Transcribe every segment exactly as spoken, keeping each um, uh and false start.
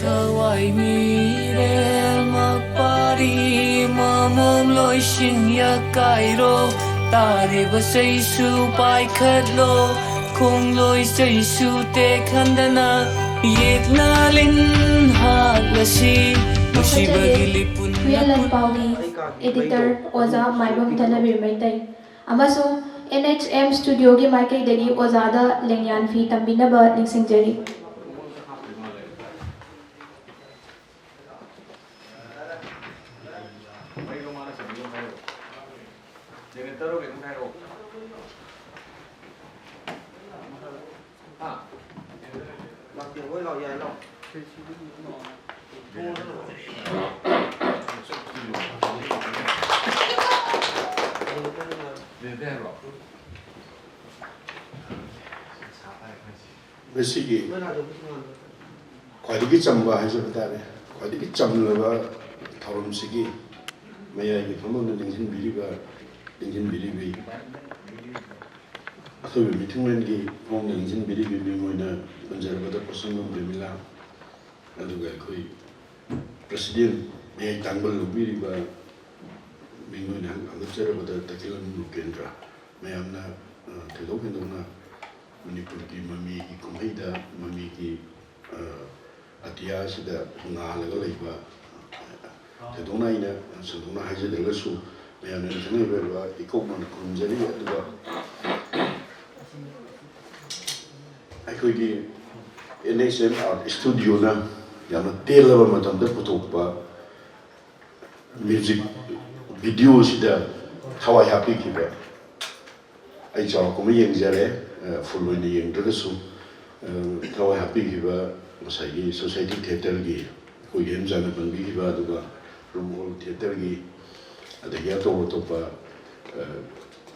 ꯊꯋꯥꯏ ꯃꯤꯔꯦꯜ ꯃꯄꯥꯔꯤ ꯃꯃꯣꯝ ꯂꯣꯏꯁꯤꯟ ꯌꯥꯀꯥꯏꯔꯣ, ꯇꯥꯔꯤꯕ ꯆꯩꯁꯨ ꯄꯥꯏꯈꯠꯂꯣ, ꯈꯣꯡꯂꯣꯏ ꯆꯩꯁꯨ ꯇꯦꯛꯍꯟꯗꯅ ꯌꯦꯛꯅ ꯂꯤꯟ ꯍꯥꯠꯂꯁꯤ, ꯅꯨꯡꯁꯤꯕꯒꯤ ꯂꯤꯄꯨꯟ ꯍꯨꯏꯌꯦꯟ ꯂꯟꯄꯥꯎꯒꯤ editor ꯑꯣꯖꯥ ꯃꯥꯏꯕꯝ ꯊꯅꯕꯤꯔ ꯃꯩꯇꯩ ꯑꯃꯁꯨꯡ N H M studioꯒꯤ ꯃꯥꯏꯀꯩꯗꯒꯤ ꯑꯣꯖꯥꯗ ꯂꯦꯡꯌꯥꯟ ꯐꯤ ꯇꯝꯕꯤꯅꯕ ꯅꯤꯡꯁꯤꯡꯖꯔꯤ꯫ ꯃꯩꯗꯣ ꯃꯥꯅ ꯆꯪꯕꯤꯔꯣ ꯍꯥꯏꯔꯣ꯫ ꯖꯦꯅꯦꯔꯦꯇꯔ ꯀꯩꯅꯣꯝ ꯍꯥꯏꯔꯛꯑꯣ꯫ ꯍꯥ? ꯂꯥꯛꯇꯦ, ꯍꯣꯏ, ꯂꯥꯛ ꯌꯥꯏ, ꯂꯥꯛ꯫ ꯖꯦꯅꯦꯔꯦꯇꯔ ꯍꯥꯏꯔꯣ? ꯉꯁꯤꯒꯤ ꯈ꯭ꯋꯥꯏꯗꯒꯤ ꯆꯝꯕ ꯍꯥꯏꯖꯕ ꯇꯥꯔꯦ, ꯈ꯭ꯋꯥꯏꯗꯒꯤ ꯆꯝꯂꯕ ꯊꯧꯔꯝꯁꯤꯒꯤ ꯃꯌꯥꯏꯒꯤ ꯐꯝꯐꯝꯗ ꯂꯦꯡꯁꯤꯟꯕꯤꯔꯤꯕ, ꯂꯦꯡꯁꯤꯟꯕꯤꯔꯤꯕꯤ ꯑꯊꯣꯏꯕ ꯃꯤꯊꯨꯡꯂꯦꯟꯒꯤ ꯐꯝꯐꯝꯗ ꯂꯦꯡꯁꯤꯟꯕꯤꯔꯤꯕꯤ ꯃꯤꯡ ꯑꯣꯏꯅ ꯄꯟꯖꯔꯕꯗ ꯄꯣꯠꯁꯪꯕꯝ ꯄ꯭ꯔꯦꯃꯤꯂꯥ, ꯑꯗꯨꯒ ꯑꯩꯈꯣꯏ president ꯃꯌꯥꯏ ꯇꯥꯡꯕ ꯂꯧꯕꯤꯔꯤꯕ ꯃꯤꯡ ꯑꯣꯏꯅ ꯍꯪꯒꯠꯆꯔꯕꯗ ꯇꯈꯦꯜꯂꯝ ꯔꯨꯄꯦꯟꯗ꯭ꯔ꯫ ꯃꯌꯥꯝꯅ, ꯑ, ꯊꯣꯏꯗꯣꯛ ꯍꯦꯟꯗꯣꯛꯅ ꯃꯅꯤꯄꯨꯔꯒꯤ ꯃꯃꯤꯒꯤ ꯀꯨꯝꯍꯩꯗ, ꯃꯃꯤꯒꯤ, ꯑ, ꯑꯇꯤꯌꯥꯁꯤꯗ ꯉꯥꯜꯂꯒ ꯂꯩꯕ, ꯊꯣꯏꯗꯣꯛꯅ ꯑꯩꯅ ꯁꯟꯗꯣꯛꯅ ꯍꯥꯏꯖꯗ꯭ꯔꯒꯁꯨ ꯃꯌꯥꯝꯅ ꯈꯪꯅꯕ ꯏꯀꯣꯛ ꯃꯥꯟꯅ ꯈꯨꯔꯨꯝꯖꯔꯤ꯫ ꯑꯗꯨꯒ ꯑꯩꯈꯣꯏꯒꯤ N H M Art Studioꯅ ꯌꯥꯝꯅ ꯇꯦꯜꯂꯕ ꯃꯇꯝꯗ ꯄꯨꯊꯣꯛꯄ music videoꯁꯤꯗ ꯊꯋꯥꯏ ꯍꯥꯞꯄꯤꯈꯤꯕ, ꯑꯩ ꯆꯥꯎꯔꯥꯛꯄ ꯑꯃ ꯌꯦꯡꯖꯔꯦ, ꯑ, full ꯑꯣꯏꯅ ꯌꯦꯡꯗ꯭ꯔꯒꯁꯨ, ꯑ, ꯊꯋꯥꯏ ꯍꯥꯞꯄꯤꯈꯤꯕ ꯉꯁꯥꯏꯒꯤ Society Theatreꯒꯤ ꯑꯩꯈꯣꯏꯒꯤ ꯍꯦꯝꯖꯥꯅ ꯄꯟꯕꯤꯈꯤꯕ, ꯑꯗꯨꯒ Room All Theatreꯒꯤ, ꯑꯗꯒꯤ ꯑꯇꯣꯞ ꯑꯇꯣꯞꯄ, ꯑ,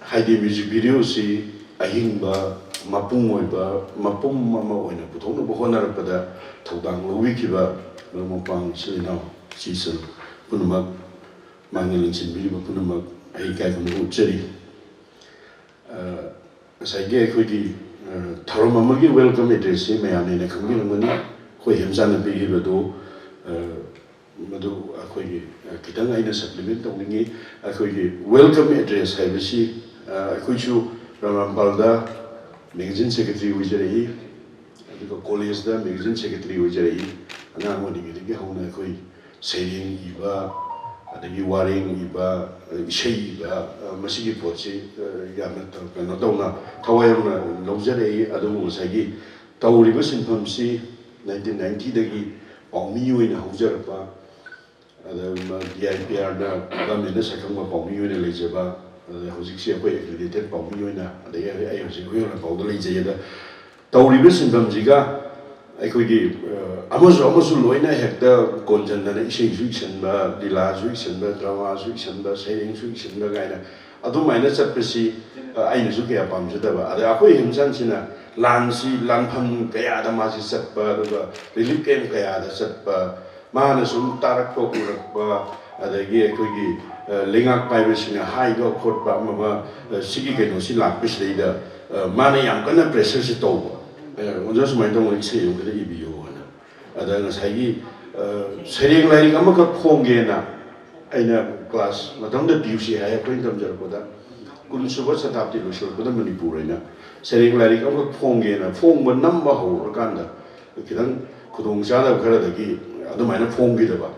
ꯍꯥꯏꯗꯤ music videoꯁꯤ ꯑꯍꯤꯡꯕ, ꯃꯄꯨꯡ ꯑꯣꯏꯕ, ꯃꯄꯨꯝ ꯑꯃ ꯑꯣꯏꯅ ꯄꯨꯊꯣꯛꯅꯕ ꯍꯣꯠꯅꯔꯛꯄꯗ ꯊꯧꯗꯥꯡ ꯂꯧꯕꯤꯈꯤꯕ ꯃꯔꯨꯞ ꯃꯄꯥꯡ, ꯏꯆꯤꯜ ꯏꯅꯥꯎ, ꯏꯆꯦ ꯏꯆꯜ ꯄꯨꯝꯅꯃꯛ, ꯃꯥꯡꯗ ꯂꯦꯡꯁꯤꯟꯕꯤꯔꯤꯕ ꯄꯨꯝꯅꯃꯛ ꯑꯩ ꯏꯀꯥꯏ ꯈꯨꯝꯅꯕ ꯎꯠꯆꯔꯤ꯫ ꯑ, ꯉꯁꯥꯏꯒꯤ ꯑꯩꯈꯣꯏꯒꯤ, ꯑ, ꯊꯧꯔꯝ ꯑꯃꯒꯤ welcome addressꯁꯤ ꯃꯌꯥꯝꯅ ꯍꯦꯟꯅ ꯈꯪꯕꯤꯔꯝꯒꯅꯤ꯫ ꯑꯩꯈꯣꯏ ꯍꯦꯝꯆꯥꯟꯅ ꯄꯤꯈꯤꯕꯗꯨ, ꯑ, ꯃꯗꯨ ꯑꯩꯈꯣꯏꯒꯤ, ꯑ, ꯈꯤꯇꯪ ꯑꯩꯅ supplement ꯇꯧꯅꯤꯡꯉꯤ꯫ ꯑꯩꯈꯣꯏꯒꯤ welcome address ꯍꯥꯏꯕꯁꯤ, ꯑ, ꯑꯩꯈꯣꯏꯁꯨ ꯔꯝꯔꯝꯄꯥꯜꯗ magazine secretary ꯑꯣꯏꯖꯔꯛꯏ, ꯑꯗꯨꯒ college ꯇ magazine secretary ꯑꯣꯏꯖꯔꯛꯏ꯫ ꯑꯉꯥꯡ ꯑꯣꯏꯔꯤꯉꯩꯗꯒꯤ ꯍꯧꯅ ꯑꯩꯈꯣꯏ ꯁꯩꯔꯦꯡ ꯏꯕ, ꯑꯗꯒꯤ ꯋꯥꯔꯦꯡ ꯏꯕ, ꯏꯁꯩ ꯏꯕ, ꯑ, ꯃꯁꯤꯒꯤ ꯄꯣꯠꯁꯤ, ꯑ, ꯌꯥꯝꯅ ꯀꯩꯅꯣ ꯇꯧꯅ, ꯊꯋꯥꯏ ꯌꯥꯎꯅ ꯂꯧꯖꯔꯛꯏ꯫ ꯑꯗꯨꯕꯨ ꯉꯁꯥꯏꯒꯤ ꯇꯧꯔꯤꯕ ꯁꯤꯟꯐꯝꯁꯤ nineteen ninety ꯗꯒꯤ ꯄꯥꯎꯃꯤ ꯑꯣꯏꯅ ꯍꯧꯖꯔꯛꯄ, ꯑꯗ ꯗꯤ ꯑꯥꯏ ꯄꯤ ꯑꯥꯔꯗ government ꯅ ꯁꯛꯈꯪꯕ ꯄꯥꯎꯃꯤ ꯑꯣꯏꯅ ꯂꯩꯖꯕ, ꯑꯗ ꯍꯧꯖꯤꯛꯁꯤ ꯑꯩꯈꯣꯏ accredited ꯄꯥꯎꯃꯤ ꯑꯣꯏꯅ, ꯑꯗꯒꯤ ꯑꯩ ꯍꯧꯖꯤꯛ ꯍꯨꯏꯌꯣꯟ ꯂꯥꯟꯄꯥꯎꯗ ꯂꯩꯖꯩ꯫ ꯑꯗ ꯇꯧꯔꯤꯕ ꯁꯤꯟꯐꯝꯁꯤꯒ ꯑꯩꯈꯣꯏꯒꯤ, ꯑ, ꯑꯃꯁꯨ ꯑꯃꯁꯨ ꯂꯣꯏꯅ ꯍꯦꯛꯇ ꯀꯣꯟꯁꯤꯟꯗꯅ ꯏꯁꯩꯁꯨ ꯏꯁꯟꯕ, ꯂꯤꯂꯥꯁꯨ ꯏꯁꯟꯕ, drama ꯁꯨ ꯏꯁꯟꯕ, ꯁꯩꯔꯦꯡꯁꯨ ꯏꯁꯟꯕ ꯀꯥꯏꯅ ꯑꯗꯨꯃꯥꯏꯅ ꯆꯠꯄꯁꯤ, ꯑ, ꯑꯩꯅꯁꯨ ꯀꯌꯥ ꯄꯥꯝꯖꯗꯕ꯫ ꯑꯗ ꯑꯩꯈꯣꯏ ꯍꯦꯝꯆꯥꯟꯁꯤꯅ ꯂꯥꯟꯁꯤ, ꯂꯥꯟꯐꯝ ꯀꯌꯥꯗ ꯃꯥꯁꯤ ꯆꯠꯄ, ꯑꯗꯨꯒ relief camp ꯀꯌꯥꯗ ꯆꯠꯄ, ꯃꯥꯅ ꯁꯨꯝ ꯇꯥꯔꯛꯄ, ꯎꯔꯛꯄ, ꯑꯗꯒꯤ ꯑꯩꯈꯣꯏꯒꯤ, ꯑ, ꯂꯩꯉꯥꯛ ꯄꯥꯏꯕꯁꯤꯡꯅ ꯍꯥꯏꯕ ꯈꯣꯠꯄ ꯑꯃ ꯑꯃ, ꯑ, ꯁꯤꯒꯤ ꯀꯩꯅꯣꯁꯤ ꯂꯥꯛꯄꯁꯤꯗꯩꯗ, ꯑ, ꯃꯥꯅ ꯌꯥꯝ ꯀꯟꯅ pressure ꯁꯤ ꯇꯧꯕ꯫ ꯑ, "ꯑꯣꯖꯥ, ꯁꯨꯃꯥꯏꯅ ꯇꯧꯅ ꯏꯁꯩ ꯑꯃꯈꯛꯇ ꯏꯕꯤꯌꯨ" ꯍꯥꯏꯅ꯫ ꯑꯗ ꯉꯁꯥꯏꯒꯤ, ꯑ, ꯁꯩꯔꯦꯡ ꯂꯥꯏꯔꯤꯛ ꯑꯃꯈꯛ ꯐꯣꯡꯒꯦꯅ ꯑꯩꯅ class, ꯃꯇꯝꯗ ꯄꯤ ꯌꯨ ꯁꯤ ꯍꯥꯏ ꯑꯩꯈꯣꯏꯅ ꯇꯝꯖꯔꯛꯄꯗ, ꯀꯨꯟꯁꯨꯕ ꯁꯇꯥꯕꯗꯤ ꯂꯣꯏꯁꯤꯜꯂꯛꯄꯗ ꯃꯅꯤꯄꯨꯔ ꯍꯥꯏꯅ ꯁꯩꯔꯦꯡ ꯂꯥꯏꯔꯤꯛ ꯑꯃꯈꯛ ꯐꯣꯡꯒꯦꯅ ꯐꯣꯡꯕ ꯅꯝꯕ ꯍꯧꯔꯀꯥꯟꯗ ꯈꯤꯇꯪ ꯈꯨꯗꯣꯡ ꯆꯥꯗꯕ ꯈꯔꯗꯒꯤ ꯑꯗꯨꯃꯥꯏꯅ ꯐꯣꯡꯈꯤꯗꯕ꯫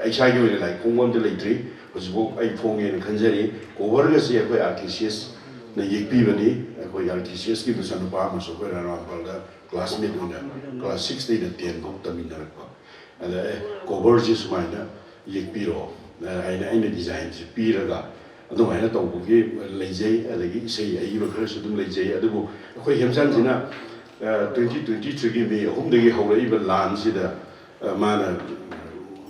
ꯏꯁꯥꯒꯤ ꯑꯣꯏꯅ ꯂꯥꯏꯔꯤꯛ ꯐꯣꯡꯕ ꯑꯝꯇ ꯂꯩꯇ꯭ꯔꯤ꯫ ꯍꯧꯖꯤꯛꯐꯥꯎ ꯑꯩ ꯐꯣꯡꯒꯦꯅ ꯈꯟꯖꯔꯤ꯫ Cover ꯒꯁꯤ ꯑꯩꯈꯣꯏ ꯑꯥꯔ ꯀꯦ ꯁꯤ ꯑꯦꯁꯅ ꯌꯦꯛꯄꯤꯕꯅꯤ꯫ ꯑꯩꯈꯣꯏ ꯑꯥꯔ ꯀꯦ ꯁꯤ ꯑꯦꯁꯀꯤ ꯃꯆꯥꯅꯨꯄꯥ ꯑꯃꯁꯨ ꯑꯩꯈꯣꯏ ꯔꯥꯅꯥꯝꯄꯥꯜꯗ classmate ꯑꯣꯏꯅ class six ꯇꯩꯅ ten ꯐꯥꯎ ꯇꯝꯃꯤꯟꯅꯔꯛꯄ꯫ ꯑꯗ, "ꯑꯦ, cover ꯁꯤ ꯁꯨꯃꯥꯏꯅ ꯌꯦꯛꯄꯤꯔꯣ" ꯍꯥꯏꯅ ꯑꯩꯅ design ꯁꯤ ꯄꯤꯔꯒ ꯑꯗꯨꯃꯥꯏꯅ ꯇꯧꯕꯒꯤ ꯂꯩꯖꯩ꯫ ꯑꯗꯒꯤ ꯏꯁꯩ ꯑꯏꯕ ꯈꯔꯁꯨ ꯑꯗꯨꯝ ꯂꯩꯖꯩ꯫ ꯑꯗꯨꯕꯨ ꯑꯩꯈꯣꯏ ꯍꯦꯝꯆꯥꯟꯁꯤꯅ, ꯑ, twenty twenty three ꯒꯤ May ꯑꯍꯨꯝꯗꯒꯤ ꯍꯧꯔꯛꯏꯕ ꯂꯥꯟꯁꯤꯗ, ꯑ, ꯃꯥꯅ,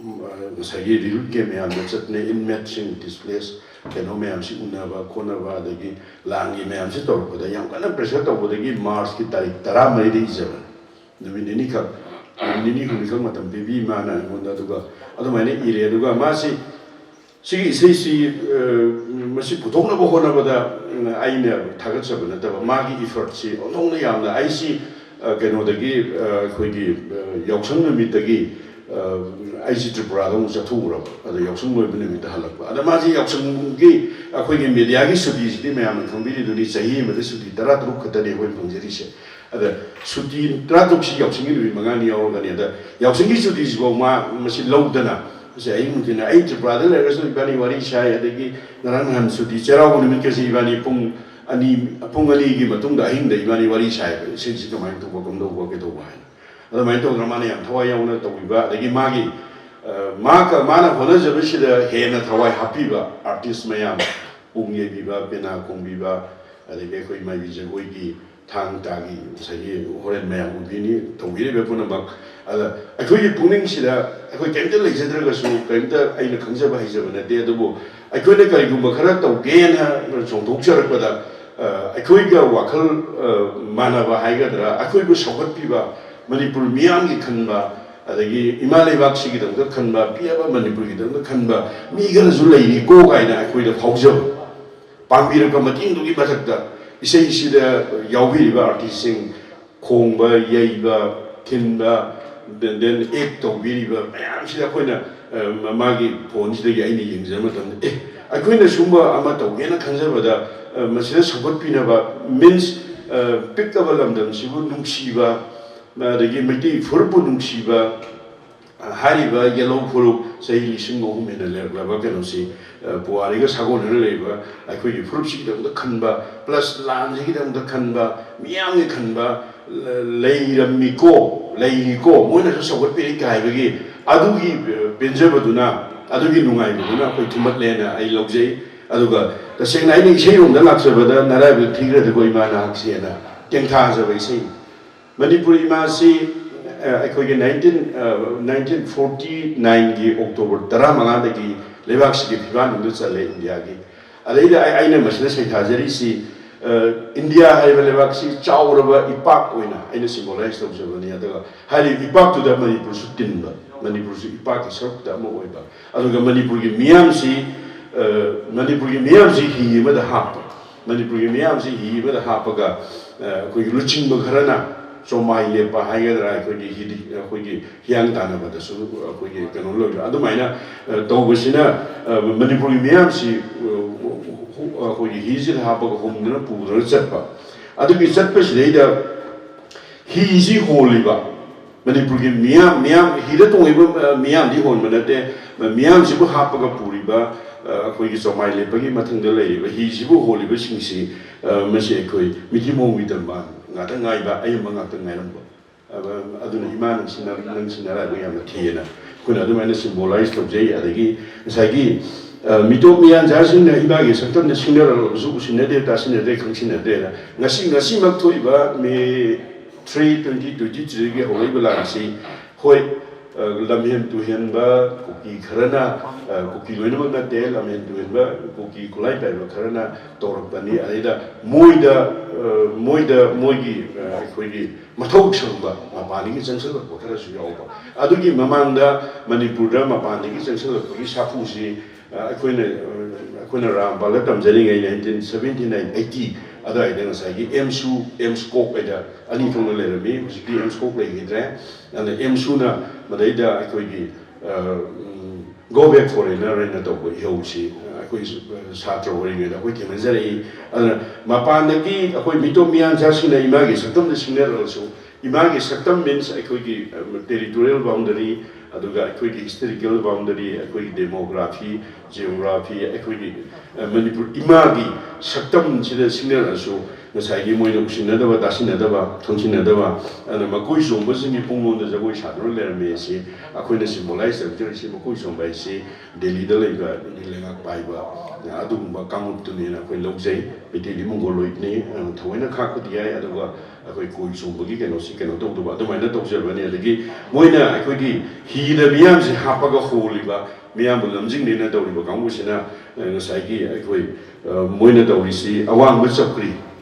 ꯎꯝ, ꯑ, ꯉꯁꯥꯏꯒꯤ relief camp ꯃꯌꯥꯝꯗ ꯆꯠꯇꯅ inmate ꯁꯤꯡ, displace ꯀꯩꯅꯣ ꯃꯌꯥꯝꯁꯤ ꯎꯅꯕ ꯈꯣꯠꯅꯕ, ꯑꯗꯒꯤ ꯂꯥꯟꯒꯤ ꯃꯌꯥꯝꯁꯤ ꯇꯧꯔꯛꯄꯗ ꯌꯥꯝ ꯀꯟꯅ pressure ꯇꯧꯕꯗꯒꯤ March ꯀꯤ ꯇꯥꯔꯤꯛ ꯇꯔꯥꯃꯔꯤꯗ ꯏꯖꯕꯅꯤ꯫ ꯅꯨꯃꯤꯠ ꯅꯤꯅꯤꯈꯛ, ꯅꯨꯃꯤꯠ ꯅꯤꯅꯤ ꯍꯨꯝꯅꯤꯈꯛ ꯃꯇꯝ ꯄꯤꯕꯤ ꯃꯥꯅ ꯑꯩꯉꯣꯟꯗ꯫ ꯑꯗꯨꯒ ꯑꯗꯨꯃꯥꯏꯅ ꯏꯔꯦ꯫ ꯑꯗꯨꯒ ꯃꯥꯁꯤ, ꯁꯤꯒꯤ ꯏꯁꯩꯁꯤ, ꯑ, ꯃꯁꯤ ꯄꯨꯊꯣꯛꯅꯕ ꯍꯣꯠꯅꯕꯗ, ꯎꯝ, ꯑꯩꯅ ꯊꯥꯒꯠꯆꯕ ꯅꯠꯇꯕ, ꯃꯥꯒꯤ effort ꯁꯤ ꯑꯣꯟꯊꯣꯛꯅ ꯌꯥꯝꯅ꯫ ꯑꯩꯁꯤ, ꯑ, ꯀꯩꯅꯣꯗꯒꯤ, ꯑ, ꯑꯩꯈꯣꯏꯒꯤ, ꯑ, ꯌꯥꯎꯁꯪ ꯅꯨꯃꯤꯠꯇꯒꯤ, ꯑ, ꯑꯩꯁꯤ ꯇ꯭ꯔꯤꯄꯨꯔꯥꯗ ꯑꯃꯨꯛ ꯆꯠꯊꯣꯛꯎꯔꯕ꯫ ꯑꯗ ꯌꯥꯎꯁꯪ ꯂꯣꯏꯕ ꯅꯨꯃꯤꯠꯇ ꯍꯜꯂꯛꯄ꯫ ꯑꯗ ꯃꯥꯁꯤ ꯌꯥꯎꯁꯪꯒꯤ ꯑꯩꯈꯣꯏꯒꯤ ꯃꯦꯗꯤꯌꯥꯒꯤ ꯁꯨꯇꯤꯁꯤꯗꯤ ꯃꯌꯥꯝꯅ ꯈꯪꯕꯤꯔꯤꯗꯨꯅꯤ, ꯆꯍꯤ ꯑꯃꯗ ꯁꯨꯇꯤ ꯇꯔꯥꯇꯔꯨꯛ ꯈꯛꯇꯅꯤ ꯑꯩꯈꯣꯏꯅ ꯐꯪꯖꯔꯤꯁꯦ꯫ ꯑꯗ ꯁꯨꯇꯤ ꯇꯔꯥꯇꯔꯨꯛꯁꯤ ꯌꯥꯎꯁꯪꯒꯤ ꯅꯨꯃꯤꯠ ꯃꯉꯥꯅꯤ ꯌꯥꯎꯔꯒꯅꯤ꯫ ꯑꯗ ꯌꯥꯎꯁꯪꯒꯤ ꯁꯨꯇꯤꯁꯤꯐꯥꯎ ꯃꯥ ꯃꯁꯤ ꯂꯧꯗꯅ, ꯃꯁꯤ ꯑꯌꯨꯛ ꯅꯨꯡꯊꯤꯜ, ꯑꯩ ꯇ꯭ꯔꯤꯄꯨꯔꯥꯗ ꯂꯩꯔꯒꯁꯨ ꯏꯕꯥꯅꯤ ꯋꯥꯔꯤ ꯁꯥꯏ꯫ ꯑꯗꯒꯤ ꯉꯔꯥꯡ ꯅꯍꯥꯟ ꯁꯨꯇꯤ ꯆꯩꯔꯥꯎꯕ ꯅꯨꯃꯤꯠꯀꯁꯤ ꯏꯕꯥꯅꯤ ꯄꯨꯡ ꯑꯅꯤ, ꯄꯨꯡ ꯑꯅꯤꯒꯤ ꯃꯇꯨꯡꯗ ꯑꯍꯤꯡꯗ ꯏꯕꯥꯅꯤ ꯋꯥꯔꯤ ꯁꯥꯏꯕ, ꯏꯁꯩꯁꯤ ꯀꯃꯥꯏꯅ ꯇꯧꯕ, ꯀꯝꯗꯧꯕ, ꯀꯩꯗꯧꯕ ꯍꯥꯏꯅ꯫ ꯑꯗꯨꯃꯥꯏꯅ ꯇꯧꯗꯅ ꯃꯥꯅ ꯌꯥꯝ ꯊꯋꯥꯏ ꯌꯥꯎꯅ ꯇꯧꯕꯤꯕ, ꯑꯗꯒꯤ ꯃꯥꯒꯤ, ꯑ, ꯃꯥ ꯀ-, ꯃꯥꯅ ꯍꯣꯠꯅꯖꯕꯁꯤꯗ ꯍꯦꯟꯅ ꯊꯋꯥꯏ ꯍꯥꯞꯄꯤꯕ ꯑꯥꯔꯇꯤꯁ ꯃꯌꯥꯝ, ꯄꯨꯡ ꯌꯩꯕꯤꯕ, ꯄꯦꯅꯥ ꯈꯣꯡꯕꯤꯕ, ꯑꯗꯒꯤ ꯑꯩꯈꯣꯏ ꯃꯥꯏꯕꯤ ꯖꯒꯣꯏꯒꯤ ꯊꯥꯡ ꯇꯥꯒꯤ ꯉꯁꯥꯏꯒꯤ ꯍꯣꯔꯦꯟ ꯃꯌꯥꯝ ꯎꯕꯤꯅꯤ ꯇꯧꯕꯤꯔꯤꯕ ꯄꯨꯝꯅꯃꯛ꯫ ꯑꯗ ꯑꯩꯈꯣꯏꯒꯤ ꯄꯨꯛꯅꯤꯡꯁꯤꯗ ꯑꯩꯈꯣꯏ ꯀꯔꯤꯝꯇ ꯂꯩꯖꯗ꯭ꯔꯒꯁꯨ, ꯀꯔꯤꯝꯇ ꯑꯩꯅ ꯈꯪꯖꯕ ꯍꯩꯖꯕ ꯅꯠꯇꯦ, ꯑꯗꯨꯕꯨ ꯑꯩꯈꯣꯏꯅ ꯀꯔꯤꯒꯨꯝꯕ ꯈꯔ ꯇꯧꯒꯦꯅ ꯆꯣꯡꯊꯣꯛꯆꯔꯛꯄꯗ, ꯑ, ꯑꯩꯈꯣꯏꯒ ꯋꯥꯈꯜ, ꯑ, ꯃꯥꯟꯅꯕ ꯍꯥꯏꯒꯗ꯭ꯔꯥ, ꯑꯩꯈꯣꯏꯕꯨ ꯁꯧꯒꯠꯄꯤꯕ, ꯃꯅꯤꯄꯨꯔ ꯃꯤꯌꯥꯝꯒꯤ ꯈꯟꯕ, ꯑꯗꯒꯤ ꯏꯃꯥ ꯂꯩꯕꯥꯛꯁꯤꯒꯤꯗꯃꯛꯇ ꯈꯟꯕ, ꯄꯤꯛꯑꯕ ꯃꯅꯤꯄꯨꯔꯒꯤꯗꯃꯛꯇ ꯈꯟꯕ ꯃꯤ ꯈꯔꯁꯨ ꯂꯩꯔꯤꯀꯣ ꯀꯥꯏꯅ ꯑꯩꯈꯣꯏꯗ ꯐꯥꯎꯖꯕ꯫ ꯄꯥꯡꯕꯤꯔꯛꯄ ꯃꯇꯦꯡꯗꯨꯒꯤ ꯃꯊꯛꯇ ꯏꯁꯩꯁꯤꯗ ꯌꯥꯎꯕꯤꯔꯤꯕ ꯑꯥꯔꯇꯤꯁꯁꯤꯡ, ꯈꯣꯡꯕ, ꯌꯩꯕ, ꯊꯤꯟꯕ, then, then act ꯇꯧꯕꯤꯔꯤꯕ ꯃꯌꯥꯝꯁꯤꯗ ꯑꯩꯈꯣꯏꯅ, ꯑ, ꯃꯥꯒꯤ ꯐꯣꯟꯁꯤꯗꯒꯤ ꯑꯩꯅ ꯌꯦꯡꯖꯕ ꯃꯇꯝꯗ, "ꯑꯦ, ꯑꯩꯈꯣꯏꯅ ꯁꯨꯝꯕ ꯑꯃ ꯇꯧꯒꯦꯅ ꯈꯟꯖꯕꯗ, ꯑ, ꯃꯁꯤꯗ ꯁꯧꯒꯠꯄꯤꯅꯕ, means, ꯑ, ꯄꯤꯛꯂꯕ ꯂꯝꯗꯝꯁꯤꯕꯨ ꯅꯨꯡꯁꯤꯕ, ꯑꯗꯒꯤ ꯃꯩꯇꯩ ꯐꯨꯔꯨꯞꯄꯨ ꯅꯨꯡꯁꯤꯕ, ꯑ, ꯍꯥꯏꯔꯤꯕ ꯌꯦꯜꯍꯧ ꯐꯨꯔꯨꯞ ꯆꯍꯤ ꯂꯤꯁꯤꯡ ꯑꯍꯨꯝ ꯍꯦꯟꯅ ꯂꯩꯔꯛꯂꯕ ꯀꯩꯅꯣꯁꯤ, ꯑ, ꯄꯨꯋꯥꯔꯤꯒ ꯁꯥꯒꯣꯟꯅꯅ ꯂꯩꯕ ꯑꯩꯈꯣꯏꯒꯤ ꯐꯨꯔꯨꯞꯁꯤꯒꯤꯗꯃꯛꯇ ꯈꯟꯕ, plus ꯂꯥꯟꯁꯤꯒꯤꯗꯃꯛꯇ ꯈꯟꯕ, ꯃꯤꯌꯥꯝꯒꯤ ꯈꯟꯕ, ꯂ-, ꯂꯩꯔꯝꯃꯤꯀꯣ, ꯂꯩꯔꯤꯀꯣ, ꯃꯣꯏꯅꯁꯨ ꯁꯧꯒꯠꯄꯤꯔꯤ" ꯍꯥꯏꯕꯒꯤ ꯑꯗꯨꯒꯤ, ꯑ, ꯄꯦꯟꯖꯕꯗꯨꯅ, ꯑꯗꯨꯒꯤ ꯅꯨꯡꯉꯥꯏꯕꯗꯨꯅ ꯑꯩꯈꯣꯏ ꯊꯨꯝꯍꯠꯂꯦꯅ ꯑꯩ ꯂꯧꯖꯩ꯫ ꯑꯗꯨꯒ ꯇꯁꯦꯡꯅ ꯑꯩꯅ ꯏꯁꯩꯔꯣꯝꯗ ꯂꯥꯛꯆꯕꯗ "ꯅꯔꯥꯏꯕꯛ ꯊꯤꯈ꯭ꯔꯗꯤꯀꯣ ꯏꯃꯥ ꯅꯍꯥꯛꯁꯦꯅ" ꯇꯦꯡꯊꯥꯖꯕ ꯏꯁꯩꯅꯤ꯫ ꯃꯅꯤꯄꯨꯔ ꯏꯃꯥꯁꯤ, ꯑ, ꯑꯩꯈꯣꯏꯒꯤ nineteen, ꯑ, nineteen forty nineꯒꯤ October ꯇꯔꯥꯃꯉꯥꯗꯒꯤ ꯂꯩꯕꯥꯛꯁꯤꯒꯤ ꯐꯤꯕꯥꯟ ꯑꯃꯗ ꯆꯜꯂꯦ, ꯏꯟꯗꯤꯌꯥꯒꯤ꯫ ꯑꯗꯩꯗ ꯑꯩ, ꯑꯩꯅ ꯃꯁꯤꯗ ꯁꯩꯊꯥꯖꯔꯤꯁꯤ, ꯑ, ꯏꯟꯗꯤꯌꯥ ꯍꯥꯏꯕ ꯂꯩꯕꯥꯛꯁꯤ ꯆꯥꯎꯔꯕ ꯏꯄꯥꯛ ꯑꯣꯏꯅ ꯑꯩꯅ symbolize ꯇꯧꯖꯕꯅꯤ꯫ ꯑꯗꯨꯒ ꯍꯥꯏꯔꯤꯕ ꯏꯄꯥꯛꯇꯨꯗ ꯃꯅꯤꯄꯨꯔꯁꯨ ꯇꯤꯟꯕ, ꯃꯅꯤꯄꯨꯔꯁꯨ ꯏꯄꯥꯛꯀꯤ ꯁꯔꯨꯛꯇ ꯑꯃ ꯑꯣꯏꯕ, ꯑꯗꯨꯒ ꯃꯅꯤꯄꯨꯔꯒꯤ ꯃꯤꯌꯥꯝꯁꯤ, ꯑ, ꯃꯅꯤꯄꯨꯔꯒꯤ ꯃꯤꯌꯥꯝꯁꯤ ꯍꯤ ꯑꯃꯗ ꯍꯥꯞꯄ, ꯃꯅꯤꯄꯨꯔꯒꯤ ꯃꯤꯌꯥꯝꯁꯤ ꯍꯤ ꯑꯃꯗ ꯍꯥꯞꯄꯒ, ꯑ, ꯑꯩꯈꯣꯏꯒꯤ ꯂꯨꯆꯤꯡꯕ ꯈꯔꯅ ꯆꯣꯃꯥꯏ ꯂꯦꯞꯄ ꯍꯥꯏꯒꯗ꯭ꯔꯥ, ꯑꯩꯈꯣꯏꯒꯤ ꯍꯤꯗꯤ, ꯑꯩꯈꯣꯏꯒꯤ ꯍꯤꯌꯥꯡ ꯇꯥꯟꯅꯕꯗꯁꯨ ꯑꯩꯈꯣꯏꯒꯤ ꯀꯩꯅꯣ ꯂꯣꯏꯕ꯫ ꯑꯗꯨꯃꯥꯏꯅ ꯑ, ꯇꯧꯕꯁꯤꯅ ꯑ, ꯃꯅꯤꯄꯨꯔꯒꯤ ꯃꯤꯌꯥꯝꯁꯤ ꯑ, ꯑꯩꯈꯣꯏꯒꯤ ꯍꯤꯁꯤꯗ ꯍꯥꯞꯄꯒ ꯍꯨꯝꯗꯨꯅ ꯄꯨꯗꯨꯅ ꯆꯠꯄ꯫ ꯑꯗꯨꯒꯤ ꯆꯠꯄꯁꯤꯗꯩꯗ ꯍꯤꯁꯤ ꯍꯣꯜꯂꯤꯕ ꯃꯅꯤꯄꯨꯔꯒꯤ ꯃꯤꯌꯥꯝ, ꯃꯤꯌꯥꯝ ꯍꯤꯗ ꯇꯣꯡꯉꯤꯕ ꯑ, ꯃꯤꯌꯥꯝꯗꯤ ꯍꯣꯟꯕ ꯅꯠꯇꯦ, ꯃꯤꯌꯥꯝꯁꯤꯕꯨ ꯍꯥꯞꯄꯒ ꯄꯨꯔꯤꯕ ꯑ, ꯑꯩꯈꯣꯏꯒꯤ ꯆꯣꯃꯥꯏ ꯂꯦꯞꯄꯒꯤ ꯃꯊꯪꯗ ꯂꯩꯔꯤꯕ ꯍꯤꯁꯤꯕꯨ ꯍꯣꯜꯂꯤꯕꯁꯤꯡꯁꯤ ꯑ, ꯃꯁꯤ ꯑꯩꯈꯣꯏ ꯃꯤꯊꯤ ꯃꯣꯡꯒꯤ ꯇꯝꯕꯥꯟ ꯉꯥꯛꯇ ꯉꯥꯏꯕ, ꯑꯌꯥꯝꯕ ꯉꯥꯛꯇ ꯉꯥꯏꯔꯝꯕ꯫ ꯑ, ꯑꯗꯨꯅ ꯏꯃꯥ ꯅꯪꯁꯤ ꯅꯪꯁꯤ ꯅꯔꯥꯏꯕꯛ ꯌꯥꯝꯅ ꯊꯤꯑꯅ ꯑꯩꯈꯣꯏꯅ ꯑꯗꯨꯃꯥꯏꯅ ꯁꯤꯝꯕꯣꯂꯥꯏꯁ ꯇꯧꯖꯩ꯫ ꯑꯗꯒꯤ ꯉꯁꯥꯏꯒꯤ ꯑ, ꯃꯤꯇꯣꯞ ꯃꯤꯌꯥꯟꯆꯥꯁꯤꯡꯅ ꯏꯃꯥꯒꯤ ꯁꯛꯇꯝꯗ ꯁꯤꯡꯅꯔꯛꯂꯕꯁꯨ ꯎꯁꯤꯟꯅꯗꯦ, ꯇꯥꯁꯤꯟꯅꯗꯦ, ꯈꯪꯁꯤꯟꯅꯗꯦꯅ ꯉꯁꯤ, ꯉꯁꯤꯃꯛ ꯊꯣꯛꯏꯕ ꯃꯦ ꯊ꯭ꯔꯤ ꯇ꯭ꯋꯦꯟꯇꯤ ꯇ꯭ꯋꯦꯟꯇꯤ ꯊ꯭ꯔꯤꯒꯤ ꯍꯧꯔꯛꯏꯕ ꯂꯥꯟ ꯑꯁꯤ, ꯍꯣꯏ, ꯑ, ꯂꯝꯍꯦꯟ ꯇꯨꯍꯦꯟꯕ ꯀꯨꯀꯤ ꯈꯔꯅ, ꯑ, ꯀꯨꯀꯤ ꯂꯣꯏꯅꯃꯛ ꯅꯠꯇꯦ, ꯂꯝꯍꯦꯟ ꯇꯨꯍꯦꯟꯕ ꯀꯨꯀꯤ ꯈꯨꯠꯂꯥꯏ ꯄꯥꯏꯕ ꯈꯔꯅ ꯇꯧꯔꯛꯄꯅꯤ꯫ ꯑꯗꯩꯗ ꯃꯣꯏꯗ, ꯑ, ꯃꯣꯏꯗ ꯃꯣꯏꯒꯤ, ꯑ, ꯑꯩꯈꯣꯏꯒꯤ ꯃꯊꯧ ꯁꯪꯕ ꯃꯄꯥꯟꯗꯒꯤ ꯆꯪꯁꯤꯜꯂꯛꯄ ꯈꯔꯁꯨ ꯌꯥꯎꯕ꯫ ꯑꯗꯨꯒꯤ ꯃꯃꯥꯡꯗ ꯃꯅꯤꯄꯨꯔꯗ ꯃꯄꯥꯟꯗꯒꯤ ꯆꯪꯁꯤꯜꯂꯛꯄꯒꯤ ꯁꯥꯐꯨꯁꯤ, ꯑ, ꯑꯩꯈꯣꯏꯅ, ꯑ, ꯑꯩꯈꯣꯏꯅ ꯔꯥꯝꯄꯥꯜꯗ ꯇꯝꯖꯔꯤꯉꯩ ꯅꯥꯏꯟꯇꯤꯟ ꯁꯕꯦꯟꯇꯤ ꯅꯥꯏꯟ ꯑꯩꯠꯇꯤ ꯑꯗꯨꯋꯥꯏꯗ ꯉꯁꯥꯏꯒꯤ ꯑꯦꯝꯁꯨ, ꯑꯦꯝꯁ ꯀꯣꯛ ꯍꯥꯏꯗ ꯑꯅꯤ ꯊꯣꯛꯅ ꯂꯩꯔꯝꯃꯤ꯫ ꯍꯧꯖꯤꯛꯇꯤ ꯑꯦꯝꯁ ꯀꯣꯛ ꯂꯩꯈꯤꯗ꯭ꯔꯦ꯫ ꯑꯗꯨꯅ ꯑꯦꯝꯁꯨꯅ ꯃꯗꯩꯗ ꯑꯩꯈꯣꯏꯒꯤ, ꯑ, ꯎꯝ, Go Back Foreigner ꯍꯥꯏꯅ ꯇꯧꯕ ꯏꯍꯧꯁꯤ, ꯑ, ꯑꯩꯈꯣꯏ ꯁꯥꯇ꯭ꯔ ꯑꯣꯏꯔꯤꯉꯩꯗ ꯑꯩꯈꯣꯏ ꯊꯦꯡꯅꯖꯔꯛꯏ꯫ ꯑꯗꯨꯅ ꯃꯄꯥꯟꯗꯒꯤ ꯑꯩꯈꯣꯏ ꯃꯤꯇꯣꯞ ꯃꯤꯌꯥꯟꯆꯥꯁꯤꯡꯅ ꯏꯃꯥꯒꯤ ꯁꯛꯇꯝꯗ ꯁꯤꯡꯅꯔꯛꯂꯁꯨ, ꯏꯃꯥꯒꯤ ꯁꯛꯇꯝ means ꯑꯩꯈꯣꯏꯒꯤ, ꯑ, territorial boundary, ꯑꯗꯨꯒ ꯑꯩꯈꯣꯏꯒꯤ historical boundary, ꯑꯩꯈꯣꯏꯒꯤ demography, geography, ꯑꯩꯈꯣꯏꯒꯤ, ꯑ, ꯃꯅꯤꯄꯨꯔ ꯏꯃꯥꯒꯤ ꯁꯛꯇꯝꯁꯤꯗ ꯁꯤꯡꯅꯔꯛꯂꯁꯨ, ꯉꯁꯥꯏꯒꯤ ꯃꯣꯏꯅ ꯎꯁꯤꯟꯅꯗꯕ, ꯇꯥꯁꯤꯟꯅꯗꯕ, ꯈꯪꯁꯤꯟꯅꯗꯕ, ꯑꯗꯨꯅ ꯃꯀꯣꯏ ꯆꯣꯡꯕꯁꯤꯡꯒꯤ ꯄꯨꯡꯂꯣꯟꯗ ꯖꯒꯣꯏ ꯁꯥꯗꯨꯅ ꯂꯩꯔꯝꯃꯦ ꯑꯁꯤ ꯑꯩꯈꯣꯏꯅ ꯁꯤꯝꯕꯣꯂꯥꯏꯁ ꯇꯧꯖꯔꯤꯁꯤ꯫ ꯃꯀꯣꯏ ꯆꯣꯡꯕ ꯍꯥꯏꯁꯤ ꯗꯦꯜꯂꯤꯗ ꯂꯩꯕ ꯂꯩꯉꯥꯛ ꯄꯥꯏꯕ ꯑꯗꯨꯒꯨꯝꯕ ꯀꯥꯡꯂꯨꯞꯇꯨꯅꯦꯅ ꯑꯩꯈꯣꯏ ꯂꯧꯖꯩ꯫ ꯃꯩꯇꯩꯗꯤ ꯃꯣꯡꯒꯣꯂꯣꯏꯗꯅꯤ, ꯊꯑꯣꯏꯅ ꯈꯥꯛꯄꯗꯤ ꯌꯥꯏ, ꯑꯗꯨꯒ ꯑꯩꯈꯣꯏ ꯀꯣꯏ ꯆꯣꯡꯕꯒꯤ ꯀꯩꯅꯣꯁꯤ ꯀꯩꯅꯣ ꯇꯧꯗꯕ ꯑꯗꯨꯃꯥꯏꯅ ꯇꯧꯖꯕꯅꯤ꯫ ꯑꯗꯒꯤ ꯃꯣꯏꯅ ꯑꯩꯈꯣꯏꯒꯤ ꯍꯤꯗ ꯃꯤꯌꯥꯝꯁꯦ ꯍꯥꯞꯄꯒ ꯍꯣꯜꯂꯤꯕ, ꯃꯤꯌꯥꯝꯕꯨ ꯂꯝꯖꯤꯡꯅꯦꯅ ꯇꯧꯔꯤꯕ ꯀꯥꯡꯕꯨꯁꯤꯅ, ꯑ, ꯉꯁꯥꯏꯒꯤ ꯑꯩꯈꯣꯏ, ꯑ, ꯃꯣꯏꯅ ꯇꯧꯔꯤꯁꯤ ꯑꯋꯥꯡꯕ ꯆꯧꯀ꯭ꯔꯤ,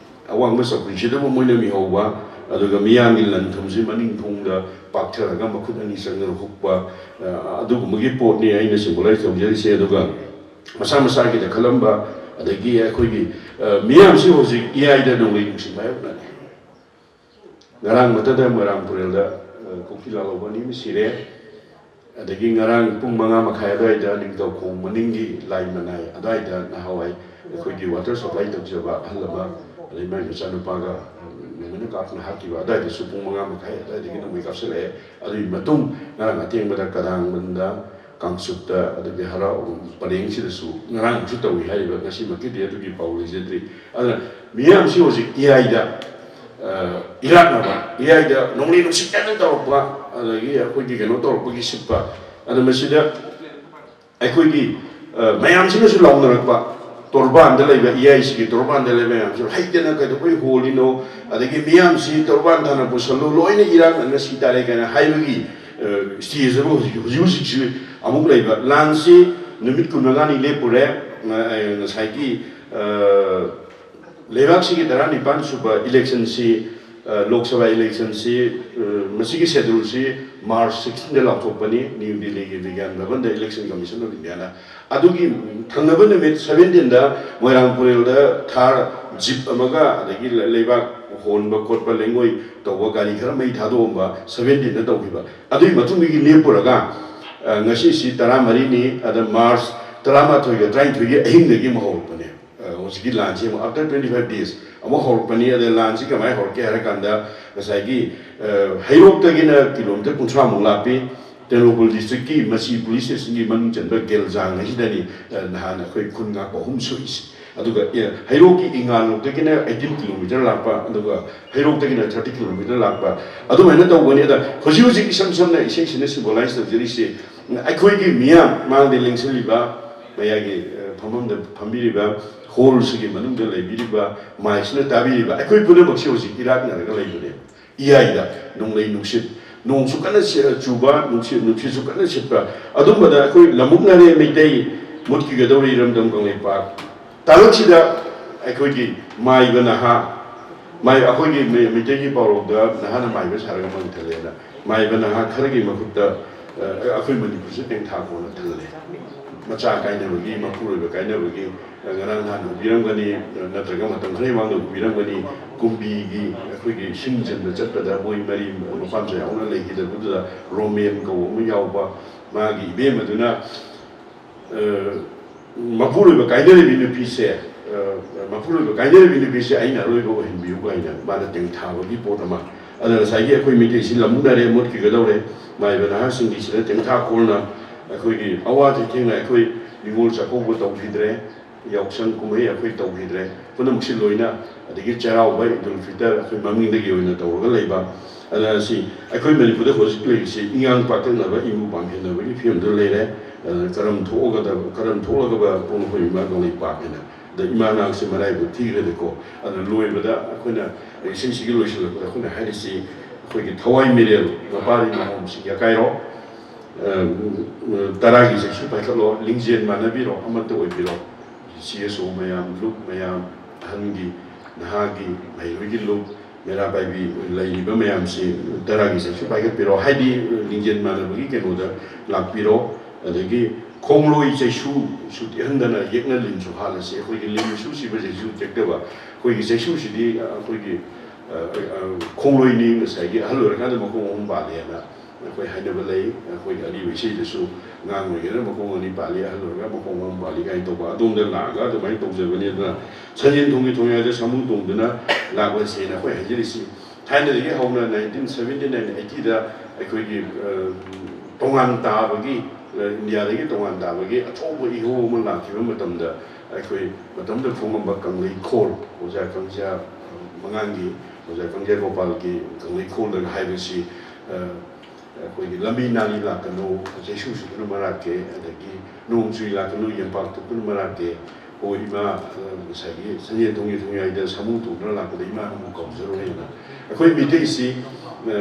ꯑꯋꯥꯡꯕ ꯆꯧꯀ꯭ꯔꯤꯁꯤꯗꯕꯨ ꯃꯣꯏꯅ ꯃꯤꯍꯧꯕ, ꯑꯗꯨꯒ ꯃꯤꯌꯥꯝꯒꯤ ꯂꯟ ꯊꯨꯝꯁꯤ ꯃꯅꯤꯡ ꯊꯣꯡꯗ ꯄꯥꯛꯊꯔꯒ ꯃꯈꯨꯠ ꯑꯅꯤ ꯆꯪꯗꯅ ꯍꯨꯛꯄ, ꯑ, ꯑꯗꯨꯒꯨꯝꯕꯒꯤ ꯄꯣꯠꯅꯤ ꯑꯩꯅ ꯁꯤꯝꯕꯣꯂꯥꯏꯁ ꯇꯧꯖꯔꯤꯁꯦ꯫ ꯑꯗꯨꯒ ꯃꯁꯥ ꯃꯁꯥꯒꯤꯗ ꯈꯜꯂꯝꯕ, ꯑꯗꯒꯤ ꯑꯩꯈꯣꯏꯒꯤ, ꯑ, ꯃꯤꯌꯥꯝꯁꯤ ꯍꯧꯖꯤꯛ ꯏꯌꯥꯏꯗ ꯅꯣꯡꯂꯩ ꯅꯨꯡꯁꯤꯠ ꯃꯥꯌꯣꯛꯅꯔꯦ꯫ ꯉꯔꯥꯡ ꯃꯊꯛꯇ ꯃꯣꯏꯔꯥꯡ ꯇꯨꯔꯦꯜꯗ, ꯑ, ꯀꯨꯀꯤ ꯂꯥꯜꯍꯧꯕ ꯑꯅꯤ ꯑꯃ ꯁꯤꯔꯦ꯫ ꯑꯗꯒꯤ ꯉꯔꯥꯡ ꯄꯨꯡ ꯃꯉꯥ ꯃꯈꯥꯏ ꯑꯗꯨꯋꯥꯏꯗ ꯅꯤꯡꯊꯧꯈꯣꯡ ꯃꯅꯤꯡꯒꯤ ꯂꯥꯏ ꯃꯅꯥꯏ ꯑꯗꯨꯋꯥꯏꯗ ꯅꯍꯥꯟꯋꯥꯏ ꯑꯩꯈꯣꯏꯒꯤ water supply ꯇꯧꯖꯕ ꯑꯍꯜ ꯑꯃ, ꯑꯗꯩ ꯃꯥꯏ ꯃꯆꯥꯅꯨꯄꯥꯒ ꯅꯣꯡꯃꯩꯅ ꯀꯥꯞꯇꯨꯅ ꯍꯥꯠꯈꯤꯕ ꯑꯗꯨꯋꯥꯏꯗꯁꯨ ꯄꯨꯡ ꯃꯉꯥ ꯃꯈꯥꯏ ꯑꯗꯨꯋꯥꯏꯗꯒꯤ ꯅꯣꯡꯃꯩ ꯀꯥꯞꯁꯤꯜꯂꯛꯑꯦ꯫ ꯑꯗꯨꯒꯤ ꯃꯇꯨꯡ ꯉꯔꯥꯡ ꯑꯊꯦꯡꯕꯗ ꯀꯗꯥꯡꯕꯟꯗ, ꯀꯥꯡꯆꯨꯞꯇ, ꯑꯗꯒꯤ ꯍꯔꯥꯎ ꯄꯔꯦꯡꯁꯤꯗꯁꯨ ꯉꯔꯥꯡꯁꯨ ꯇꯧꯏ ꯍꯥꯏꯔꯤꯕ, ꯉꯁꯤꯃꯛꯀꯤꯗꯤ ꯑꯗꯨꯒꯤ ꯄꯥꯎ ꯂꯩꯖꯗ꯭ꯔꯤ꯫ ꯑꯗꯨꯅ ꯃꯤꯌꯥꯝꯁꯤ ꯍꯧꯖꯤꯛ ꯏꯌꯥꯏꯗ, ꯑ, ꯏꯔꯥꯛꯅꯕ, ꯏꯌꯥꯏꯗ ꯅꯣꯡꯂꯩ ꯅꯨꯡꯁꯤꯠ ꯀꯟꯅ ꯇꯧꯔꯛꯄ, ꯑꯗꯒꯤ ꯑꯩꯈꯣꯏꯒꯤ ꯀꯩꯅꯣ ꯇꯧꯔꯛꯄꯒꯤ ꯁꯤꯠꯄ, ꯑꯗꯨ ꯃꯁꯤꯗ ꯑꯩꯈꯣꯏꯒꯤ, ꯑ, ꯃꯌꯥꯝꯁꯤꯅꯁꯨ ꯂꯥꯎꯅꯔꯛꯄ, ꯇꯣꯔꯕꯥꯟꯗ ꯂꯩꯕ, ꯏꯌꯥꯏꯁꯤꯒꯤ ꯇꯣꯔꯕꯥꯟꯗ ꯂꯩꯕ ꯃꯌꯥꯝꯁꯤꯅ ꯍꯩꯇꯅ ꯀꯩꯗꯧꯕꯩ ꯍꯣꯜꯂꯤꯅꯣ, ꯑꯗꯒꯤ ꯃꯤꯌꯥꯝꯁꯤ ꯇꯣꯔꯕꯥꯟ ꯊꯥꯅ ꯄꯨꯁꯜꯂꯨ, ꯂꯣꯏꯅ ꯏꯔꯥꯛꯅꯅ ꯁꯤ ꯇꯥꯔꯦ ꯀꯥꯏꯅ ꯍꯥꯏꯕꯒꯤ, ꯑ, stage ꯑꯃ ꯍꯧꯖꯤꯛ, ꯍꯧꯖꯤꯛ ꯍꯧꯖꯤꯛꯁꯨ ꯑꯃꯨꯛ ꯂꯩꯕ꯫ ꯂꯥꯟꯁꯤ ꯅꯨꯃꯤꯠ ꯀꯨꯟꯃꯉꯥꯅꯤ ꯂꯦꯞꯄꯨꯔꯦ꯫ ꯑ, ꯉꯁꯥꯏꯒꯤ, ꯑ, ꯂꯩꯕꯥꯛꯁꯤꯒꯤ ꯇꯔꯥꯅꯤꯄꯥꯟ ꯁꯨꯕ electionꯁꯤ, ꯑ, ꯂꯣꯛ ꯁꯚꯥ electionꯁꯤ, ꯑ, ꯃꯁꯤꯒꯤ scheduleꯁꯤ March sixteenꯗ ꯂꯥꯎꯊꯣꯛꯄꯅꯤ, ꯅ꯭ꯌꯨ ꯗꯤꯜꯂꯤꯒꯤ ꯕꯤꯒ꯭ꯌꯥꯟ ꯚꯕꯟꯗ Election Commission of Indiaꯅ꯫ ꯑꯗꯨꯒꯤ ꯊꯪꯅꯕ ꯅꯨꯃꯤꯠ seventeenꯗ ꯃꯣꯏꯔꯥꯡ ꯄꯨꯔꯦꯜꯗ ꯊꯥꯔ ꯖꯤꯞ ꯑꯃꯒ, ꯑꯗꯒꯤ ꯂꯩꯕꯥꯛ ꯍꯣꯟꯕ ꯈꯣꯠꯄ, ꯂꯩꯉꯣꯏ ꯇꯧꯕ ꯒꯥꯔꯤ ꯈꯔ ꯃꯩ ꯊꯥꯗꯣꯛꯑꯝꯕ seventeenꯗ ꯇꯧꯈꯤꯕ꯫ ꯑꯗꯨꯒꯤ ꯃꯇꯨꯡꯗꯒꯤ ꯂꯦꯞꯄꯨꯔꯒ, ꯑ, ꯉꯁꯤꯁꯤ ꯇꯔꯥꯃꯔꯤꯅꯤ, ꯑꯗ March ꯇꯔꯥꯃꯥꯊꯣꯏꯒ ꯇꯔꯥꯅꯤꯊꯣꯏꯒꯤ ꯑꯍꯤꯡꯗꯒꯤ ꯑꯃꯨꯛ ꯍꯧꯔꯛꯄꯅꯦ꯫ ꯑ, ꯍꯧꯖꯤꯛꯀꯤ ꯂꯥꯟꯁꯤ ꯑꯃꯨꯛ after twenty five days ꯑꯃꯨꯛ ꯍꯧꯔꯛꯄꯅꯤ꯫ ꯑꯗ ꯂꯥꯟꯁꯤ ꯀꯃꯥꯏꯅ ꯍꯧꯔꯛꯀꯦ ꯍꯥꯏꯔ ꯀꯥꯟꯗ, ꯉꯁꯥꯏꯒꯤ, ꯑ, ꯍꯩꯔꯣꯛꯇꯒꯤꯅ kilometre ꯀꯨꯟꯊ꯭ꯔꯥꯃꯨꯛ ꯂꯥꯞꯄꯤ꯫ ꯇꯦꯡꯅꯧꯄꯜ districtꯀꯤ ꯃꯁꯤ police stationꯒꯤ ꯃꯅꯨꯡ ꯆꯟꯕ ꯒꯦꯜꯖꯥꯡ ꯑꯁꯤꯗꯅꯤ, ꯑ, ꯅꯍꯥꯟ ꯑꯩꯈꯣꯏ ꯈꯨꯟ ꯉꯥꯛꯄ ꯑꯍꯨꯝ ꯁꯣꯛꯏꯁꯦ꯫ ꯑꯗꯨꯒ, ꯑ, ꯍꯩꯔꯣꯛꯀꯤ ꯏꯉꯥꯂꯣꯛꯇꯒꯤꯅ eighteen kilometre ꯂꯥꯛꯄ, ꯑꯗꯨꯒ ꯍꯩꯔꯣꯛꯇꯒꯤꯅ thirty kilometre ꯂꯥꯛꯄ, ꯑꯗꯨꯃꯥꯏꯅ ꯇꯧꯕꯅꯤ꯫ ꯑꯗ ꯍꯧꯖꯤꯛ ꯍꯧꯖꯤꯛ ꯏꯁꯝ ꯁꯝꯅ ꯏꯁꯩꯁꯤꯅ symbolize ꯇꯧꯖꯔꯤꯁꯦ, ꯑꯩꯈꯣꯏꯒꯤ ꯃꯤꯌꯥꯝ ꯃꯥꯡꯗ ꯂꯦꯡꯁꯤꯜꯂꯤꯕ, ꯃꯌꯥꯏꯒꯤ, ꯑ, ꯐꯝꯐꯝꯗ ꯐꯝꯕꯤꯔꯤꯕ, hallꯁꯤꯒꯤ ꯃꯅꯨꯡꯗ ꯂꯩꯕꯤꯔꯤꯕ, ꯃꯥꯏꯛꯁꯤꯅ ꯇꯥꯕꯤꯔꯤꯕ ꯑꯩꯈꯣꯏ ꯄꯨꯝꯅꯃꯛꯁꯦ ꯍꯧꯖꯤꯛ ꯏꯔꯥꯛꯅꯔꯒ ꯂꯩꯕꯅꯦ꯫ ꯏꯌꯥꯏꯗ ꯅꯣꯡꯂꯩ ꯅꯨꯡꯁꯤꯠ, ꯅꯣꯡꯁꯨ ꯀꯟꯅ ꯁꯤ-, ꯆꯨꯕ, ꯅꯨꯡꯁꯤꯠ, ꯅꯨꯡꯁꯤꯠꯁꯨ ꯀꯟꯅ ꯁꯤꯠꯄ, ꯑꯗꯨꯝꯕꯗ ꯑꯩꯈꯣꯏ ꯂꯝꯃꯨꯛꯅꯔꯦ ꯃꯩꯇꯩ, ꯃꯨꯠꯈꯤꯒꯗꯧꯔꯦ ꯏꯔꯝꯗꯝ ꯀꯪꯂꯩꯄꯥꯛ꯫ ꯇꯥꯂꯛꯁꯤꯗ ꯑꯩꯈꯣꯏꯒꯤ ꯃꯥꯏꯕ ꯅꯍꯥ, ꯃꯥꯏ-, ꯑꯩꯈꯣꯏꯒꯤ ꯃꯩ-, ꯃꯩꯇꯩꯒꯤ ꯄꯥꯎꯔꯧꯗ "ꯅꯍꯥꯅ ꯃꯥꯏꯕ ꯁꯥꯔꯒ ꯃꯪ ꯊꯜꯂꯦꯅ", ꯃꯥꯏꯕ ꯅꯍꯥ ꯈꯔꯒꯤ ꯃꯈꯨꯠꯇ, ꯑ, ꯑꯩꯈꯣꯏ ꯃꯅꯤꯄꯨꯔꯁꯦ ꯇꯦꯡꯊꯥ ꯀꯣꯟꯅ ꯊꯜꯂꯦ꯫ ꯃꯆꯥ ꯀꯥꯏꯅꯕꯒꯤ, ꯃꯄꯨꯔꯣꯏꯕ ꯀꯥꯏꯅꯕꯒꯤ, ꯉꯔꯥꯡ ꯅꯍꯥꯟ ꯎꯕꯤꯔꯝꯒꯅꯤ, ꯅꯠꯇ꯭ꯔꯒ ꯃꯇꯝ ꯈꯔꯒꯤ ꯃꯃꯥꯡꯗ ꯎꯕꯤꯔꯝꯒꯅꯤ, ꯀꯨꯝꯕꯤꯒꯤ ꯑꯩꯈꯣꯏꯒꯤ ꯁꯤꯡ ꯆꯟꯕ ꯆꯠꯄꯗ ꯃꯣꯏ ꯃꯔꯤ ꯃꯄꯥꯝꯁꯨ ꯌꯥꯎꯅ ꯂꯩꯈꯤꯗꯕꯗꯨꯗ ꯔꯣꯃꯦꯟ ꯀꯧꯕ ꯑꯃ ꯌꯥꯎꯕ, ꯃꯥꯒꯤ ꯏꯕꯦꯝ ꯑꯗꯨꯅ, ꯑ, ꯃꯄꯨꯔꯣꯏꯕ ꯀꯥꯏꯅꯔꯤꯕꯤ ꯅꯨꯄꯤꯁꯦ, ꯑ, ꯃꯄꯨꯔꯣꯏꯕ ꯀꯥꯏꯅꯔꯤꯕꯤ ꯅꯨꯄꯤꯁꯦ ꯑꯩꯅ ꯑꯔꯣꯏꯕ ꯑꯣꯏꯍꯟꯕꯤꯌꯨ ꯀꯥꯏꯅ ꯃꯥꯅ ꯇꯦꯡꯊꯥꯕꯒꯤ ꯄꯣꯠ ꯑꯃ꯫ ꯑꯗꯨꯅ ꯉꯁꯥꯏꯒꯤ ꯑꯩꯈꯣꯏ ꯃꯤꯇꯩꯁꯤ ꯂꯝꯃꯨꯛꯅꯔꯦ, ꯃꯨꯠꯈꯤꯒꯗꯧꯔꯦ, ꯃꯥꯏꯕ ꯅꯍꯥꯁꯤꯡꯒꯤꯁꯤꯅ ꯇꯦꯡꯊꯥ ꯈꯣꯜꯅ ꯑꯩꯈꯣꯏꯒꯤ ꯑꯋꯥ ꯆꯩꯊꯦꯡꯅ ꯑꯩꯈꯣꯏ ꯅꯤꯉꯣꯜ ꯆꯥꯛꯀꯧꯕ ꯇꯧꯈꯤꯗ꯭ꯔꯦ, ꯌꯥꯎꯁꯪ ꯀꯨꯝꯍꯩ ꯑꯩꯈꯣꯏ ꯇꯧꯈꯤꯗ꯭ꯔꯦ, ꯄꯨꯝꯅꯃꯛꯁꯤ ꯂꯣꯏꯅ, ꯑꯗꯒꯤ ꯆꯩꯔꯥꯎꯕ, ꯏꯗꯨꯜ ꯐꯤꯇꯔ ꯑꯩꯈꯣꯏ ꯃꯃꯤꯡꯗꯒꯤ ꯑꯣꯏꯅ ꯇꯧꯔꯒ ꯂꯩꯕ꯫ ꯑꯗꯨꯅ ꯁꯤ ꯑꯩꯈꯣꯏ ꯃꯅꯤꯄꯨꯔꯗ ꯍꯧꯖꯤꯛ ꯂꯩꯔꯤꯁꯤ ꯏꯉꯥꯡ ꯄꯥꯛꯊꯛꯅꯕ, ꯏꯃꯨ ꯄꯥꯡꯍꯦꯟꯅꯕꯒꯤ ꯐꯤꯕꯝꯗ ꯂꯩꯔꯦ꯫ ꯑꯗꯨꯅ ꯀꯔꯝ ꯊꯣꯛꯑꯒꯗꯕ, ꯀꯔꯝ ꯊꯣꯛꯂꯒꯕ ꯄꯣꯛꯅꯐꯝ ꯏꯃꯥ ꯀꯪꯂꯩꯄꯥꯛ ꯍꯥꯏꯅ꯫ ꯑꯗ ꯏꯃꯥ ꯅꯥꯡꯁꯦ ꯃꯔꯥꯏꯕꯛ ꯊꯤꯈ꯭ꯔꯦꯗꯀꯣ꯫ ꯑꯗꯨꯅ ꯂꯣꯏꯕꯗ ꯑꯩꯈꯣꯏꯅ ꯏꯁꯩꯁꯤꯒꯤ ꯂꯣꯏꯁꯤꯜꯂꯛꯄꯗ ꯑꯩꯈꯣꯏꯅ ꯍꯥꯏꯔꯤꯁꯤ, ꯑꯩꯈꯣꯏꯒꯤ ꯊꯋꯥꯏ ꯃꯤꯔꯦꯜ ꯃꯄꯥꯔꯤ ꯃꯍꯣꯝꯁꯤ ꯌꯥꯀꯥꯏꯔꯣ, ꯑ, ꯇꯔꯥꯒꯤ ꯆꯩꯁꯨ ꯄꯥꯏꯈꯠꯂꯣ, ꯂꯤꯡꯖꯦꯜ ꯃꯥꯟꯅꯕꯤꯔꯣ, ꯑꯃꯠꯇ ꯑꯣꯏꯕꯤꯔꯣ꯫ ꯁꯤ ꯑꯦꯁ ꯑꯣ ꯃꯌꯥꯝ, ꯂꯨꯞ ꯃꯌꯥꯝ, ꯑꯍꯟꯒꯤ, ꯅꯍꯥꯒꯤ, ꯃꯍꯩꯔꯣꯏꯒꯤ ꯂꯨꯞ, ꯃꯦꯔꯥ ꯄꯥꯏꯕꯤ ꯂꯩꯔꯤꯕ ꯃꯌꯥꯝꯁꯤ ꯇꯔꯥꯒꯤ ꯆꯩꯁꯨ ꯄꯥꯏꯈꯠꯄꯤꯔꯣ꯫ ꯍꯥꯏꯗꯤ ꯂꯤꯡꯖꯦꯜ ꯃꯥꯟꯅꯕꯒꯤ ꯀꯩꯅꯣꯗ ꯂꯥꯛꯄꯤꯔꯣ꯫ ꯑꯗꯒꯤ ꯈꯣꯡꯂꯣꯏ ꯆꯩꯁꯨ ꯁꯨ ꯇꯦꯛꯍꯟꯗꯅ ꯌꯦꯛꯅ ꯂꯤꯟꯁꯨ ꯍꯥꯠꯂꯁꯤ꯫ ꯑꯩꯈꯣꯏꯒꯤ ꯂꯤꯟ ꯁꯨ ꯁꯤꯕ ꯆꯩꯁꯨ ꯇꯦꯛꯇꯕ꯫ ꯑꯩꯈꯣꯏꯒꯤ ꯆꯩꯁꯨꯁꯤꯗꯤ ꯑꯩꯈꯣꯏꯒꯤ, ꯑ, ꯑ, ꯈꯣꯡꯂꯣꯏꯅꯤ, ꯉꯁꯥꯏꯒꯤ ꯑꯍꯜ ꯑꯣꯏꯔꯀꯥꯟꯗ ꯃꯈꯣꯡ ꯑꯍꯨꯝ ꯄꯥꯜꯂꯦꯅ ꯑꯩꯈꯣꯏ ꯍꯥꯏꯅꯕ ꯂꯩ꯫ ꯑꯩꯈꯣꯏꯒꯤ ꯑꯔꯤꯕ ꯏꯁꯩꯗꯁꯨ ꯑꯉꯥꯡ ꯑꯣꯏꯔꯤꯉꯩꯗ ꯃꯈꯣꯡ ꯑꯅꯤ ꯄꯥꯜꯂꯤ, ꯑꯍꯜ ꯑꯣꯏꯔꯒ ꯃꯈꯣꯡ ꯑꯍꯨꯝ ꯄꯥꯜꯂꯤ ꯀꯥꯏꯅ ꯇꯧꯕ꯫ ꯑꯗꯣꯝꯗ ꯂꯥꯛꯑꯒ ꯑꯗꯨꯃꯥꯏꯅ ꯇꯧꯖꯕꯅꯤ꯫ ꯑꯗꯨꯅ ꯁꯟꯖꯦꯟ ꯊꯣꯡꯒꯤ ꯊꯣꯡꯌꯥꯏꯗ ꯁꯥꯃꯨ ꯇꯣꯡꯗꯨꯅ ꯂꯥꯛꯂꯁꯦꯅ ꯑꯩꯈꯣꯏ ꯍꯥꯏꯖꯔꯤꯁꯤ꯫ ꯊꯥꯏꯅꯗꯒꯤ ꯍꯧꯅ nineteen seventy nine eighty ꯗ ꯑꯩꯈꯣꯏꯒꯤ, ꯑ, ꯇꯣꯉꯥꯟ ꯇꯥꯕꯒꯤ, ꯑ, ꯏꯟꯗꯤꯌꯥꯗꯒꯤ ꯇꯣꯉꯥꯟ ꯇꯥꯕꯒꯤ ꯑꯆꯧꯕ ꯏꯍꯧ ꯑꯃ ꯂꯥꯛꯈꯤꯕ ꯃꯇꯝꯗ, ꯑꯩꯈꯣꯏ ꯃꯇꯝꯗ ꯐꯣꯡꯉꯝꯕ ꯀꯪꯂꯩꯈꯣꯜ, ꯑꯣꯖꯥ ꯀꯪꯖꯥ, ꯑ, ꯃꯉꯥꯡꯒꯤ ꯑꯣꯖꯥ ꯀꯪꯖꯥ ꯒꯣꯄꯥꯜꯒꯤ ꯀꯪꯂꯩꯈꯣꯜꯗꯒ ꯍꯥꯏꯕꯁꯤ, ꯑ, ꯑꯩꯈꯣꯏꯒꯤ ꯂꯝꯕꯤ ꯅꯥꯂꯤ ꯂꯥꯛꯀꯅꯨ, ꯆꯩꯁꯨ ꯁꯨꯗꯨꯅ ꯃꯔꯥꯛꯀꯦ, ꯑꯗꯒꯤ ꯅꯣꯡ ꯆꯨꯏ ꯂꯥꯛꯀꯅꯨ, ꯌꯦꯝꯄꯥꯛ ꯇꯨꯞꯇꯨꯅ ꯃꯔꯥꯛꯀꯦ꯫ ꯑꯣ ꯏꯃꯥ, ꯑ, ꯉꯁꯥꯏꯒꯤ ꯁꯟꯖꯦꯟ ꯊꯣꯡꯒꯤ ꯊꯣꯡꯌꯥꯏꯗ ꯁꯥꯃꯨ ꯇꯣꯡꯗꯨꯅ ꯂꯥꯛꯄꯗ ꯏꯃꯥ ꯅꯪꯕꯨ ꯀꯧꯖꯔꯣꯏꯅ꯫ ꯑꯩꯈꯣꯏ ꯃꯤꯇꯩꯁꯤ, ꯑ,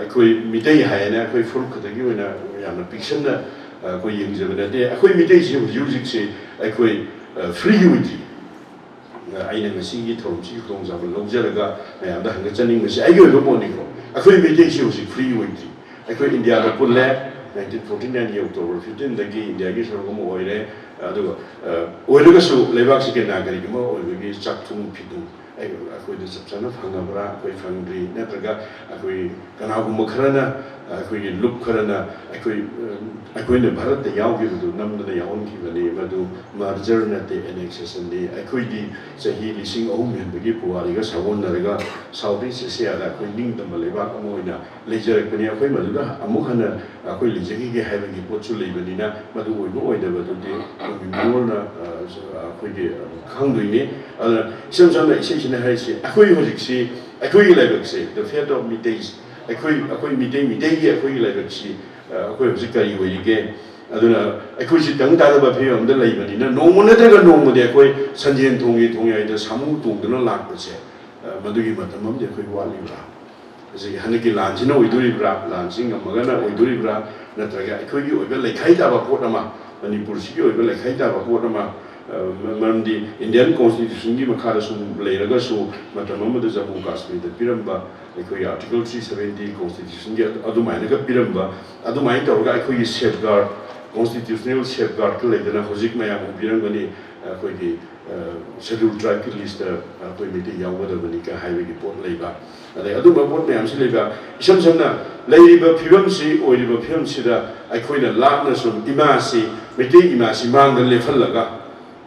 ꯑꯩꯈꯣꯏ ꯃꯤꯇꯩ ꯍꯥꯏꯌꯦꯅ ꯑꯩꯈꯣꯏ ꯐꯨꯔꯨꯞ ꯈꯛꯇꯒꯤ ꯑꯣꯏꯅ ꯌꯥꯝꯅ ꯄꯤꯛꯁꯟꯅ, ꯑ, ꯑꯩꯈꯣꯏ ꯌꯦꯡꯖꯕ ꯅꯠꯇꯦ꯫ ꯑꯩꯈꯣꯏ ꯃꯤꯇꯩꯁꯤ ꯍꯧꯖꯤꯛ ꯍꯧꯖꯤꯛꯁꯤ ꯑꯩꯈꯣꯏ, ꯑ, free ꯑꯣꯏꯗ꯭ꯔꯤ꯫ ꯑꯩꯅ ꯉꯁꯤꯒꯤ ꯊꯧꯔꯝꯁꯤꯒꯤ ꯈꯨꯗꯣꯡꯆꯥꯕ ꯂꯧꯖꯔꯒ ꯃꯌꯥꯝꯗ ꯍꯪꯒꯠꯆꯅꯤꯡꯕꯁꯤ ꯑꯩꯒꯤ ꯑꯣꯏꯕ ꯄꯣꯠꯅꯤꯀꯣ꯫ ꯑꯩꯈꯣꯏ ꯃꯩꯇꯩꯁꯤ ꯍꯧꯖꯤꯛ free ꯑꯣꯏꯗ꯭ꯔꯤ꯫ ꯑꯩꯈꯣꯏ ꯏꯟꯗꯤꯌꯥꯗ ꯄꯨꯜꯂꯦ, nineteen forty nine ꯒꯤ October fifteen ꯗꯒꯤ ꯏꯟꯗꯤꯌꯥꯒꯤ ꯁꯔꯨꯛ ꯑꯃ ꯑꯣꯏꯔꯦ꯫ ꯑꯗꯨꯒ ꯑ, ꯑꯣꯏꯔꯒꯁꯨ ꯂꯩꯕꯥꯛꯁꯤꯒꯤ ꯅꯥꯒꯔꯤꯛ ꯑꯃ ꯑꯣꯏꯕꯒꯤ ꯆꯥꯛꯊꯨꯡ ꯐꯤꯊꯨꯡ ꯑꯩ-, ꯑꯩꯈꯣꯏꯗ ꯆꯞ ꯆꯥꯅ ꯐꯪꯉꯕ꯭ꯔꯥ, ꯑꯩꯈꯣꯏ ꯐꯪꯗ꯭ꯔꯤ, ꯅꯠꯇ꯭ꯔꯒ ꯑꯩꯈꯣꯏ ꯀꯅꯥꯒꯨꯝꯕ ꯈꯔꯅ ꯑ, ꯑꯩꯈꯣꯏꯒꯤ ꯂꯨꯞ ꯈꯔꯅ ꯑꯩꯈꯣꯏ ꯑ, ꯑꯩꯈꯣꯏꯅ ꯚꯥꯔꯠꯇ ꯌꯥꯎꯈꯤꯕꯗꯨ ꯅꯝꯗꯅ ꯌꯥꯎꯍꯟꯈꯤꯕꯅꯤ꯫ ꯃꯗꯨ ꯃꯥꯔꯖꯔ ꯅꯠꯇꯦ, ꯑꯦꯅꯦꯛꯁꯦꯁꯟꯅꯤ꯫ ꯑꯩꯈꯣꯏꯗꯤ ꯆꯍꯤ ꯂꯤꯁꯤꯡ ꯑꯍꯨꯝ ꯍꯦꯟꯕꯒꯤ ꯄꯨꯋꯥꯔꯤꯒ ꯁꯥꯒꯣꯟꯅꯔꯒ ꯁꯥꯎꯠ ꯏꯁ ꯑꯦꯁꯤꯌꯥꯗ ꯑꯩꯈꯣꯏ ꯅꯤꯡꯇꯝꯕ ꯂꯩꯕꯥꯛ ꯑꯃ ꯑꯣꯏꯅ ꯂꯩꯖꯔꯛꯄꯅꯤ꯫ ꯑꯩꯈꯣꯏ ꯃꯗꯨꯗ ꯑꯃꯨꯛ ꯍꯟꯅ ꯑꯩꯈꯣꯏ ꯂꯩꯖꯈꯤꯒꯦ ꯍꯥꯏꯕꯒꯤ ꯄꯣꯠꯁꯨ ꯂꯩꯕꯅꯤꯅ, ꯃꯗꯨ ꯑꯣꯏꯕ ꯑꯣꯏꯗꯕꯗꯨꯗꯤ ꯑꯩꯈꯣꯏꯒꯤ ꯃꯤꯔꯣꯜꯅ ꯑ, ꯑꯩꯈꯣꯏꯒꯤ ꯈꯪꯗꯣꯏꯅꯤ꯫ ꯑꯗꯨꯅ ꯏꯁꯝ ꯁꯝꯅ ꯏꯁꯩꯁꯤꯅ ꯍꯥꯏꯔꯤꯁꯤ, ꯑꯩꯈꯣꯏ ꯍꯧꯖꯤꯛꯁꯤ, ꯑꯩꯈꯣꯏꯒꯤ ꯂꯥꯏꯕꯛꯁꯦ, the fate of ꯃꯤꯇꯩ, ꯑꯩꯈꯣꯏ ꯑꯩꯈꯣꯏ ꯃꯤꯇꯩ ꯃꯤꯇꯩꯒꯤ ꯑꯩꯈꯣꯏꯒꯤ ꯂꯥꯏꯕꯛꯁꯤ ꯑ, ꯑꯩꯈꯣꯏ ꯍꯧꯖꯤꯛ ꯀꯔꯤ ꯑꯣꯏꯔꯤꯒꯦ? ꯑꯗꯨꯅ ꯑꯩꯈꯣꯏꯁꯤ ꯇꯪ ꯇꯥꯗꯕ ꯐꯤꯕꯝ ꯑꯃꯗ ꯂꯩꯕꯅꯤꯅ, ꯅꯣꯡꯃ ꯅꯠꯇ꯭ꯔꯒ ꯅꯣꯡꯃꯗꯤ ꯑꯩꯈꯣꯏ ꯁꯟꯖꯦꯟ ꯊꯣꯡꯒꯤ ꯊꯣꯡꯌꯥꯏꯗ ꯁꯥꯃꯨ ꯇꯣꯡꯗꯨꯅ ꯂꯥꯛꯄꯁꯦ, ꯑ, ꯃꯗꯨꯒꯤ ꯃꯇꯝ ꯑꯃꯗꯤ ꯑꯩꯈꯣꯏ ꯋꯥꯠꯂꯤꯕ꯭ꯔꯥ? ꯍꯧꯖꯤꯛ ꯍꯟꯗꯛꯀꯤ ꯂꯥꯟꯁꯤꯅ ꯑꯣꯏꯗꯣꯔꯤꯕ꯭ꯔꯥ? ꯂꯥꯟꯁꯤ ꯉꯝꯃꯒꯅ ꯑꯣꯏꯗꯣꯔꯤꯕ꯭ꯔꯥ? ꯅꯠꯇ꯭ꯔꯒ ꯑꯩꯈꯣꯏꯒꯤ ꯑꯣꯏꯕ ꯂꯩꯈꯥꯏ ꯇꯥꯕ ꯄꯣꯠ ꯑꯃ, ꯃꯅꯤꯄꯨꯔꯁꯤꯒꯤ ꯑꯣꯏꯕ ꯂꯩꯈꯥꯏ ꯇꯥꯕ ꯄꯣꯠ ꯑꯃ, ꯑ, ꯃꯔꯝꯗꯤ ꯏꯟꯗꯤꯌꯥꯟ ꯀꯣꯟꯁꯇꯤꯇ꯭ꯌꯨꯁꯟꯒꯤ ꯃꯈꯥꯗ ꯁꯨꯝ ꯂꯩꯔꯒꯁꯨ, ꯃꯇꯝ ꯑꯃꯗ ꯖꯝꯃꯨ ꯀꯥꯁꯃꯤꯔꯗ ꯄꯤꯔꯝꯕ ꯑꯩꯈꯣꯏꯒꯤ ꯑꯥꯔꯇꯤꯀꯜ ꯊ꯭ꯔꯤ ꯁꯚꯦꯟꯇꯤ ꯀꯣꯟꯁꯇꯤꯇ꯭ꯌꯨꯁꯟꯒꯤ ꯑꯗꯨ-, ꯑꯗꯨꯃꯥꯏꯅꯒ ꯄꯤꯔꯝꯕ, ꯑꯗꯨꯃꯥꯏꯅ ꯇꯧꯔꯒ ꯑꯩꯈꯣꯏꯒꯤ ꯁꯦꯐꯒꯥꯔꯗ, ꯀꯣꯟꯁꯇꯤꯇ꯭ꯌꯨꯁꯅꯦꯜ ꯁꯦꯐꯒꯥꯔꯗꯀ ꯂꯩꯗꯅ ꯍꯧꯖꯤꯛ ꯃꯌꯥꯝ ꯎꯕꯤꯔꯝꯒꯅꯤ, ꯑꯩꯈꯣꯏꯒꯤ ꯁꯦꯗ꯭ꯌꯨꯜ ꯇ꯭ꯔꯥꯏꯕꯀꯤ ꯂꯤꯁꯇ ꯑꯩꯈꯣꯏ ꯃꯩꯇꯩ ꯌꯥꯎꯒꯗꯕꯅꯤ ꯀ ꯍꯥꯏꯕꯒꯤ ꯄꯣꯠ ꯂꯩꯕ, ꯑꯗꯩ ꯑꯗꯨꯝꯕ ꯄꯣꯠ ꯃꯌꯥꯝꯁꯤ ꯂꯩꯕ꯫ ꯏꯁꯝ ꯁꯝꯅ ꯂꯩꯔꯤꯕ ꯐꯤꯕꯝꯁꯤ, ꯑꯣꯏꯔꯤꯕ ꯐꯤꯕꯝꯁꯤꯗ ꯑꯩꯈꯣꯏꯅ ꯂꯥꯞꯅ ꯁꯨꯝ ꯏꯃꯥꯁꯤ, ꯃꯩꯇꯩ ꯏꯃꯥꯁꯤ ꯃꯥꯡꯗ ꯂꯦꯞꯍꯜꯂꯒ,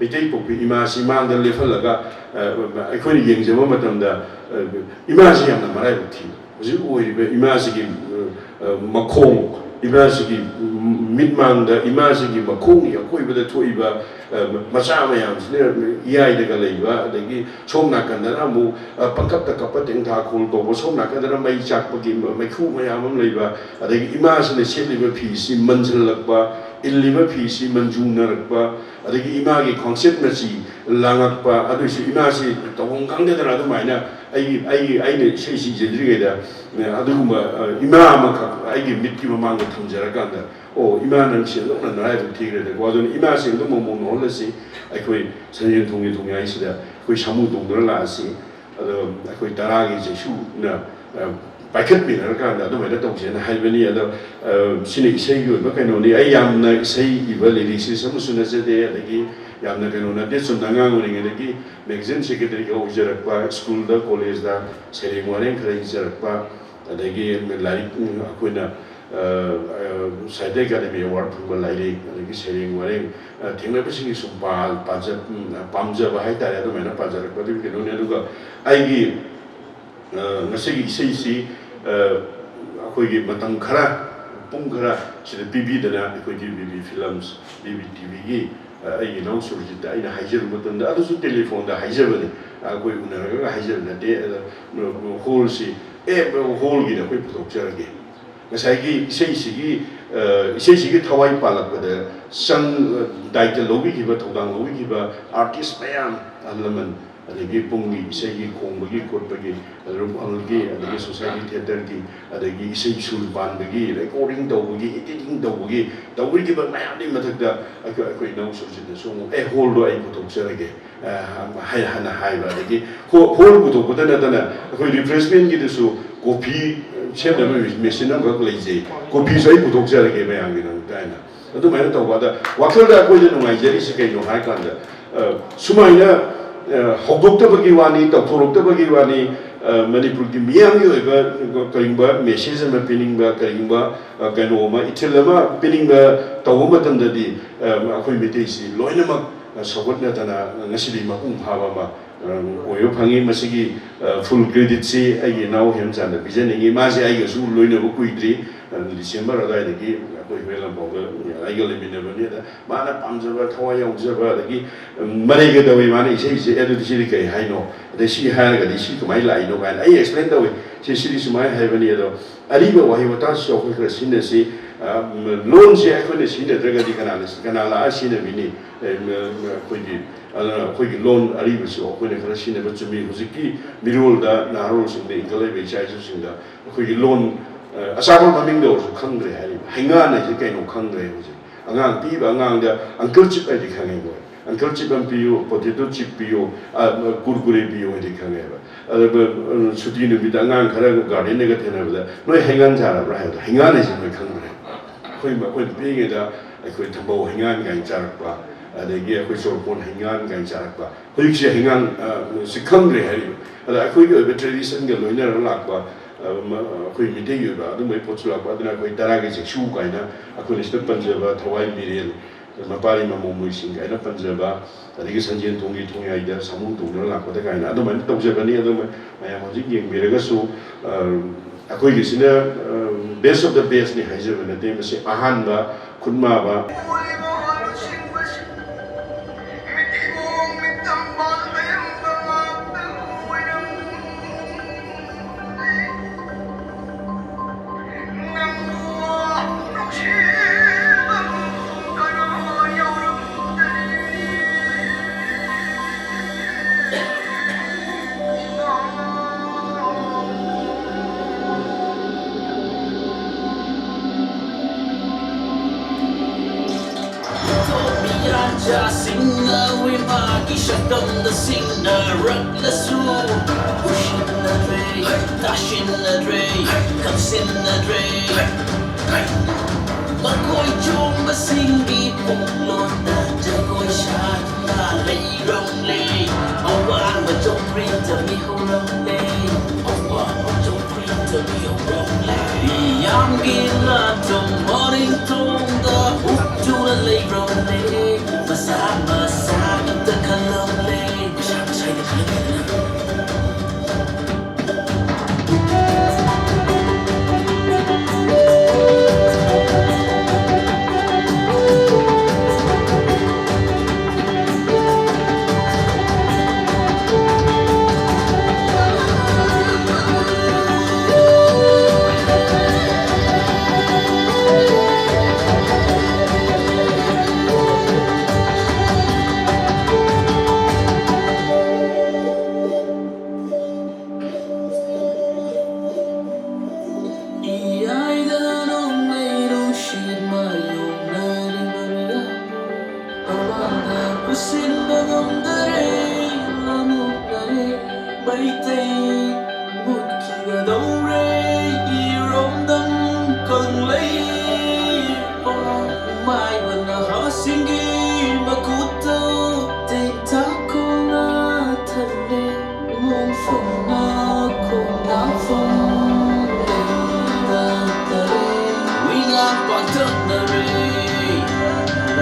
ꯃꯩꯇꯩ ꯄꯣꯛꯄꯤ ꯏꯃꯥꯁꯤ ꯃꯥꯡꯗ ꯂꯦꯞꯍꯜꯂꯒ, ꯑ, ꯑꯩꯈꯣꯏꯅ ꯌꯦꯡꯖꯕ ꯃꯇꯝꯗ, ꯑ, ꯏꯃꯥꯁꯤ ꯌꯥꯝꯅ ꯃꯔꯥꯏꯕꯛ ꯊꯤ꯫ ꯍꯧꯖꯤꯛ ꯑꯣꯏꯔꯤꯕ ꯏꯃꯥꯁꯤꯒꯤ, ꯑ, ꯑ, ꯃꯈꯣꯡ, ꯏꯃꯥꯁꯤꯒꯤ ꯃꯤꯠꯃꯥꯡꯗ, ꯏꯃꯥꯁꯤꯒꯤ ꯃꯈꯣꯡꯒꯤ ꯑꯀꯣꯏꯕꯗ ꯊꯣꯛꯏꯕ, ꯑ, ꯃꯆꯥ ꯃꯌꯥꯝꯁꯤꯅ ꯏꯌꯥꯏꯗꯒ ꯂꯩꯕ, ꯑꯗꯒꯤ ꯁꯣꯝ ꯅꯥꯀꯟꯗꯅ ꯑꯃꯨꯛ, ꯑ, ꯄꯪꯀꯞꯇ ꯀꯞꯄ ꯇꯦꯡꯊꯥ ꯈꯣꯜ ꯇꯧꯕ, ꯁꯣꯝ ꯅꯥꯀꯟꯗꯅ ꯃꯩ ꯆꯥꯛꯄꯒꯤ ꯃ-, ꯃꯩꯈꯨ ꯃꯌꯥꯝ ꯑꯃ ꯂꯩꯕ, ꯑꯗꯒꯤ ꯏꯃꯥꯁꯤꯅ ꯁꯦꯠꯂꯤꯕ ꯐꯤꯁꯤ ꯃꯟꯁꯤꯜꯂꯛꯄ, ꯏꯜꯂꯤꯕ ꯐꯤꯁꯤ ꯃꯟꯖꯨꯅꯔꯛꯄ, ꯑꯗꯒꯤ ꯏꯃꯥꯒꯤ ꯈ꯭ꯋꯥꯡꯆꯦꯠ ꯃꯆꯤ ꯂꯥꯡꯉꯛꯄ, ꯑꯗꯨꯏꯁꯨ ꯏꯃꯥꯁꯤ ꯇꯧꯐꯝ ꯈꯪꯗꯗꯅ ꯑꯗꯨꯃꯥꯏꯅ ꯑꯩꯒꯤ, ꯑꯩꯒꯤ, ꯑꯩꯅ ꯏꯁꯩ ꯁꯤꯖꯗ꯭ꯔꯤꯉꯩꯗ, ꯑ, ꯑꯗꯨꯒꯨꯝꯕ, ꯑ, ꯏꯃꯥ ꯑꯃꯈꯛ ꯑꯩꯒꯤ ꯃꯤꯠꯀꯤ ꯃꯃꯥꯡꯗ ꯊꯝꯖꯔꯀꯥꯟꯗ, "ꯑꯣ, ꯏꯃꯥ, ꯅꯪ ꯁꯦꯡꯗꯣꯛꯅ ꯅꯔꯥꯏꯕꯛ ꯊꯤꯈ꯭ꯔꯦꯗꯀꯣ꯫ ꯑꯗꯨꯅ ꯏꯃꯥꯁꯤ ꯑꯗꯨꯝ ꯑꯃꯨꯛ ꯅꯣꯛꯍꯜꯂꯁꯤ, ꯑꯩꯈꯣꯏ ꯁꯟꯖꯦꯟ ꯊꯣꯡꯒꯤ ꯊꯣꯡꯌꯥꯏꯁꯤꯗ ꯑꯩꯈꯣꯏ ꯁꯥꯃꯨ ꯇꯣꯡꯗꯨꯅ ꯂꯥꯛꯑꯁꯤ, ꯑꯗꯣ ꯑꯩꯈꯣꯏ ꯇꯔꯥꯒꯤ ꯆꯩꯁꯨꯅ, ꯑ, ꯄꯥꯏꯈꯠꯃꯤꯟꯅꯔꯀꯥꯟꯗ ꯑꯗꯨꯃꯥꯏꯅ ꯇꯧꯁꯦꯅ ꯍꯥꯏꯕꯅꯤ꯫ ꯑꯗꯣ ꯁꯤꯅ ꯏꯁꯩꯒꯤ ꯑꯣꯏꯕ ꯀꯩꯅꯣꯅꯤ꯫ ꯑꯩ ꯌꯥꯝꯅ ꯏꯁꯩ ꯏꯕ, ꯂꯤꯔꯤꯁꯤꯁ ꯑꯃꯁꯨ ꯅꯠꯆꯗꯦ, ꯑꯗꯒꯤ ꯌꯥꯝꯅ ꯀꯩꯅꯣ ꯅꯠꯇꯦ꯫ ꯆꯨꯝꯅ ꯑꯉꯥꯡ ꯑꯣꯏꯔꯤꯉꯩꯗꯒꯤ ꯃꯦꯒꯥꯖꯤꯟ ꯁꯦꯀ꯭ꯔꯦꯇꯔꯤꯒ ꯑꯣꯏꯖꯔꯛꯄ, ꯁ꯭ꯀꯨꯜꯗ ꯀꯣꯂꯦꯖꯇ ꯁꯩꯔꯦꯡ ꯋꯥꯔꯦꯡ ꯈꯔ ꯏꯖꯔꯛꯄ, ꯑꯗꯒꯤ ꯂꯥꯏꯔꯤꯛ ꯑꯩꯈꯣꯏꯅ ꯁꯥꯍꯤꯇ꯭ꯌ ꯑꯦꯀꯥꯗꯃꯤ ꯑꯦꯋꯥꯔꯗ ꯐꯪꯕ ꯂꯥꯏꯔꯤꯛ, ꯑꯗꯒꯤ ꯁꯩꯔꯦꯡ ꯋꯥꯔꯦꯡ ꯊꯦꯡꯅꯕꯁꯤꯡꯒꯤ ꯁꯨꯝ ꯄꯥꯖ ꯄꯥꯝꯖꯕ ꯍꯥꯏꯇꯥꯔꯦ꯫ ꯑꯗꯨꯃꯥꯏꯅ ꯄꯥꯖꯔꯛꯄꯗꯨꯒꯤ ꯀꯩꯅꯣꯅꯤ꯫ ꯑꯗꯨꯒ ꯑꯩꯒꯤ ꯉꯁꯤꯒꯤ ꯏꯁꯩꯁꯤ ꯑꯩꯈꯣꯏꯒꯤ ꯃꯇꯝ ꯈꯔ, ꯄꯨꯡ ꯈꯔ ꯁꯤꯗ ꯄꯤꯕꯤꯗꯅ ꯑꯩꯈꯣꯏꯒꯤ B B films, B B T ꯚꯤꯒꯤ ꯑꯩꯒꯤ ꯏꯅꯥꯎ ꯁꯨꯔꯖꯤꯠꯇ ꯑꯩꯅ ꯍꯥꯏꯖꯔꯨꯕ ꯃꯇꯝꯗ, ꯑꯗꯨꯁꯨ ꯇꯦꯂꯤꯐꯣꯟꯗ ꯍꯥꯏꯖꯕꯅꯤ, ꯑꯩꯈꯣꯏ ꯎꯅꯔꯒ ꯍꯥꯏꯖꯕ ꯅꯠꯇꯦ꯫ ꯑꯗ ꯍꯣꯜꯁꯤ, ꯑꯦ, ꯍꯣꯜꯒꯤꯗ ꯑꯩꯈꯣꯏ ꯄꯨꯊꯣꯛꯆꯔꯒꯦ꯫ ꯉꯁꯥꯏꯒꯤ ꯏꯁꯩꯁꯤꯒꯤ, ꯏꯁꯩꯁꯤꯒꯤ ꯊꯋꯥꯏ ꯄꯥꯜꯂꯛꯄꯗ ꯆꯪ, ꯗꯥꯏꯇ ꯂꯧꯕꯤꯈꯤꯕ, ꯊꯧꯗꯥꯡ ꯂꯧꯕꯤꯈꯤꯕ ꯑꯥꯔꯇꯤꯁ ꯃꯌꯥꯝ, ꯑꯍꯜ ꯂꯃꯟ, ꯑꯗꯒꯤ ꯄꯨꯡꯒꯤ ꯏꯁꯩꯒꯤ ꯈꯣꯡꯕꯒꯤ ꯈꯣꯠꯄꯒꯤ, ꯔꯨꯝ ꯍꯣꯜꯒꯤ, ꯑꯗꯒꯤ ꯁꯣꯁꯥꯏꯇꯤ ꯊꯤꯌꯦꯇꯔꯒꯤ, ꯑꯗꯒꯤ ꯏꯁꯩ ꯁꯨꯔ ꯄꯥꯟꯕꯒꯤ, ꯔꯦꯀꯣꯔꯗꯤꯡ ꯇꯧꯕꯒꯤ, ꯏꯗꯤꯇꯤꯡ ꯇꯧꯕꯒꯤ, ꯇꯧꯕꯤꯈꯤꯕ ꯃꯌꯥꯝꯗꯨꯒꯤ ꯃꯊꯛꯇ ꯑꯩꯈꯣꯏ, ꯑꯩꯈꯣꯏ ꯏꯅꯥꯎ ꯁꯨꯔꯖꯤꯠꯅꯁꯨ ꯑꯃꯨꯛ, "ꯑꯦ, ꯍꯣꯜꯗꯣ ꯑꯩ ꯄꯨꯊꯣꯛꯆꯔꯒꯦ", ꯑ, ꯍꯥꯏ-, ꯍꯥꯟꯅ ꯍꯥꯏꯕ꯫ ꯑꯗꯒꯤ ꯍꯣ-, ꯍꯣꯜ ꯄꯨꯊꯣꯛꯄꯗ ꯅꯠꯇꯅ ꯑꯩꯈꯣꯏ ꯔꯤꯐ꯭ꯔꯦꯁꯃꯦꯟꯒꯤꯗꯨꯁꯨ ꯀꯣꯐꯤ ꯁꯦꯝꯅꯕ ꯃꯦꯁꯤꯟ ꯑꯃꯈꯛ ꯂꯩꯖꯩ, ꯀꯣꯐꯤꯁꯨ ꯑꯩ ꯄꯨꯊꯣꯛꯆꯔꯒꯦ ꯃꯌꯥꯝꯒꯤꯗꯃꯛꯇ ꯍꯥꯏꯅ꯫ ꯑꯗꯨꯃꯥꯏꯅ ꯇꯧꯕ꯫ ꯑꯗ ꯋꯥꯈꯜꯗ ꯑꯩꯈꯣꯏꯗ ꯅꯨꯡꯉꯥꯏꯖꯔꯤꯁꯦ ꯀꯩꯅꯣ ꯍꯥꯏ ꯀꯥꯟꯗ, ꯑ, ꯁꯨꯃꯥꯏꯅ, ꯑ, ꯍꯧꯗꯣꯛꯇꯕꯒꯤ ꯋꯥꯅꯤ, ꯇꯧꯊꯣꯔꯛꯇꯕꯒꯤ ꯋꯥꯅꯤ, ꯑ, ꯃꯅꯤꯄꯨꯔꯒꯤ ꯃꯤꯌꯥꯝꯒꯤ ꯑꯣꯏꯕ ꯀꯔꯤꯒꯨꯝꯕ ꯃꯦꯁꯦꯖ ꯑꯃ ꯄꯤꯅꯤꯡꯕ, ꯀꯔꯤꯒꯨꯝꯕ, ꯑ, ꯀꯩꯅꯣ ꯑꯃ, ꯏꯊꯤꯜ ꯑꯃ ꯄꯤꯅꯤꯡꯕ ꯇꯧꯕ ꯃꯇꯝꯗꯗꯤ, ꯑ, ꯑꯩꯈꯣꯏ ꯃꯩꯇꯩꯁꯤ ꯂꯣꯏꯅꯃꯛ ꯁꯧꯒꯠꯅꯗꯅ ꯉꯁꯤꯗꯤ ꯃꯄꯨꯡ ꯐꯥꯕ ꯑꯃ ꯑꯣꯏꯕ ꯐꯪꯉꯤ꯫ ꯃꯁꯤꯒꯤ, ꯑ, ꯐꯨꯜ ꯀ꯭ꯔꯦꯗꯤꯠꯁꯤ ꯑꯩꯒꯤ ꯏꯅꯥꯎ ꯍꯦꯝꯆꯥꯟꯗ ꯄꯤꯖꯅꯤꯡꯉꯤ꯫ ꯃꯥꯁꯦ ꯑꯩꯒꯁꯨ ꯂꯣꯏꯅꯕ ꯀꯨꯏꯗ꯭ꯔꯤ꯫ ꯑ, ꯗꯤꯁꯦꯝꯕꯔ ꯑꯗꯨꯋꯥꯏꯗꯒꯤ ꯑꯩꯈꯣꯏ ꯍꯨꯏꯌꯦꯟ ꯂꯥꯟꯄꯥꯎꯗ ꯑꯩꯒ ꯂꯩꯃꯤꯟꯅꯕꯅꯤ꯫ ꯑꯗ ꯃꯥꯅ ꯄꯥꯝꯖꯕ, ꯊꯋꯥꯏ ꯌꯥꯎꯖꯕ, ꯑꯗꯒꯤ, ꯎꯝ, ꯃꯔꯩꯒ ꯇꯧꯏ꯫ ꯃꯥꯅ ꯏꯁꯩꯁꯦ, "ꯑꯦ, ꯑꯗꯨꯗꯤ ꯁꯤꯗꯤ ꯀꯩ ꯍꯥꯏꯅꯣ? ꯑꯗꯩ ꯁꯤ ꯍꯥꯏꯔꯒꯗꯤ ꯁꯤ ꯀꯃꯥꯏꯅ ꯂꯥꯛꯏꯅꯣ?" ꯀꯥꯏꯅ ꯑꯩ ꯑꯦꯛꯁꯄ꯭ꯂꯦꯟ ꯇꯧꯏ꯫ "ꯁꯤ, ꯁꯤꯗꯤ ꯁꯨꯃꯥꯏꯅ ꯍꯥꯏꯕꯅꯤ, ꯑꯗꯣ ꯑꯔꯤꯕ ꯋꯥꯍꯩ ꯋꯥꯇꯥꯁꯤꯁꯨ ꯑꯩꯈꯣꯏ ꯈꯔ ꯁꯤꯖꯤꯟꯅꯁꯤ꯫ ꯑ, ꯂꯣꯟꯁꯦ ꯑꯩꯈꯣꯏꯅ ꯁꯤꯖꯤꯟꯅꯗ꯭ꯔꯒꯗꯤ ꯀꯅꯥꯅ, ꯀꯅꯥ ꯂꯥꯛꯑ ꯁꯤꯖꯤꯟꯅꯕꯤꯅꯤ?" ꯑꯦ, ꯃ-, ꯃ-, ꯑꯩꯈꯣꯏꯒꯤ, ꯑꯗꯨꯅ ꯑꯩꯈꯣꯏꯒꯤ ꯂꯣꯟ ꯑꯔꯤꯕꯁꯤ ꯑꯩꯈꯣꯏꯅ ꯈꯔ ꯁꯤꯖꯤꯟꯅꯕ ꯆꯨꯝꯃꯤ꯫ ꯍꯧꯖꯤꯛꯀꯤ ꯃꯤꯔꯣꯜꯗ, ꯅꯍꯥꯔꯣꯜꯁꯤꯡꯗ, ꯏꯟꯈꯠꯂꯛꯏꯕ ꯏꯆꯥ ꯏꯁꯨꯁꯤꯡꯗ ꯑꯩꯈꯣꯏꯒꯤ ꯂꯣꯟ, ꯑ, ꯑꯆꯥꯄꯣꯠ ꯃꯃꯤꯡꯗ ꯑꯣꯏꯔꯁꯨ ꯈꯪꯗ꯭ꯔꯦ ꯍꯥꯏꯔꯤꯕ꯫ ꯍꯩꯉꯥꯟ ꯍꯥꯏꯁꯦ ꯀꯩꯅꯣ ꯈꯪꯗ꯭ꯔꯦ ꯍꯧꯖꯤꯛ꯫ ꯑꯉꯥꯡ, ꯄꯤꯛꯏꯕ ꯑꯉꯥꯡꯗ ꯑꯪꯀꯜ ꯆꯤꯞ ꯍꯥꯏꯗꯤ ꯈꯪꯉꯦ ꯃꯣꯏ꯫ "ꯑꯪꯀꯜ, ꯆꯤꯞ ꯑꯃ ꯄꯤꯌꯨ, ꯄꯣꯇꯦꯇꯣ ꯆꯤꯞ ꯄꯤꯌꯨ, ꯑ, ꯀꯨꯔꯀꯨꯔꯦ ꯄꯤꯌꯨ" ꯍꯥꯏꯗꯤ ꯈꯪꯉꯦꯕ꯫ ꯑꯗꯨꯒ, ꯎꯝ, ꯁꯨꯇꯤ ꯅꯨꯃꯤꯠꯇ ꯑꯉꯥꯡ ꯈꯔꯒ ꯒꯥꯔꯗꯦꯟꯗꯒ ꯊꯦꯡꯅꯕꯗ, "ꯅꯣꯏ ꯍꯩꯉꯥꯟ ꯆꯥꯔꯕ꯭ꯔꯥ?" ꯍꯥꯏꯕꯗ ꯍꯩꯉꯥꯟ ꯍꯥꯏꯁꯦ ꯃꯣꯏ ꯈꯪꯗ꯭ꯔꯦ꯫ ꯑꯩꯈꯣꯏ, ꯑꯩꯈꯣꯏꯅ ꯄꯤꯛꯏꯉꯩꯗ ꯑꯩꯈꯣꯏ ꯊꯝꯕꯧ ꯍꯩꯉꯥꯟ ꯀꯥꯏꯅ ꯆꯥꯔꯛꯄ, ꯑꯗꯒꯤ ꯑꯩꯈꯣꯏ ꯆꯣꯔꯐꯣꯟ ꯍꯩꯉꯥꯟ ꯀꯥꯏꯅ ꯆꯥꯔꯛꯄ, ꯍꯧꯖꯤꯛꯁꯦ ꯍꯩꯉꯥꯟ, ꯑ, ꯁꯤ ꯈꯪꯗ꯭ꯔꯦ ꯍꯥꯏꯔꯤꯕ꯫ ꯑꯗ ꯑꯩꯈꯣꯏꯒꯤ ꯑꯣꯏꯕ ꯇ꯭ꯔꯦꯗꯤꯁꯟꯒ ꯂꯣꯏꯅꯔꯒ ꯂꯥꯛꯄ, ꯑ, ꯃ-, ꯑꯩꯈꯣꯏ ꯃꯤꯇꯩꯒꯤ ꯑꯣꯏꯕ ꯑꯗꯨꯝꯕꯒꯤ ꯄꯣꯠꯁꯨ ꯂꯥꯛꯄ꯫ ꯑꯗꯨꯅ ꯑꯩꯈꯣꯏ ꯇꯔꯥꯒꯤ ꯆꯦꯛꯁꯨ ꯀꯥꯏꯅ ꯑꯩꯈꯣꯏꯅ ꯁꯤꯗ ꯄꯟꯖꯕ ꯊꯋꯥꯏ ꯃꯤꯔꯦꯜ, ꯃꯄꯥꯔꯤ ꯃꯃꯣ ꯃꯣꯏꯁꯤꯡ ꯀꯥꯏꯅ ꯄꯟꯖꯕ, ꯑꯗꯒꯤ ꯁꯟꯖꯦꯟ ꯊꯣꯡꯒꯤ ꯊꯣꯡꯌꯥꯏꯗ ꯁꯥꯃꯨ ꯇꯣꯡꯗꯨꯅ ꯂꯥꯛꯄꯗ ꯀꯥꯏꯅ ꯑꯗꯨꯃꯥꯏꯅ ꯇꯧꯖꯕꯅꯤ꯫ ꯑꯗꯨ ꯃꯌꯥꯝ ꯍꯧꯖꯤꯛ ꯌꯦꯡꯕꯤꯔꯒꯁꯨ, ꯑ, ꯑꯩꯈꯣꯏꯒꯤꯁꯤꯅ, ꯑ, best of the bestꯅꯤ ꯍꯥꯏꯖꯕ ꯅꯠꯇꯦ, ꯃꯁꯤ ꯑꯍꯥꯟꯕ ꯈꯨꯠꯃꯥꯕ꯫ ꯃꯤꯌꯥꯟꯆꯥꯁꯤꯡꯅ ꯋꯤꯃꯥꯒꯤ ꯁꯛꯇꯝꯗ ꯁꯤꯡꯅꯔꯛꯂꯁꯨ, ꯎꯁꯤꯟꯅꯗ꯭ꯔꯦ, ꯇꯥꯁꯤꯟꯅꯗ꯭ꯔꯦ, ꯈꯪꯁꯤꯟꯅꯗ꯭ꯔꯦ꯫ ꯃꯈꯣꯏ ꯆꯣꯡꯕꯁꯤꯡꯒꯤ ꯄꯨꯡꯂꯣꯟꯗ ꯖꯒꯣꯏ ꯁꯥꯗꯨꯅ ꯂꯩꯔꯝꯂꯦ꯫ ꯑꯋꯥꯡꯕ ꯆꯧꯀ꯭ꯔꯤꯗ ꯃꯤꯍꯧꯔꯝꯂꯦ꯫ ꯑꯋꯥꯡꯕ ꯆꯧꯀ꯭ꯔꯤꯗ ꯃꯤꯍꯧꯔꯝꯂꯦ꯫ ꯃꯤꯌꯥꯝꯒꯤ ꯂꯥꯟꯐꯝ ꯃꯅꯤꯡꯊꯣꯡꯗ ꯍꯨꯞꯇꯨꯅ ꯂꯩꯔꯝꯂꯦ꯫ ꯃꯁꯥ ꯃꯁꯥꯒꯤꯗ ꯈꯜꯂꯝꯂꯦ꯫ ꯃꯁꯥ ꯃꯁꯥꯒꯤꯗ ꯈꯜꯂꯝꯂꯦ꯫ ꯍꯥꯏꯕ ꯅꯍꯥꯁꯤꯡꯒꯤ ꯃꯈꯨꯠꯇ ꯇꯦꯟꯇꯥꯛ ꯈꯣꯡꯅ ꯊꯝꯂꯦ꯫ ꯃꯣꯟꯐꯝꯅ ꯈꯣꯡꯅ ꯐꯝꯂꯦ꯫ ꯃꯤꯅ ꯄꯥꯡꯊꯛꯅꯔꯦ,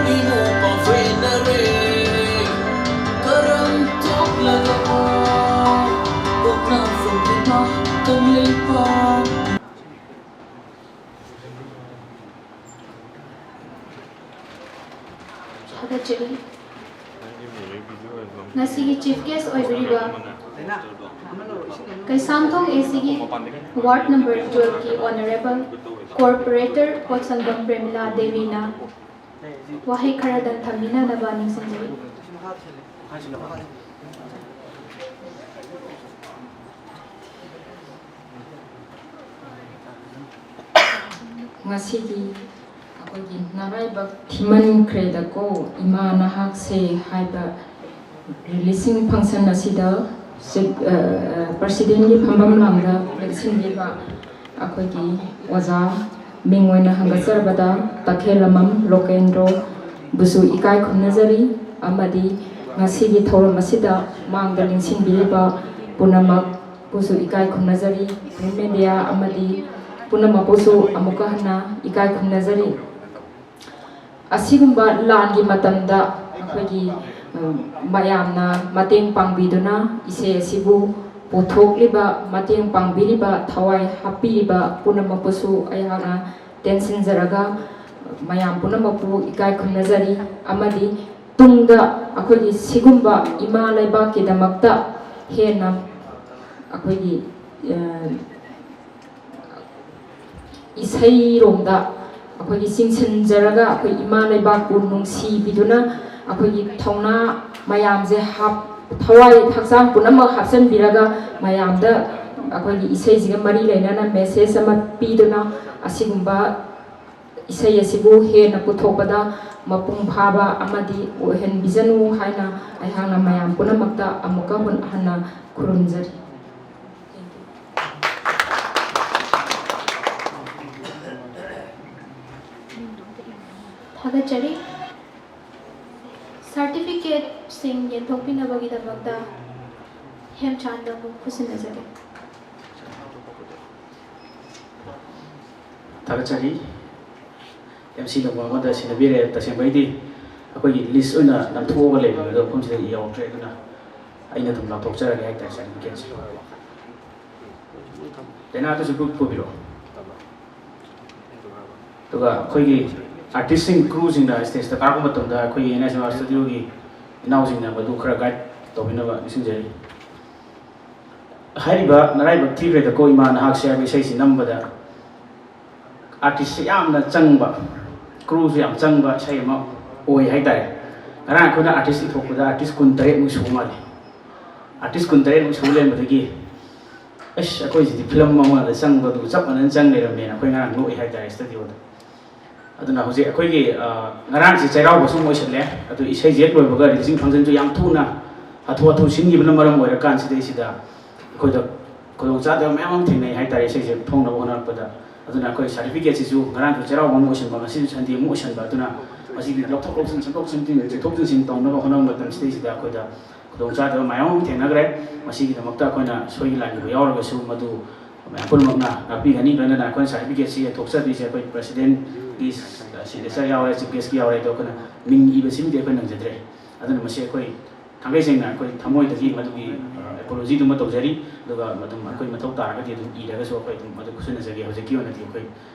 ꯃꯤꯕꯨ ꯄꯥꯡꯐꯦꯟꯅꯔꯦ꯫ ꯀꯔꯝ ꯊꯣꯛꯂꯒ ꯄꯣꯛꯅꯐꯝ ꯏꯃꯥ ꯀꯪꯂꯩꯄꯥꯛ꯫ ꯊꯥꯒꯠꯆꯔꯤ꯫ ꯉꯁꯤꯒꯤ ꯆꯤꯐ ꯒꯦꯁ ꯑꯣꯏꯕꯤꯔꯤꯕ ꯀꯩꯁꯥꯝꯊꯣꯡ ꯑꯦ ꯁꯤꯒꯤ ꯋꯥꯔꯗ ꯅꯝꯕꯔ ꯇꯨꯋꯦꯜꯐꯀꯤ ꯑꯣꯅꯔꯦꯕꯜ ꯀꯣꯔꯄꯣꯔꯦꯇꯔ ꯄꯣꯠꯁꯪꯕꯝ ꯄ꯭ꯔꯦꯃꯤꯂꯥ ꯗꯦꯕꯤꯅ ꯋꯥꯍꯩ ꯈꯔꯗꯪ ꯊꯝꯕꯤꯅꯅꯕ ꯅꯤꯡꯁꯤꯡꯖꯔꯤ꯫ ꯉꯁꯤꯒꯤ ꯑꯩꯈꯣꯏꯒꯤ ꯅꯔꯥꯏꯕꯛ ꯊꯤꯃꯟꯈ꯭ꯔꯦꯗꯀꯣ ꯏꯃꯥ ꯅꯍꯥꯛꯁꯦ ꯍꯥꯏꯕ ꯔꯤꯂꯤꯁꯤꯡ ꯐꯪꯁꯟ ꯑꯁꯤꯗ ꯆꯤꯐ, ꯑ, ꯑ, ꯄ꯭ꯔꯁꯤꯗꯦꯟꯒꯤ ꯐꯝꯐꯝ ꯂꯥꯡꯗ ꯂꯦꯡꯁꯤꯟꯕꯤꯕ ꯑꯩꯈꯣꯏꯒꯤ ꯑꯣꯖꯥ ꯃꯤꯡ ꯑꯣꯏꯅ ꯍꯪꯒꯠꯆꯔꯕꯗ ꯇꯈꯦꯜꯂꯃꯝ ꯂꯣꯀꯦꯟꯗ꯭ꯔꯣꯕꯨꯁꯨ ꯏꯀꯥꯏ ꯈꯨꯝꯅꯖꯔꯤ꯫ ꯑꯃꯗꯤ ꯉꯁꯤꯒꯤ ꯊꯧꯔꯝ ꯑꯁꯤꯗ ꯃꯥꯡꯗ ꯂꯦꯡꯁꯤꯟꯕꯤꯔꯤꯕ ꯄꯨꯝꯅꯃꯛꯄꯨꯁꯨ ꯏꯀꯥꯏ ꯈꯨꯝꯅꯖꯔꯤ꯫ ꯄ꯭ꯔꯤꯟꯠ ꯃꯦꯗꯤꯌꯥ ꯑꯃꯗꯤ ꯄꯨꯝꯅꯃꯛꯄꯨꯁꯨ ꯑꯃꯨꯛꯀ ꯍꯟꯅ ꯏꯀꯥꯏ ꯈꯨꯝꯅꯖꯔꯤ꯫ ꯑꯁꯤꯒꯨꯝꯕ ꯂꯥꯟꯒꯤ ꯃꯇꯝꯗ ꯑꯩꯈꯣꯏꯒꯤ, ꯎꯝ, ꯃꯌꯥꯝꯅ ꯃꯇꯦꯡ ꯄꯥꯡꯕꯤꯗꯨꯅ ꯏꯁꯩ ꯑꯁꯤꯕꯨ ꯄꯨꯊꯣꯛꯂꯤꯕ, ꯃꯇꯦꯡ ꯄꯥꯡꯕꯤꯔꯤꯕ, ꯊꯋꯥꯏ ꯍꯥꯞꯄꯤꯔꯤꯕ ꯄꯨꯝꯅꯃꯛꯄꯨꯁꯨ ꯑꯩꯍꯥꯛꯅ ꯇꯦꯟꯁꯤꯟꯖꯔꯒ ꯃꯌꯥꯝ ꯄꯨꯝꯅꯃꯛꯄꯨ ꯏꯀꯥꯏ ꯈꯨꯝꯅꯖꯔꯤ꯫ ꯑꯃꯗꯤ ꯇꯨꯡꯗ ꯑꯩꯈꯣꯏꯒꯤ ꯁꯤꯒꯨꯝꯕ ꯏꯃꯥ ꯂꯩꯕꯥꯛꯀꯤꯗꯃꯛꯇ ꯍꯦꯟꯅ ꯑꯩꯈꯣꯏꯒꯤ, ꯑ, ꯏꯁꯩꯔꯣꯝꯗ ꯑꯩꯈꯣꯏꯒꯤ ꯆꯤꯡꯁꯤꯟꯖꯔꯒ ꯑꯩꯈꯣꯏ ꯏꯃꯥ ꯂꯩꯕꯥꯛꯄꯨ ꯅꯨꯡꯁꯤꯕꯤꯗꯨꯅ ꯑꯩꯈꯣꯏꯒꯤ ꯊꯧꯅꯥ ꯃꯌꯥꯝꯁꯦ ꯍꯥꯞ-, ꯊꯋꯥꯏ ꯍꯛꯆꯥꯡ ꯄꯨꯝꯅꯃꯛ ꯍꯥꯞꯆꯤꯟꯕꯤꯔꯒ ꯃꯌꯥꯝꯗ ꯑꯩꯈꯣꯏꯒꯤ ꯏꯁꯩꯁꯤꯒ ꯃꯔꯤ ꯂꯩꯅꯅ ꯃꯦꯁꯦꯖ ꯑꯃ ꯄꯤꯗꯨꯅ ꯑꯁꯤꯒꯨꯝꯕ ꯏꯁꯩ ꯑꯁꯤꯕꯨ ꯍꯦꯟꯅ ꯄꯨꯊꯣꯛꯄꯗ ꯃꯄꯨꯡ ꯐꯥꯕ ꯑꯃꯗꯤ ꯑꯣꯏꯍꯟꯕꯤꯁꯅꯨ ꯍꯥꯏꯅ ꯑꯩꯍꯥꯛꯅ ꯃꯌꯥꯝ ꯄꯨꯝꯅꯃꯛꯇ ꯑꯃꯨꯛꯀ ꯍꯟꯅ ꯈꯨꯔꯨꯝꯖꯔꯤ꯫ ꯊꯥꯒꯠꯆꯔꯤ꯫ ꯁꯥꯔꯇꯤꯐꯤꯀꯦꯠꯁꯤꯡ ꯌꯦꯟꯊꯣꯛꯄꯤꯅꯕꯒꯤꯗꯃꯛꯇ ꯍꯦꯝꯆꯥꯟꯗ ꯑꯃꯨꯛ ꯈꯨꯠꯁꯤꯟꯅꯖꯒꯦ꯫ ꯊꯥꯒꯠꯆꯔꯤ꯫ ꯑꯦꯝ ꯁꯤ ꯅꯧꯕ ꯑꯃꯗ ꯁꯤꯟꯅꯕꯤꯔꯦ꯫ ꯇꯁꯦꯡꯕꯩꯗꯤ ꯑꯩꯈꯣꯏꯒꯤ ꯂꯤꯁ ꯑꯣꯏꯅ ꯅꯝꯊꯣꯛꯑꯒ ꯂꯩꯕꯅꯦ, ꯑꯗꯣ ꯃꯐꯝꯁꯤꯗ ꯌꯥꯎꯗ꯭ꯔꯦ, ꯑꯗꯨꯅ ꯑꯩꯅ ꯑꯗꯨꯝ ꯂꯥꯎꯊꯣꯛꯆꯔꯒꯦ ꯍꯥꯏꯇꯥꯔꯦ, ꯁꯥꯔꯇꯤꯐꯤꯀꯦꯠꯁꯦ꯫ ꯗꯥꯏꯅꯥꯗꯨꯁꯨ ꯒ꯭ꯔꯨꯞ ꯄꯨꯕꯤꯔꯛꯑꯣ꯫ ꯑꯗꯨꯒ ꯑꯩꯈꯣꯏꯒꯤ ꯑꯥꯔꯇꯤꯁꯁꯤꯡ, ꯀ꯭ꯔꯨꯁꯤꯡꯅ ꯁ꯭ꯇꯦꯖꯇ ꯀꯥꯔꯛꯄ ꯃꯇꯝꯗ ꯑꯩꯈꯣꯏꯒꯤ ꯑꯦꯟ ꯑꯦꯁ ꯑꯦꯝ ꯑꯥꯔ ꯁ꯭ꯇꯨꯗꯤꯑꯣꯒꯤ ꯏꯅꯥꯎꯁꯤꯡꯅ ꯃꯗꯨ ꯈꯔ ꯒꯥꯏꯗ ꯇꯧꯕꯤꯅꯕ ꯅꯤꯡꯁꯤꯡꯖꯔꯤ꯫ ꯍꯥꯏꯔꯤꯕ ꯅꯔꯥꯏꯕꯛ ꯊꯤꯈ꯭ꯔꯦꯗꯀꯣ ꯏꯃꯥ ꯅꯍꯥꯛꯁꯦ ꯍꯥꯏꯕ ꯏꯁꯩꯁꯤ ꯅꯝꯕꯗ ꯑꯥꯔꯇꯤꯁꯁꯦ ꯌꯥꯝꯅ ꯆꯪꯕ, ꯀ꯭ꯔꯨꯁꯨ ꯌꯥꯝ ꯆꯪꯕ ꯏꯁꯩ ꯑꯃ ꯑꯣꯏ ꯍꯥꯏꯇꯥꯔꯦ꯫ ꯉꯔꯥꯡ ꯑꯩꯈꯣꯏꯅ ꯑꯥꯔꯇꯤꯁ ꯏꯊꯣꯛꯄꯗ ꯑꯥꯔꯇꯤꯁ ꯀꯨꯟꯇꯔꯦꯠꯃꯨꯛ ꯁꯨꯕ ꯃꯥꯜꯂꯤ꯫ ꯑꯥꯔꯇꯤꯁ ꯀꯨꯟꯇꯔꯦꯠꯃꯨꯛ ꯁꯨ ꯂꯩꯔꯝꯕꯗꯒꯤ, ꯑꯁ, ꯑꯩꯈꯣꯏꯁꯤꯗꯤ ꯐꯤꯂꯝ ꯑꯃꯗ ꯆꯪꯕꯗꯨ ꯆꯞ ꯃꯥꯟꯅꯅ ꯆꯪ ꯂꯩꯔꯝꯃꯦꯅ ꯑꯩꯈꯣꯏ ꯉꯔꯥꯡ ꯅꯣꯛꯏ ꯍꯥꯏꯇꯥꯔꯦ ꯁ꯭ꯇꯨꯗꯤꯑꯣꯗ꯫ ꯑꯗꯨꯅ ꯍꯧꯖꯤꯛ ꯑꯩꯈꯣꯏꯒꯤ, ꯑ, ꯉꯔꯥꯡꯁꯦ ꯆꯩꯔꯥꯎꯕꯁꯨ ꯑꯃꯨꯛ ꯑꯣꯏꯁꯜꯂꯦ꯫ ꯑꯗꯨ ꯏꯁꯩꯁꯦ ꯍꯦꯛ ꯂꯣꯏꯕꯒ releasing function ꯁꯨ ꯌꯥꯝ ꯊꯨꯅ ꯍꯥꯊꯨ ꯍꯥꯊꯨ ꯁꯤꯟꯈꯤꯕꯅ ꯃꯔꯝ ꯑꯣꯏꯔꯀꯥꯟꯁꯤꯗꯩꯁꯤꯗ ꯑꯩꯈꯣꯏꯗ ꯈꯨꯗꯣꯡꯆꯥꯗꯕ ꯃꯌꯥꯝ ꯑꯃ ꯊꯦꯡꯅꯩ ꯍꯥꯏꯇꯥꯔꯦ, ꯏꯁꯩꯁꯦ ꯐꯣꯡꯅꯕ ꯍꯣꯠꯅꯔꯛꯄꯗ꯫ ꯑꯗꯨꯅ ꯑꯩꯈꯣꯏ ꯁꯥꯔꯇꯤꯐꯤꯀꯦꯠꯁꯤꯁꯨ ꯉꯔꯥꯡꯁꯨ ꯆꯩꯔꯥꯎꯕ ꯑꯃ ꯑꯣꯏꯁꯟꯕ, ꯉꯁꯤꯁꯨ ꯁꯟꯗꯦ ꯑꯃ ꯑꯣꯏꯁꯟꯕ, ꯑꯗꯨꯅ ꯃꯁꯤꯒꯤ ꯂꯧꯊꯣꯛ ꯂꯧꯁꯤꯟ, ꯁꯦꯝꯗꯣꯛ ꯁꯦꯝꯖꯤꯟ, ꯆꯤꯡꯊꯣꯛ ꯆꯤꯡꯁꯤꯟ ꯇꯧꯅꯕ ꯍꯣꯠꯅꯕ ꯃꯇꯝꯁꯤꯗꯩꯁꯤꯗ ꯑꯩꯈꯣꯏꯗ ꯈꯨꯗꯣꯡꯆꯥꯗꯕ ꯃꯌꯥꯝ ꯑꯃ ꯊꯦꯡꯅꯈ꯭ꯔꯦ꯫ ꯃꯁꯤꯒꯤꯗꯃꯛꯇ ꯑꯩꯈꯣꯏꯅ ꯁꯣꯏꯈꯤ ꯂꯥꯟꯈꯤꯕ ꯌꯥꯎꯔꯒꯁꯨ ꯃꯗꯨ ꯃꯌꯥꯝ ꯄꯨꯝꯅꯃꯛꯅ ꯉꯥꯛꯄꯤꯒꯅꯤ꯫ ꯂꯣꯏꯅꯅ ꯑꯩꯈꯣꯏꯅ ꯁꯥꯔꯇꯤꯐꯤꯀꯦꯠꯁꯤ ꯌꯦꯟꯊꯣꯛꯆꯗꯣꯏꯁꯦ ꯑꯩꯈꯣꯏ ꯄ꯭ꯔꯁꯤꯗꯦꯟꯒꯤ ꯁꯤꯒꯅꯦꯆꯔ ꯌꯥꯎꯔꯦ, ꯆꯤꯐ ꯒꯦꯁꯀꯤ ꯌꯥꯎꯔꯦ, ꯑꯗꯣ ꯑꯩꯈꯣꯏꯅ ꯃꯤꯡ ꯏꯕꯁꯤꯃꯗꯤ ꯑꯩꯈꯣꯏ ꯅꯪꯖꯗ꯭ꯔꯦ꯫ ꯑꯗꯨꯅ ꯃꯁꯤ ꯑꯩꯈꯣꯏ ꯊꯥꯡꯒꯩ ꯁꯦꯡꯅ ꯑꯩꯈꯣꯏ ꯊꯃꯣꯏꯗꯒꯤ ꯃꯗꯨꯒꯤ, ꯑ, ꯑꯦꯄꯣꯂꯣꯖꯤꯗꯨꯃ ꯇꯧꯖꯔꯤ꯫ ꯑꯗꯨꯒ ꯑꯗꯨꯝ ꯑꯩꯈꯣꯏ ꯃꯊꯧ ꯇꯥꯔꯒꯗꯤ ꯑꯗꯨꯝ ꯏꯔꯒꯁꯨ ꯑꯩꯈꯣꯏ ꯑꯗꯨꯝ ꯃꯗꯨ ꯈꯨꯠꯁꯤꯟꯅꯖꯒꯦ꯫ ꯍꯧꯖꯤꯛꯀꯤ ꯑꯣꯏꯅꯗꯤ ꯑꯩꯈꯣꯏ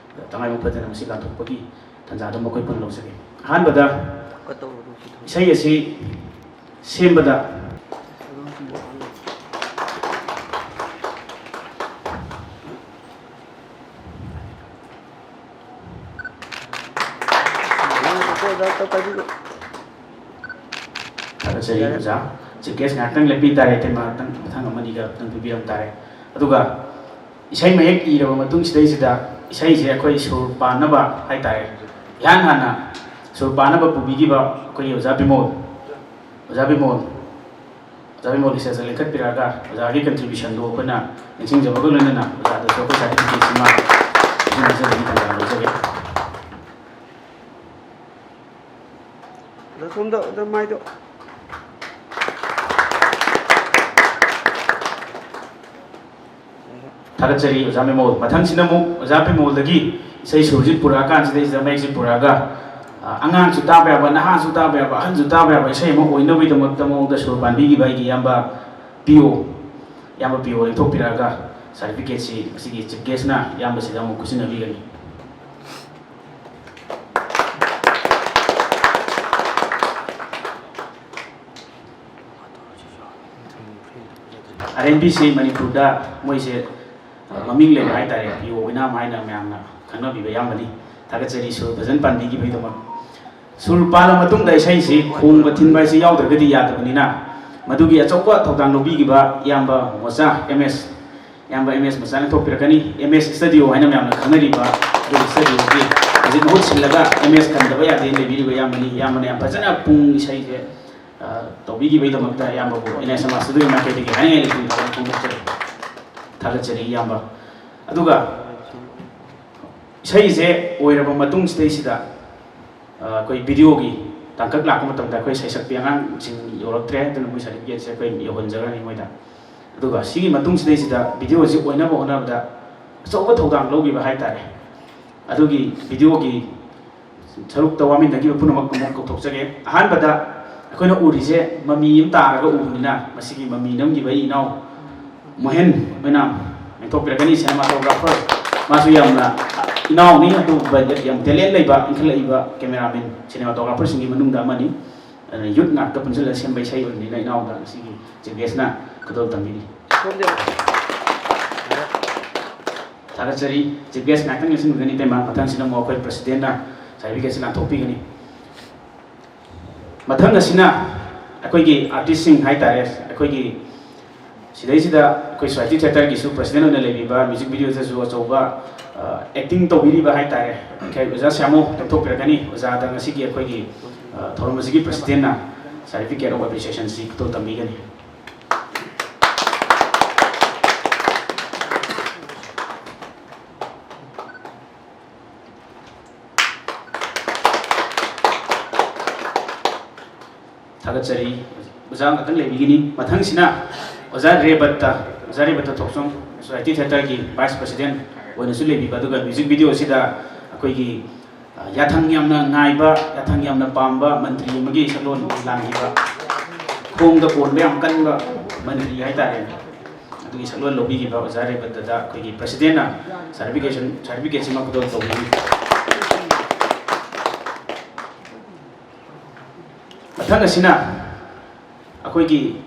ꯇꯉꯥꯏ ꯐꯗꯅ ꯃꯁꯤ ꯂꯥꯟꯊꯣꯛꯄꯒꯤ ꯇꯥꯟꯖꯥꯗꯨꯃ ꯑꯩꯈꯣꯏ ꯄꯨꯟꯅ ꯂꯧꯖꯒꯦ꯫ ꯑꯍꯥꯟꯕꯗ ꯏꯁꯩ ꯑꯁꯤ ꯁꯦꯝꯕꯗ ꯊꯥꯒꯠꯆꯔꯤ ꯑꯣꯖꯥ꯫ ꯆꯤꯐ ꯒꯦꯁ ꯉꯥꯏꯍꯥꯛꯇꯪ ꯂꯦꯞꯄꯤ ꯇꯥꯔꯦ, ꯑꯇꯩ ꯉꯥꯏꯍꯥꯛꯇꯪ ꯃꯊꯪ ꯑꯃꯅꯤꯒ ꯉꯥꯏꯍꯥꯛꯇꯪ ꯄꯤꯕꯤꯔꯝ ꯇꯥꯔꯦ꯫ ꯑꯗꯨꯒ ꯏꯁꯩ ꯃꯌꯦꯛ ꯏꯔꯕ ꯃꯇꯨꯡ ꯁꯤꯗꯩꯁꯤꯗ ꯏꯁꯩꯁꯦ ꯑꯩꯈꯣꯏ ꯁꯨꯔ ꯄꯥꯟꯅꯕ ꯍꯥꯏꯇꯥꯔꯦ, ꯏꯍꯥꯟ ꯍꯥꯟꯅ ꯁꯨꯔ ꯄꯥꯟꯅꯕ ꯄꯨꯕꯤꯈꯤꯕ ꯑꯩꯈꯣꯏꯒꯤ ꯑꯣꯖꯥ ꯕꯤꯃꯣꯜ, ꯑꯣꯖꯥ ꯕꯤꯃꯣꯜ, ꯑꯣꯖꯥ ꯕꯤꯃꯣꯜ ꯏꯁꯇꯦꯖꯇ ꯂꯦꯡꯈꯠꯄꯤꯔꯛꯑꯒ ꯑꯣꯖꯥꯒꯤ ꯀꯟꯇ꯭ꯔꯤꯕ꯭ꯌꯨꯁꯟꯗꯨ ꯑꯩꯈꯣꯏꯅ ꯅꯤꯡꯁꯤꯡꯖꯕꯒ ꯂꯣꯏꯅꯅ ꯑꯣꯖꯥꯗꯁꯨ ꯑꯩꯈꯣꯏ ꯁꯥꯔꯇꯤꯐꯤꯀꯦꯠꯁꯤꯃ ꯄꯤꯖꯅꯖꯕꯒꯤ ꯇꯥꯟꯖꯥ ꯂꯧꯖꯒꯦ꯫ ꯑꯗꯣ ꯁꯣꯝꯗ ꯑꯣꯖꯥ ꯃꯥꯏꯗꯣ꯫ ꯊꯥꯒꯠꯆꯔꯤ ꯑꯣꯖꯥ ꯄꯤꯃꯣꯜ꯫ ꯃꯊꯪꯁꯤꯅ ꯑꯃꯨꯛ ꯑꯣꯖꯥ ꯄꯤꯃꯣꯜꯗꯒꯤ ꯏꯁꯩ ꯁꯨꯔꯁꯤ ꯄꯨꯔꯛꯑꯀꯥꯟꯁꯤꯗꯩꯁꯤꯗ ꯃꯌꯦꯛꯁꯤ ꯄꯨꯔꯛꯑꯒ, ꯑ, ꯑꯉꯥꯡꯁꯨ ꯇꯥꯕ ꯌꯥꯕ, ꯅꯍꯥꯁꯨ ꯇꯥꯕ ꯌꯥꯕ, ꯑꯍꯟꯁꯨ ꯇꯥꯕ ꯌꯥꯕ ꯏꯁꯩ ꯑꯃ ꯑꯣꯏꯅꯕꯒꯤꯗꯃꯛꯇ ꯃꯑꯣꯡꯗ ꯁꯨꯔ ꯄꯥꯟꯕꯤꯈꯤꯕ ꯑꯩꯒꯤ ꯏꯌꯥꯝꯕ ꯄꯤ ꯑꯣ, ꯏꯌꯥꯝꯕ ꯄꯤ ꯑꯣ ꯂꯦꯡꯊꯣꯛꯄꯤꯔꯛꯑꯒ ꯁꯥꯔꯇꯤꯐꯤꯀꯦꯠꯁꯤ ꯉꯁꯤꯒꯤ ꯆꯤꯐ ꯒꯦꯁꯅ ꯏꯌꯥꯝꯕꯁꯤꯗ ꯑꯃꯨꯛ ꯈꯨꯠꯁꯤꯟꯅꯕꯤꯒꯅꯤ꯫ ꯑꯥꯔ ꯑꯦꯟ ꯕꯤꯁꯤ ꯃꯅꯤꯄꯨꯔꯗ ꯃꯣꯏꯁꯦ, ꯑ, ꯃꯃꯤꯡ ꯂꯩꯕ ꯍꯥꯏꯇꯥꯔꯦ, ꯄꯤ ꯑꯣ ꯑꯣꯏꯅꯥꯝ ꯍꯥꯏꯅ ꯃꯌꯥꯝꯅ ꯈꯪꯅꯕꯤꯕ ꯏꯌꯥꯝꯕꯅꯤ꯫ ꯊꯥꯒꯠꯆꯔꯤ ꯁꯨꯔ ꯐꯖꯅ ꯄꯥꯟꯕꯤꯈꯤꯕꯒꯤꯗꯃꯛ꯫ ꯁꯨꯔ ꯄꯥꯜꯂ ꯃꯇꯨꯡꯗ ꯏꯁꯩꯁꯤ ꯈꯣꯡꯕ ꯊꯤꯟꯕ ꯍꯥꯏꯁꯤ ꯌꯥꯎꯗ꯭ꯔꯒꯗꯤ ꯌꯥꯗꯕꯅꯤꯅ, ꯃꯗꯨꯒꯤ ꯑꯆꯧꯕ ꯊꯧꯗꯥꯡ ꯂꯧꯕꯤꯈꯤꯕ ꯏꯌꯥꯝꯕ ꯃꯣꯆꯥ ꯑꯦꯝ ꯑꯦꯁ, ꯏꯌꯥꯝꯕ ꯑꯦꯝ ꯑꯦꯁ ꯃꯣꯆꯥꯅ ꯊꯣꯛꯄꯤꯔꯛꯀꯅꯤ꯫ ꯑꯦꯝ ꯑꯦꯁ ꯁ꯭ꯇꯨꯗꯤꯑꯣ ꯍꯥꯏꯅ ꯃꯌꯥꯝꯅ ꯈꯪꯅꯔꯤꯕ ꯑꯗꯨꯒꯤ ꯁ꯭ꯇꯨꯗꯤꯑꯣꯒꯤ ꯍꯧꯖꯤꯛ ꯃꯍꯨꯠ ꯁꯤꯜꯂꯒ ꯑꯦꯝ ꯑꯦꯁ ꯈꯟꯗꯕ ꯌꯥꯗꯦꯅ ꯂꯩꯕꯤꯔꯤꯕ ꯏꯌꯥꯝꯕꯅꯤ꯫ ꯏꯌꯥꯝꯕꯅ ꯌꯥꯝ ꯐꯖꯅ ꯄꯨꯡ ꯏꯁꯩꯁꯦ, ꯑ, ꯇꯧꯕꯤꯈꯤꯕꯒꯤꯗꯃꯛꯇ ꯏꯌꯥꯝꯕꯕꯨ ꯑꯩꯅ ꯁꯃꯥꯖ ꯑꯗꯨꯒꯤ ꯃꯥꯏꯀꯩꯗꯒꯤ ꯍꯥꯏꯅꯤꯡꯉꯥꯏ ꯂꯩꯇꯅ ꯊꯥꯒꯠꯄ ꯐꯣꯡꯗꯣꯛꯆꯔꯤ꯫ ꯊꯥꯒꯠꯆꯔꯤ ꯏꯌꯥꯝꯕ꯫ ꯑꯗꯨꯒ ꯏꯁꯩꯁꯦ ꯑꯣꯏꯔꯕ ꯃꯇꯨꯡ ꯁꯤꯗꯩꯁꯤꯗ, ꯑ, ꯑꯩꯈꯣꯏ ꯚꯤꯗꯤꯑꯣꯒꯤ ꯇꯥꯡꯀꯛ ꯂꯥꯛꯄ ꯃꯇꯝꯗ ꯑꯩꯈꯣꯏ ꯁꯩꯁꯛꯄꯤ ꯑꯉꯥꯡꯁꯤꯡ ꯌꯧꯔꯛꯇ꯭ꯔꯦ, ꯑꯗꯨꯅ ꯃꯣꯏ ꯁꯥꯔꯇꯤꯐꯤꯀꯦꯠꯁꯦ ꯑꯩꯈꯣꯏ ꯌꯧꯍꯟꯖꯈ꯭ꯔꯅꯤ ꯃꯣꯏꯗ꯫ ꯑꯗꯨꯒ ꯁꯤꯒꯤ ꯃꯇꯨꯡ ꯁꯤꯗꯩꯁꯤꯗ ꯚꯤꯗꯤꯑꯣꯁꯤ ꯑꯣꯏꯅꯕ ꯍꯣꯠꯅꯕꯗ ꯑꯆꯧꯕ ꯊꯧꯗꯥꯡ ꯂꯧꯈꯤꯕ ꯍꯥꯏꯇꯥꯔꯦ꯫ ꯑꯗꯨꯒꯤ ꯚꯤꯗꯤꯑꯣꯒꯤ ꯁꯔꯨꯛꯇ ꯋꯥꯃꯤꯟꯅꯈꯤꯕ ꯄꯨꯝꯅꯃꯛ ꯑꯃꯨꯛ ꯀꯧꯊꯣꯛꯆꯒꯦ꯫ ꯑꯍꯥꯟꯕꯗ ꯑꯩꯈꯣꯏꯅ ꯎꯔꯤꯁꯦ ꯃꯃꯤ ꯑꯃ ꯇꯥꯔꯒ ꯎꯕꯅꯤꯅ, ꯃꯁꯤꯒꯤ ꯃꯃꯤ ꯅꯝꯈꯤꯕ ꯑꯩ ꯏꯅꯥꯎ ꯃꯣꯍꯦꯟ ꯑꯣꯏꯅ ꯂꯦꯡꯊꯣꯛꯄꯤꯔꯛꯀꯅꯤ, cinematographer꯫ ꯃꯥꯁꯨ ꯌꯥꯝꯅ ꯏꯅꯥꯎꯅꯤ, ꯑꯗꯨꯒ ꯌꯥꯝ talent ꯂꯩꯕ, ꯏꯟꯈꯠꯂꯛꯏꯕ cameraman, cinematographerꯁꯤꯡꯒꯤ ꯃꯅꯨꯡꯗ ꯑꯃꯅꯤ꯫ ꯑꯗꯨꯅ youth ꯉꯥꯛꯇ ꯄꯨꯟꯁꯤꯜꯂꯒ ꯁꯦꯝꯕ ꯏꯁꯩ ꯑꯣꯏꯕꯅꯤꯅ ꯏꯅꯥꯎꯗ ꯉꯁꯤꯒꯤ chief guestꯅ ꯈꯨꯗꯣꯜ ꯇꯝꯕꯤꯔꯤ꯫ ꯊꯥꯒꯠꯆꯔꯤ꯫ Chief guest ꯉꯥꯛꯇꯪ ꯂꯦꯡꯁꯤꯟꯕꯤꯒꯅꯤ ꯏꯇꯩꯃ꯫ ꯃꯊꯪꯁꯤꯅ ꯑꯃꯨꯛ ꯑꯩꯈꯣꯏ presidentꯅ certificateꯁꯤ ꯂꯥꯟꯊꯣꯛꯄꯤꯒꯅꯤ꯫ ꯃꯊꯪ ꯑꯁꯤꯅ ꯑꯩꯈꯣꯏꯒꯤ artistꯁꯤꯡ ꯍꯥꯏꯇꯥꯔꯦ, ꯑꯩꯈꯣꯏꯒꯤ ꯁꯤꯗꯩꯁꯤꯗ ꯑꯩꯈꯣꯏ Society Theatreꯒꯤꯁꯨ president ꯑꯣꯏꯅ ꯂꯩꯕꯤꯕ, music videoꯗꯁꯨ ꯑꯆꯧꯕ, ꯑ, acting ꯇꯧꯕꯤꯔꯤꯕ ꯍꯥꯏꯇꯥꯔꯦ, ꯑꯩꯈꯣꯏ ꯑꯣꯖꯥ ꯁ꯭ꯌꯥꯃꯣ ꯂꯦꯡꯊꯣꯛꯄꯤꯔꯛꯀꯅꯤ꯫ ꯑꯣꯖꯥꯗ ꯉꯁꯤꯒꯤ ꯑꯩꯈꯣꯏꯒꯤ, ꯑ, ꯊꯧꯔꯝ ꯑꯁꯤꯒꯤ presidentꯅ certificate of appreciationꯁꯤ ꯈꯨꯗꯣꯜ ꯇꯝꯕꯤꯒꯅꯤ꯫ ꯊꯥꯒꯠꯆꯔꯤ꯫ ꯑꯣꯖꯥ ꯉꯥꯛꯇꯪ ꯂꯩꯕꯤꯒꯅꯤ꯫ ꯃꯊꯪꯁꯤꯅ ꯑꯣꯖꯥ ꯔꯦꯕꯠꯇ, ꯑꯣꯖꯥ ꯔꯦꯕꯠꯇ ꯊꯣꯛꯆꯣꯝ, ꯁꯣꯁꯥꯏꯇꯤ ꯊꯤꯌꯦꯇꯔꯒꯤ ꯚꯥꯏꯁ ꯄ꯭ꯔꯁꯤꯗꯦꯟ ꯑꯣꯏꯅꯁꯨ ꯂꯩꯕꯤꯕ, ꯑꯗꯨꯒ ꯃ꯭ꯌꯨꯖꯤꯛ ꯚꯤꯗꯤꯑꯣ ꯑꯁꯤꯗ ꯑꯩꯈꯣꯏꯒꯤ, ꯑ, ꯌꯥꯊꯪ ꯌꯥꯝꯅ ꯉꯥꯏꯕ, ꯌꯥꯊꯪ ꯌꯥꯝꯅ ꯄꯥꯝꯕ ꯃꯟꯇ꯭ꯔꯤ ꯑꯃꯒꯤ ꯁꯛꯂꯣꯟ ꯂꯥꯡꯈꯤꯕ, ꯈꯣꯡꯗ ꯀꯣꯟꯕ ꯌꯥꯝ ꯀꯟꯕ ꯃꯟꯇ꯭ꯔꯤ ꯍꯥꯏꯇꯥꯔꯦꯅꯦ, ꯑꯗꯨꯒꯤ ꯁꯛꯂꯣꯟ ꯂꯧꯕꯤꯈꯤꯕ ꯑꯣꯖꯥ ꯔꯦꯕꯠꯇꯗ ꯑꯩꯈꯣꯏꯒꯤ ꯄ꯭ꯔꯁꯤꯗꯦꯟꯅ ꯁꯥꯔꯇꯤꯐꯤꯀꯦꯁꯟ, ꯁꯥꯔꯇꯤꯐꯤꯀꯦꯠꯁꯤꯃ ꯈꯨꯗꯣꯜ ꯇꯧꯕꯤꯒꯅꯤ꯫ ꯃꯊꯪ ꯑꯁꯤꯅ ꯑꯩꯈꯣꯏꯒꯤ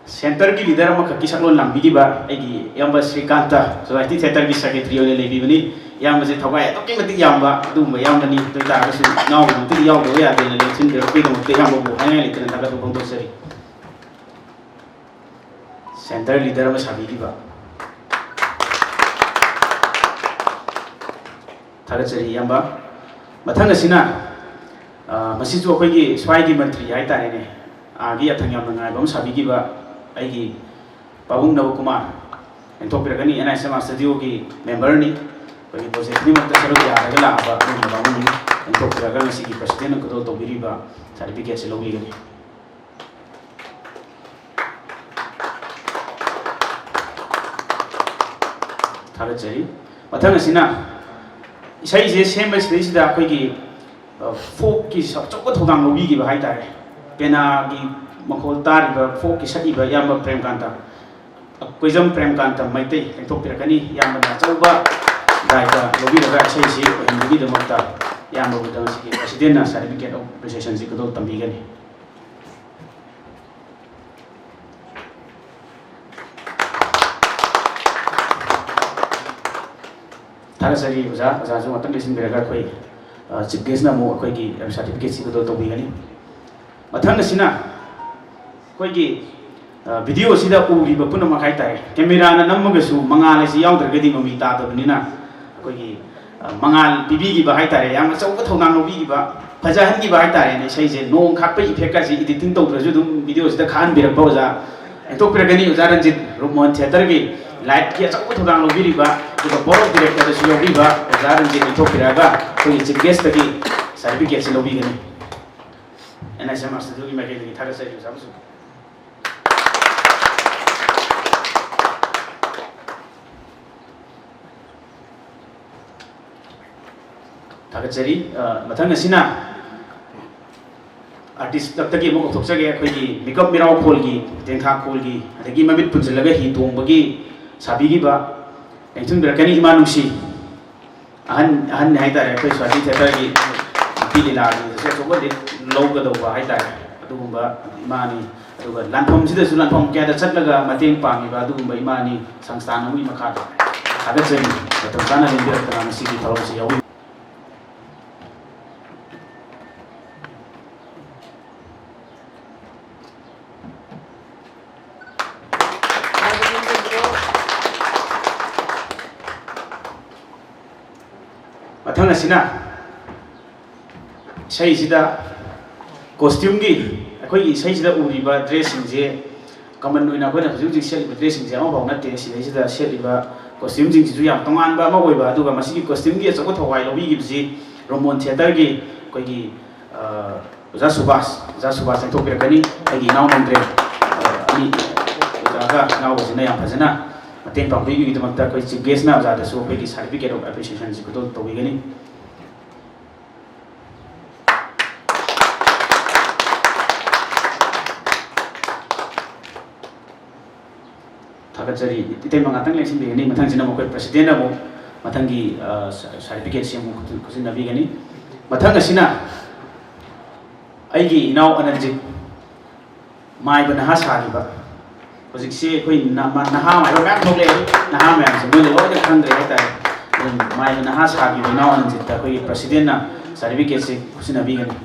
ꯁꯦꯟꯇꯔꯒꯤ ꯂꯤꯗꯔ ꯑꯃꯈꯛꯀꯤ ꯁꯛꯂꯣꯟ ꯂꯥꯡꯕꯤꯈꯤꯕ ꯑꯩꯒꯤ ꯏꯌꯥꯝꯕ ꯁ꯭ꯔꯤꯀꯥꯟꯇ, ꯁꯣꯁꯥꯏꯇꯤ ꯊꯤꯌꯦꯇꯔꯒꯤ ꯁꯦꯀ꯭ꯔꯦꯇꯔꯤ ꯑꯣꯏꯅ ꯂꯩꯕꯤꯕꯅꯤ꯫ ꯏꯌꯥꯝꯕꯁꯦ ꯊꯋꯥꯏ ꯑꯗꯨꯛꯀꯤ ꯃꯇꯤꯛ ꯌꯥꯝꯕ ꯑꯗꯨꯒꯨꯝꯕ ꯏꯌꯥꯝꯕꯅꯤ꯫ ꯑꯗꯨ ꯑꯣꯏ ꯇꯥꯔꯒꯁꯨ ꯏꯅꯥꯎꯒꯤꯗꯃꯛꯇꯗꯤ ꯌꯥꯎꯗꯕ ꯌꯥꯗꯦꯅ ꯂꯦꯡꯁꯤꯟꯕꯤꯔꯛꯄꯒꯤꯗꯃꯛꯇ ꯏꯌꯥꯝꯕꯕꯨ ꯍꯥꯏꯅꯤꯡꯉꯥꯏ ꯂꯩꯇꯅ ꯊꯥꯒꯠꯄ ꯐꯣꯡꯗꯣꯛꯆꯔꯤ꯫ ꯁꯦꯟꯇꯔ ꯂꯤꯗꯔ ꯑꯃ ꯁꯥꯕꯤꯈꯤꯕ꯫ ꯊꯥꯒꯠꯆꯔꯤ ꯏꯌꯥꯝꯕ꯫ ꯃꯊꯪ ꯑꯁꯤꯅ, ꯑ, ꯃꯁꯤꯁꯨ ꯑꯩꯈꯣꯏꯒꯤ ꯁ꯭ꯋꯥꯏꯒꯤ ꯃꯟꯇ꯭ꯔꯤ ꯍꯥꯏꯇꯥꯔꯦꯅꯦ, ꯑꯥꯒꯤ ꯌꯥꯊꯪ ꯌꯥꯝꯅ ꯉꯥꯏꯕ ꯑꯃ ꯁꯥꯕꯤꯈꯤꯕ ꯑꯩꯒꯤ ꯄꯥꯕꯨꯡ ꯅꯕꯀꯨꯃꯥꯔ ꯂꯦꯡꯊꯣꯛꯄꯤꯔꯛꯀꯅꯤ, and I C M R ꯁ꯭ꯇꯨꯗꯤꯑꯣꯒꯤ ꯃꯦꯝꯕꯔꯅꯤ꯫ ꯑꯩꯈꯣꯏꯒꯤ ꯄ꯭ꯔꯣꯖꯦꯛ ꯈꯨꯗꯤꯡꯃꯛꯇ ꯁꯔꯨꯛ ꯌꯥꯔꯒ ꯂꯥꯛꯑꯕ ꯑꯗꯨꯒꯨꯝꯕ ꯄꯥꯕꯨꯡꯅꯤ꯫ ꯂꯦꯡꯊꯣꯛꯄꯤꯔꯛꯑꯒ ꯉꯁꯤꯒꯤ ꯄ꯭ꯔꯁꯤꯗꯦꯟꯅ ꯈꯨꯗꯣꯜ ꯇꯧꯕꯤꯔꯤꯕ ꯁꯥꯔꯇꯤꯐꯤꯀꯦꯠꯁꯦ ꯂꯧꯕꯤꯒꯅꯤ꯫ ꯊꯥꯒꯠꯆꯔꯤ꯫ ꯃꯊꯪ ꯑꯁꯤꯅ ꯏꯁꯩꯁꯦ ꯁꯦꯝꯕꯁꯤꯗꯩꯁꯤꯗ ꯑꯩꯈꯣꯏꯒꯤ, ꯑ, ꯐꯣꯛꯀꯤ ꯑꯆꯧꯕ ꯊꯧꯗꯥꯡ ꯂꯧꯕꯤꯈꯤꯕ ꯍꯥꯏꯇꯥꯔꯦ꯫ ꯄꯦꯅꯥꯒꯤ ꯃꯈꯣꯜ ꯇꯥꯔꯤꯕ ꯐꯣꯛꯀꯤ ꯁꯛꯏꯕ ꯏꯌꯥꯝꯕ ꯄ꯭ꯔꯦꯝꯀꯥꯟꯇ, ꯑ, ꯀꯣꯏꯖꯝ ꯄ꯭ꯔꯦꯝꯀꯥꯟꯇ ꯃꯩꯇꯩ ꯂꯦꯡꯊꯣꯛꯄꯤꯔꯛꯀꯅꯤ꯫ ꯏꯌꯥꯝꯕꯅ ꯑꯆꯧꯕ ꯗꯥꯏꯇ ꯂꯧꯕꯤꯔꯒ ꯏꯁꯩꯁꯤ ꯑꯣꯏꯍꯟꯕꯒꯤꯗꯃꯛꯇ ꯏꯌꯥꯝꯕꯕꯨꯗ ꯉꯁꯤꯒꯤ ꯄ꯭ꯔꯁꯤꯗꯦꯟꯅ ꯁꯥꯔꯇꯤꯐꯤꯀꯦꯠ ꯑꯣꯐ ꯑꯦꯄ꯭ꯔꯤꯁꯤꯌꯦꯁꯟꯁꯤ ꯈꯨꯗꯣꯜ ꯇꯝꯕꯤꯒꯅꯤ꯫ ꯊꯥꯒꯠꯆꯔꯤ ꯑꯣꯖꯥ꯫ ꯑꯣꯖꯥꯁꯨ ꯉꯥꯛꯇꯪ ꯂꯩꯁꯤꯟꯕꯤꯔꯒ ꯑꯩꯈꯣꯏ, ꯑ, ꯆꯤꯐ ꯒꯦꯁꯅ ꯑꯃꯨꯛ ꯑꯩꯈꯣꯏꯒꯤ ꯁꯥꯔꯇꯤꯐꯤꯀꯦꯠꯁꯤ ꯈꯨꯗꯣꯜ ꯇꯧꯕꯤꯒꯅꯤ꯫ ꯃꯊꯪ ꯑꯁꯤꯅ ꯑꯩꯈꯣꯏꯒꯤ, ꯑ, ꯚꯤꯗꯤꯑꯣꯁꯤꯗ ꯎꯔꯤꯕ ꯄꯨꯝꯅꯃꯛ ꯍꯥꯏꯇꯥꯔꯦ, ꯀꯦꯃꯦꯔꯥꯅ ꯅꯝꯃꯒꯁꯨ ꯃꯉꯥꯜ ꯑꯁꯤ ꯌꯥꯎꯗ꯭ꯔꯒꯗꯤ ꯃꯃꯤ ꯇꯥꯗꯕꯅꯤꯅ ꯑꯩꯈꯣꯏꯒꯤ, ꯑ, ꯃꯉꯥꯜ ꯄꯤꯕꯤꯈꯤꯕ ꯍꯥꯏꯇꯥꯔꯦ, ꯌꯥꯝ ꯑꯆꯧꯕ ꯊꯧꯗꯥꯡ ꯂꯧꯕꯤꯈꯤꯕ, ꯐꯖꯍꯟꯈꯤꯕ ꯍꯥꯏꯇꯥꯔꯦꯅꯦ꯫ ꯏꯁꯩꯁꯦ ꯅꯣꯡ ꯈꯥꯛꯄꯒꯤ ꯏꯐꯦꯛꯀꯁꯦ ꯏꯗꯤꯇꯤꯡ ꯇꯧꯗ꯭ꯔꯁꯨ ꯑꯗꯨꯝ ꯚꯤꯗꯤꯑꯣꯁꯤꯗ ꯈꯥꯛꯍꯟꯕꯤꯔꯛꯄ ꯑꯣꯖꯥ ꯂꯦꯡꯊꯣꯛꯄꯤꯔꯛꯀꯅꯤ, ꯑꯣꯖꯥ ꯔꯟꯖꯤꯠ, ꯔꯨꯞꯃꯣꯍꯟ ꯊꯤꯌꯦꯇꯔꯒꯤ ꯂꯥꯏꯠꯀꯤ ꯑꯆꯧꯕ ꯊꯧꯗꯥꯡ ꯂꯧꯕꯤꯔꯤꯕ, ꯑꯗꯨꯒ ꯕꯣꯔꯗ ꯑꯣꯐ ꯗꯤꯔꯦꯛꯇꯔꯗꯁꯨ ꯌꯥꯎꯕꯤꯕ ꯑꯣꯖꯥ ꯔꯟꯖꯤꯠ ꯂꯦꯡꯊꯣꯛꯄꯤꯔꯛꯑꯒ ꯑꯩꯈꯣꯏꯒꯤ chief ꯒꯦꯁꯇꯒꯤ ꯁꯥꯔꯇꯤꯐꯤꯀꯦꯠꯁꯦ ꯂꯧꯕꯤꯒꯅꯤ꯫ And I C M R ꯁ꯭ꯇꯨꯗꯤꯑꯣꯒꯤ ꯃꯥꯏꯀꯩꯗꯒꯤ ꯊꯥꯒꯠꯆꯔꯤ ꯑꯣꯖꯥꯕꯨꯁꯨ꯫ ꯊꯥꯒꯠꯆꯔꯤ꯫ ꯑ, ꯃꯊꯪ ꯑꯁꯤꯅ ꯑꯥꯔꯇꯤꯁ ꯂꯛꯇꯒꯤ ꯑꯃꯨꯛ ꯀꯧꯊꯣꯛꯆꯒꯦ꯫ ꯑꯩꯈꯣꯏꯒꯤ ꯃꯤꯀꯞ ꯃꯤꯔꯥꯎ ꯈꯣꯜꯒꯤ, ꯇꯦꯡꯊꯥ ꯈꯣꯜꯒꯤ, ꯑꯗꯒꯤ ꯃꯃꯤꯠ ꯄꯨꯟꯁꯤꯜꯂꯒ ꯍꯤ ꯇꯣꯡꯕꯒꯤ ꯁꯥꯕꯤꯈꯤꯕ, ꯅꯤꯡꯁꯤꯡꯕꯤꯔꯛꯀꯅꯤ, ꯏꯃꯥ ꯅꯨꯡꯁꯤ꯫ ꯑꯍꯟ, ꯑꯍꯟꯅꯤ ꯍꯥꯏꯇꯥꯔꯦ, ꯑꯩꯈꯣꯏ ꯁ꯭ꯋꯥꯇꯤ ꯊꯤꯌꯦꯇꯔꯒꯤ ꯅꯨꯄꯤ ꯂꯤꯂꯥꯒꯤꯗꯁꯨ ꯑꯆꯧꯕ ꯂꯤꯗ ꯂꯧꯒꯗꯧꯕ ꯍꯥꯏꯇꯥꯔꯦ, ꯑꯗꯨꯒꯨꯝꯕ ꯏꯃꯥꯅꯤ꯫ ꯑꯗꯨꯒ ꯂꯥꯟꯐꯝꯁꯤꯗꯁꯨ ꯂꯥꯟꯐꯝ ꯀꯌꯥꯗ ꯆꯠꯂꯒ ꯃꯇꯦꯡ ꯄꯥꯡꯉꯤꯕ ꯑꯗꯨꯒꯨꯝꯕ ꯏꯃꯥꯅꯤ꯫ ꯁꯪꯁꯊꯥꯟ ꯑꯃꯒꯤ ꯃꯈꯥꯗ ꯊꯥꯒꯠꯆꯔꯤ꯫ ꯃꯇꯝ ꯆꯥꯅ ꯂꯦꯡꯕꯤꯔꯛꯇꯅ ꯃꯁꯤꯒꯤ ꯊꯧꯔꯝꯁꯤ ꯌꯥꯎꯕꯤꯕ꯫ ꯃꯊꯪ ꯑꯁꯤꯅ ꯏꯁꯩꯁꯤꯗ ꯀꯣꯁꯇ꯭ꯌꯨꯝꯒꯤ, ꯑꯩꯈꯣꯏꯒꯤ ꯏꯁꯩꯁꯤꯗ ꯎꯔꯤꯕ ꯗ꯭ꯔꯦꯁꯁꯤꯡꯁꯦ ꯀꯃꯟ ꯑꯣꯏꯅ ꯑꯩꯈꯣꯏꯅ ꯍꯧꯖꯤꯛ ꯍꯧꯖꯤꯛ ꯁꯦꯠꯂꯤꯕ ꯗ꯭ꯔꯦꯁꯁꯤꯡꯁꯦ ꯑꯃꯐꯥꯎ ꯅꯠꯇꯦ꯫ ꯁꯤꯗꯩꯁꯤꯗ ꯁꯦꯠꯂꯤꯕ ꯀꯣꯁꯇ꯭ꯌꯨꯝꯁꯤꯡꯁꯤꯁꯨ ꯌꯥꯝ ꯇꯣꯉꯥꯟꯕ ꯑꯃ ꯑꯣꯏꯕ, ꯑꯗꯨꯒ ꯃꯁꯤꯒꯤ ꯀꯣꯁꯇ꯭ꯌꯨꯝꯒꯤ ꯑꯆꯧꯕ ꯊꯧꯋꯥꯏ ꯂꯧꯕꯤꯈꯤꯕꯁꯤ ꯔꯣꯃꯣꯟ ꯊꯤꯌꯦꯇꯔꯒꯤ ꯑꯩꯈꯣꯏꯒꯤ, ꯑ, ꯑꯣꯖꯥ ꯁꯨꯕꯥꯁ, ꯑꯣꯖꯥ ꯁꯨꯕꯥꯁ ꯂꯦꯡꯊꯣꯛꯄꯤꯔꯛꯀꯅꯤ꯫ ꯑꯩꯒꯤ ꯏꯅꯥꯎ ꯅꯟꯗ꯭ꯔꯦ, ꯑ, ꯑꯅꯤ, ꯑꯣꯖꯥꯒ ꯏꯅꯥꯎꯒꯁꯤꯅ ꯌꯥꯝ ꯐꯖꯅ ꯃꯇꯦꯡ ꯄꯥꯡꯕꯤꯕꯒꯤꯗꯃꯛꯇ ꯑꯩꯈꯣꯏ ꯆꯤꯐ ꯒꯦꯁꯅ ꯑꯣꯖꯥꯗꯁꯨ ꯑꯩꯈꯣꯏꯒꯤ certificate of appreciationꯁꯤ ꯈꯨꯗꯣꯜ ꯇꯧꯕꯤꯒꯅꯤ꯫ ꯊꯥꯒꯠꯆꯔꯤ꯫ ꯏꯇꯩꯃ ꯉꯥꯛꯇꯪ ꯂꯦꯡꯁꯤꯟꯕꯤꯒꯅꯤ꯫ ꯃꯊꯪꯁꯤꯅ ꯃꯈꯣꯏ ꯄ꯭ꯔꯁꯤꯗꯦꯟꯅ ꯑꯃꯨꯛ ꯃꯊꯪꯒꯤ, ꯑ, ꯁ-, certificateꯁꯤ ꯑꯃꯨꯛ ꯈꯨꯠ-, ꯈꯨꯠꯁꯤꯟꯅꯕꯤꯒꯅꯤ꯫ ꯃꯊꯪ ꯑꯁꯤꯅ ꯑꯩꯒꯤ ꯏꯅꯥꯎ ꯑꯅꯟꯖꯤꯠ, ꯃꯥꯏꯕ ꯅꯍꯥ ꯁꯥꯈꯤꯕ꯫ ꯍꯧꯖꯤꯛꯁꯤ ꯑꯩꯈꯣꯏ ꯅ-, ꯃ-, ꯅꯍꯥ ꯃꯥꯏꯕ ꯃꯌꯥꯝ ꯊꯣꯛꯂꯛꯑꯦ꯫ ꯅꯍꯥ ꯃꯌꯥꯝꯁꯦ ꯃꯣꯏꯅ ꯂꯣꯏꯅ ꯈꯪꯗ꯭ꯔꯦ ꯍꯥꯏꯇꯥꯔꯦ꯫ ꯑꯗꯨꯝ ꯃꯥꯏꯕ ꯅꯍꯥ ꯁꯥꯈꯤꯕ ꯏꯅꯥꯎ ꯑꯅꯟꯖꯤꯠꯇ ꯑꯩꯈꯣꯏꯒꯤ ꯄ꯭ꯔꯁꯤꯗꯦꯟꯅ certificateꯁꯤ ꯈꯨꯠꯁꯤꯟꯅꯕꯤꯒꯅꯤ꯫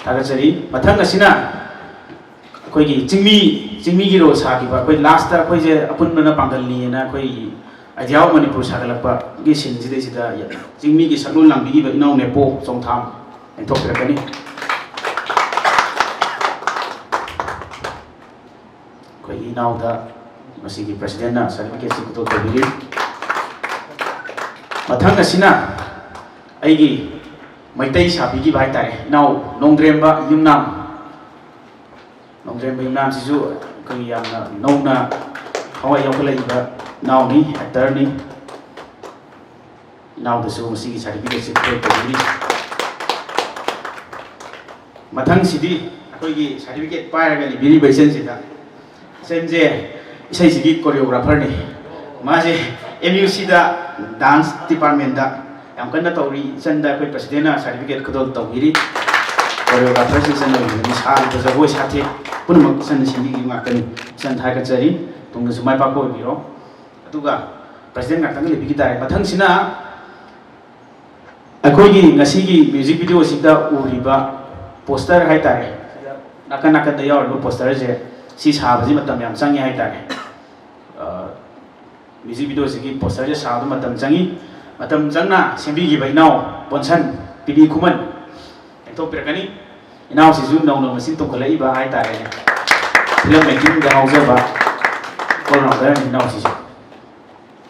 ꯊꯥꯒꯠꯆꯔꯤ꯫ ꯃꯊꯪ ꯑꯁꯤꯅ ꯑꯩꯈꯣꯏꯒꯤ ꯆꯤꯡꯃꯤ, ꯆꯤꯡꯃꯤꯒꯤ role ꯁꯥꯈꯤꯕ, ꯑꯩꯈꯣꯏ lastꯇ ꯑꯩꯈꯣꯏꯁꯦ ꯑꯄꯨꯟꯕꯅ ꯄꯥꯡꯒꯜꯅꯤꯅ ꯑꯩꯈꯣꯏꯒꯤ Idea of Manipur ꯁꯥꯒꯠꯂꯛꯄꯒꯤ sceneꯁꯤꯗꯩꯁꯤꯗ ꯆꯤꯡꯃꯤꯒꯤ ꯁꯛꯂꯣꯟ ꯂꯥꯡꯕꯤꯈꯤꯕ ꯏꯅꯥꯎ ꯅꯦꯄꯣ ꯆꯣꯡꯊꯥꯝ ꯂꯦꯡꯊꯣꯛꯄꯤꯔꯛꯀꯅꯤ꯫ ꯑꯩꯈꯣꯏꯒꯤ ꯏꯅꯥꯎꯗ ꯃꯁꯤꯒꯤ ꯄ꯭ꯔꯁꯤꯗꯦꯟꯅ certificateꯁꯤ ꯈꯨꯗꯣꯜ ꯇꯧꯕꯤꯔꯤ꯫ ꯃꯊꯪ ꯑꯁꯤꯅ ꯑꯩꯒꯤ ꯃꯩꯇꯩ ꯁꯥꯕꯤꯈꯤꯕ ꯍꯥꯏꯇꯥꯔꯦ, ꯏꯅꯥꯎ ꯅꯣꯡꯗ꯭ꯔꯦꯝꯕ ꯌꯨꯝꯅꯥꯝ꯫ ꯅꯣꯡꯗ꯭ꯔꯦꯝꯕ ꯌꯨꯝꯅꯥꯝꯁꯤꯁꯨ ꯑꯩꯈꯣꯏꯒꯤ ꯌꯥꯝꯅ ꯅꯧꯅ ꯊꯋꯥꯏ ꯌꯥꯎꯈꯠꯂꯛꯏꯕ ꯏꯅꯥꯎꯅꯤ, ꯑꯦꯛꯇꯔꯅꯤ꯫ ꯏꯅꯥꯎꯗꯁꯨ ꯃꯁꯤꯒꯤ ꯁꯥꯔꯇꯤꯐꯤꯀꯦꯠꯁꯤ ꯄꯤꯊꯣꯛꯆꯔꯤ꯫ ꯃꯊꯪꯁꯤꯗꯤ ꯑꯩꯈꯣꯏꯒꯤ ꯁꯥꯔꯇꯤꯐꯤꯀꯦꯠ ꯄꯥꯏꯔꯒ ꯂꯤꯕꯤꯔꯤꯕ ꯏꯆꯟꯁꯤꯗ, ꯏꯆꯟꯁꯦ ꯏꯁꯩꯁꯤꯒꯤ ꯀꯣꯔꯤꯌꯣꯒ꯭ꯔꯥꯐꯔꯅꯤ꯫ ꯃꯥꯁꯦ ꯑꯦꯝ ꯌꯨ ꯁꯤꯗ ꯗꯥꯟꯁ ꯗꯤꯄꯥꯔꯠꯃꯦꯟꯗ ꯌꯥꯝ ꯀꯟꯅ ꯇꯧꯔꯤ꯫ ꯏꯆꯟꯗ ꯑꯩꯈꯣꯏ ꯄ꯭ꯔꯁꯤꯗꯦꯟꯅ ꯁꯥꯔꯇꯤꯐꯤꯀꯦꯠ ꯈꯨꯗꯣꯜ ꯇꯧꯕꯤꯔꯤ꯫ ꯀꯣꯔꯤꯌꯣꯒ꯭ꯔꯥꯐꯔꯁꯤ ꯏꯆꯟ ꯑꯣꯏꯕꯅꯤ꯫ ꯁꯥꯔꯤꯕ ꯖꯒꯣꯏ ꯁꯥꯊꯦꯛ ꯄꯨꯝꯅꯃꯛ ꯏꯆꯟꯅ ꯁꯤꯟꯕꯤꯈꯤꯕ ꯉꯥꯛꯇꯅꯤ꯫ ꯏꯆꯟ ꯊꯥꯒꯠꯆꯔꯤ꯫ ꯇꯨꯡꯗꯁꯨ ꯃꯥꯏ ꯄꯥꯛꯄ ꯑꯣꯏꯕꯤꯔꯣ꯫ ꯑꯗꯨꯒ ꯄ꯭ꯔꯁꯤꯗꯦꯟ ꯉꯥꯛꯇꯪ ꯂꯩꯕꯤꯈꯤ ꯇꯥꯔꯦ꯫ ꯃꯊꯪꯁꯤꯅ ꯑꯩꯈꯣꯏꯒꯤ ꯉꯁꯤꯒꯤ ꯃ꯭ꯌꯨꯖꯤꯛ ꯚꯤꯗꯤꯑꯣꯁꯤꯗ ꯎꯔꯤꯕ ꯄꯣꯁꯇꯔ ꯍꯥꯏꯇꯥꯔꯦ, ꯅꯥꯀꯟ ꯅꯥꯀꯟꯗ ꯌꯥꯎꯔꯤꯕ ꯄꯣꯁꯇꯔꯁꯦ, ꯁꯤ ꯁꯥꯕꯁꯤ ꯃꯇꯝ ꯌꯥꯝ ꯆꯪꯉꯤ ꯍꯥꯏꯇꯥꯔꯦ꯫ ꯑ, ꯃ꯭ꯌꯨꯖꯤꯛ ꯚꯤꯗꯤꯑꯣꯁꯤꯒꯤ ꯄꯣꯁꯇꯔꯁꯦ ꯁꯥꯕꯗ ꯃꯇꯝ ꯆꯪꯉꯤ꯫ ꯃꯇꯝ ꯆꯪꯅ ꯁꯦꯝꯕꯤꯈꯤꯕ ꯏꯅꯥꯎ ꯄꯣꯟꯁꯟ ꯄꯤꯕꯤ ꯈꯨꯃꯟ ꯂꯦꯡꯊꯣꯛꯄꯤꯔꯛꯀꯅꯤ꯫ ꯏꯅꯥꯎꯁꯤꯁꯨ ꯅꯧꯅ ꯃꯁꯤꯡ ꯇꯣꯡꯈꯠꯂꯛꯏꯕ ꯍꯥꯏꯇꯥꯔꯦꯅꯦ, ꯐꯤꯂꯝ ꯃꯦꯀꯤꯡꯗ ꯉꯥꯎꯖꯕ ꯑꯣꯜ ꯔꯥꯎꯟꯗꯔꯅꯤ ꯏꯅꯥꯎꯁꯤꯁꯨ꯫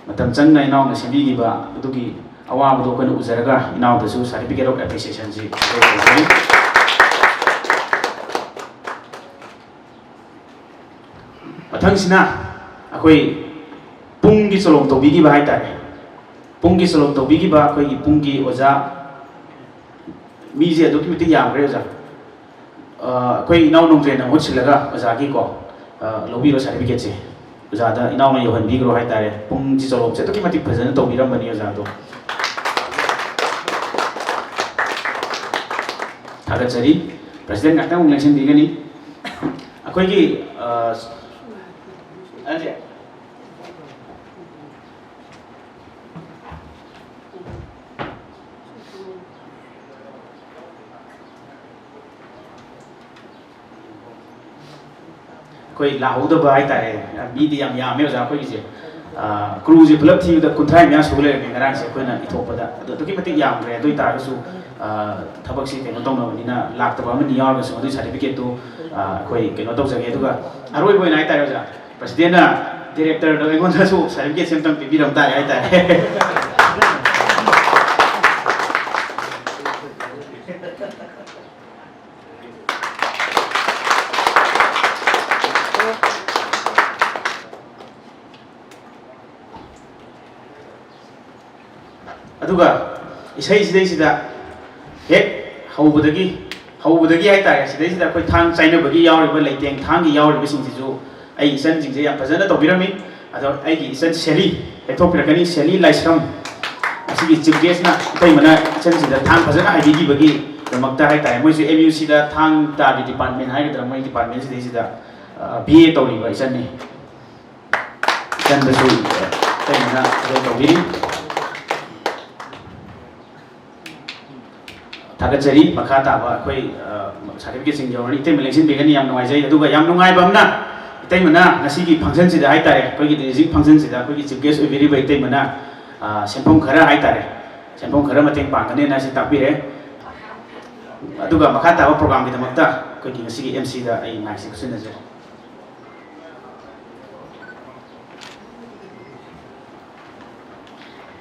ꯃꯇꯝ ꯆꯪꯅ ꯏꯅꯥꯎꯅ ꯁꯦꯝꯕꯤꯈꯤꯕ ꯑꯗꯨꯒꯤ ꯑꯋꯥꯕꯗꯣ ꯑꯩꯈꯣꯏꯅ ꯎꯖꯔꯒ ꯏꯅꯥꯎꯗꯁꯨ certificate of appreciationꯁꯤ ꯇꯧꯖꯔꯤ꯫ ꯃꯊꯪꯁꯤꯅ ꯑꯩꯈꯣꯏ ꯄꯨꯡꯒꯤ ꯆꯣꯂꯣꯝ ꯇꯧꯕꯤꯈꯤꯕ ꯍꯥꯏꯇꯥꯔꯦ꯫ ꯄꯨꯡꯒꯤ ꯆꯣꯂꯣꯝ ꯇꯧꯕꯤꯈꯤꯕ ꯑꯩꯈꯣꯏꯒꯤ ꯄꯨꯡꯒꯤ ꯑꯣꯖꯥ, ꯃꯤꯁꯦ ꯑꯗꯨꯛꯀꯤ ꯃꯇꯤꯛ ꯌꯥꯝꯈ꯭ꯔꯦ ꯑꯣꯖꯥ꯫ ꯑ, ꯑꯩꯈꯣꯏ ꯏꯅꯥꯎ ꯅꯣꯡꯖꯦꯟꯅ ꯃꯍꯨꯠ ꯁꯤꯜꯂꯒ ꯑꯣꯖꯥꯒꯤꯀꯣ, ꯑ, ꯂꯧꯕꯤꯔꯣ certificateꯁꯦ꯫ ꯑꯣꯖꯥꯗ ꯏꯅꯥꯎꯅ ꯌꯧꯍꯟꯕꯤꯈ꯭ꯔꯣ ꯍꯥꯏꯇꯥꯔꯦ꯫ ꯄꯨꯡꯁꯤ ꯆꯣꯂꯣꯝꯁꯦ ꯑꯗꯨꯛꯀꯤ ꯃꯇꯤꯛ ꯐꯖꯅ ꯇꯧꯕꯤꯔꯝꯕꯅꯤ ꯑꯣꯖꯥꯗꯣ꯫ ꯊꯥꯒꯠꯆꯔꯤ꯫ ꯄ꯭ꯔꯁꯤꯗꯦꯟ ꯉꯥꯛꯇꯪ ꯑꯃꯨꯛ ꯂꯦꯡꯁꯤꯟꯕꯤꯒꯅꯤ꯫ ꯑꯩꯈꯣꯏꯒꯤ, ꯑ, ꯑꯗꯨꯗꯤ ꯑꯩꯈꯣꯏ ꯂꯥꯛꯍꯧꯗꯕ ꯍꯥꯏꯇꯥꯔꯦ, ꯃꯤꯗꯤ ꯌꯥꯝ ꯌꯥꯝꯃꯦ ꯑꯣꯖꯥ ꯑꯩꯈꯣꯏꯒꯤꯁꯦ꯫ ꯑ, crewꯁꯦ ꯄꯨꯂꯞ ꯊꯤꯕꯗ ꯀꯨꯟꯊ꯭ꯔꯥ ꯃꯌꯥ ꯁꯨ ꯂꯩꯔꯝꯃꯦ ꯉꯔꯥꯡꯁꯦ ꯑꯩꯈꯣꯏꯅ ꯏꯊꯣꯛꯄꯗ꯫ ꯑꯗꯣ ꯑꯗꯨꯛꯀꯤ ꯃꯇꯤꯛ ꯌꯥꯝꯈ꯭ꯔꯦ꯫ ꯑꯗꯨ ꯑꯣꯏꯇꯥꯔꯒꯁꯨ, ꯑ, ꯊꯕꯛꯁꯤ ꯀꯩꯅꯣ ꯇꯧꯅꯕꯅꯤꯅ ꯂꯥꯛꯇꯕ ꯑꯃꯅꯤ ꯌꯥꯎꯔꯒꯁꯨ ꯑꯗꯨꯒꯤ certificateꯇꯨ, ꯑ, ꯑꯩꯈꯣꯏ ꯀꯩꯅꯣ ꯇꯧꯖꯒꯦ꯫ ꯑꯗꯨꯒ ꯑꯔꯣꯏꯕ ꯑꯣꯏꯅ ꯍꯥꯏꯇꯥꯔꯦ ꯑꯣꯖꯥ, ꯄ꯭ꯔꯁꯤꯗꯦꯟꯅ directorꯗ ꯑꯩꯉꯣꯟꯗꯁꯨ certificateꯁꯦ ꯑꯝꯇꯪ ꯄꯤꯕꯤꯔꯝ ꯇꯥꯔꯦ ꯍꯥꯏꯇꯥꯔꯦ꯫ ꯑꯗꯨꯒ ꯏꯁꯩꯁꯤꯗꯩꯁꯤꯗ ꯍꯦꯛ ꯍꯧꯕꯗꯒꯤ ꯍꯧꯕꯗꯒꯤ ꯍꯥꯏꯇꯥꯔꯦ, ꯁꯤꯗꯩꯁꯤꯗ ꯑꯩꯈꯣꯏ ꯊꯥꯡ ꯆꯥꯏꯅꯕꯒꯤ ꯌꯥꯎꯔꯤꯕ, ꯂꯩꯇꯦꯡ ꯊꯥꯡꯒꯤ ꯌꯥꯎꯔꯤꯕꯁꯤꯡꯁꯤꯁꯨ ꯑꯩ ꯏꯆꯟꯁꯤꯡꯁꯦ ꯌꯥꯝ ꯐꯖꯅ ꯇꯧꯕꯤꯔꯝꯃꯤ꯫ ꯑꯗꯣ ꯑꯩꯒꯤ ꯏꯆꯟ ꯁꯦꯂꯤ ꯂꯦꯞꯊꯣꯛꯄꯤꯔꯛꯀꯅꯤ, ꯁꯦꯂꯤ ꯂꯥꯏꯁ꯭ꯔꯝ꯫ ꯑꯁꯤꯒꯤ ꯆꯤꯐ ꯒꯦꯁꯅ ꯑꯇꯩꯃꯅ ꯏꯆꯟꯁꯤꯗ ꯊꯥꯡ ꯐꯖꯅ ꯍꯥꯏꯕꯤꯈꯤꯕꯒꯤꯗꯃꯛꯇ ꯍꯥꯏꯇꯥꯔꯦ, ꯃꯣꯏꯁꯨ ꯑꯦꯝ ꯌꯨ ꯁꯤꯗ ꯊꯥꯡ ꯇꯥꯒꯤ ꯗꯤꯄꯥꯔꯠꯃꯦꯟ ꯍꯥꯏꯒꯗ꯭ꯔꯥ, ꯃꯣꯏ ꯗꯤꯄꯥꯔꯠꯃꯦꯟꯁꯤꯗꯩꯁꯤꯗ ꯕꯤ ꯑꯦ ꯇꯧꯔꯤꯕ ꯏꯆꯟꯅꯤ꯫ ꯏꯆꯟꯗꯁꯨ ꯑꯇꯩꯃꯅ ꯊꯕꯛ ꯇꯧꯕꯤꯔꯤ꯫ ꯊꯥꯒꯠꯆꯔꯤ꯫ ꯃꯈꯥ ꯇꯥꯕ ꯑꯩꯈꯣꯏ ꯁꯥꯔꯇꯤꯐꯤꯀꯦꯠꯁꯤꯡ ꯌꯧꯔꯅꯤ, ꯏꯇꯩꯃ ꯂꯦꯡꯁꯤꯟꯕꯤꯒꯅꯤ꯫ ꯌꯥꯝ ꯅꯨꯡꯉꯥꯏꯖꯩ꯫ ꯑꯗꯨꯒ ꯌꯥꯝ ꯅꯨꯡꯉꯥꯏꯕ ꯑꯃꯅ, ꯏꯇꯩꯃꯅ ꯉꯁꯤꯒꯤ ꯐꯪꯁꯟꯁꯤꯗ ꯍꯥꯏꯇꯥꯔꯦ, ꯑꯩꯈꯣꯏꯒꯤ ꯗꯤꯂꯤꯖꯤꯡ ꯐꯪꯁꯟꯁꯤꯗ ꯑꯩꯈꯣꯏꯒꯤ ꯆꯤꯐ ꯒꯦꯁ ꯑꯣꯏꯕꯤꯔꯤꯕ ꯏꯇꯩꯃꯅ, ꯑ, ꯁꯦꯟꯐꯝ ꯈꯔ ꯍꯥꯏꯇꯥꯔꯦ, ꯁꯦꯟꯐꯝ ꯈꯔ ꯃꯇꯦꯡ ꯄꯥꯡꯒꯅꯦꯅ ꯑꯁꯤ ꯇꯥꯛꯄꯤꯔꯦ꯫ ꯑꯗꯨꯒ ꯃꯈꯥ ꯇꯥꯕ ꯄ꯭ꯔꯣꯒ꯭ꯔꯥꯝꯒꯤꯗꯃꯛꯇ ꯑꯩꯈꯣꯏꯒꯤ ꯉꯁꯤꯒꯤ ꯑꯦꯝ ꯁꯤꯗ ꯑꯩ ꯃꯥꯏꯛꯁꯦ ꯈꯨꯠꯁꯤꯟꯅꯖꯔꯤ꯫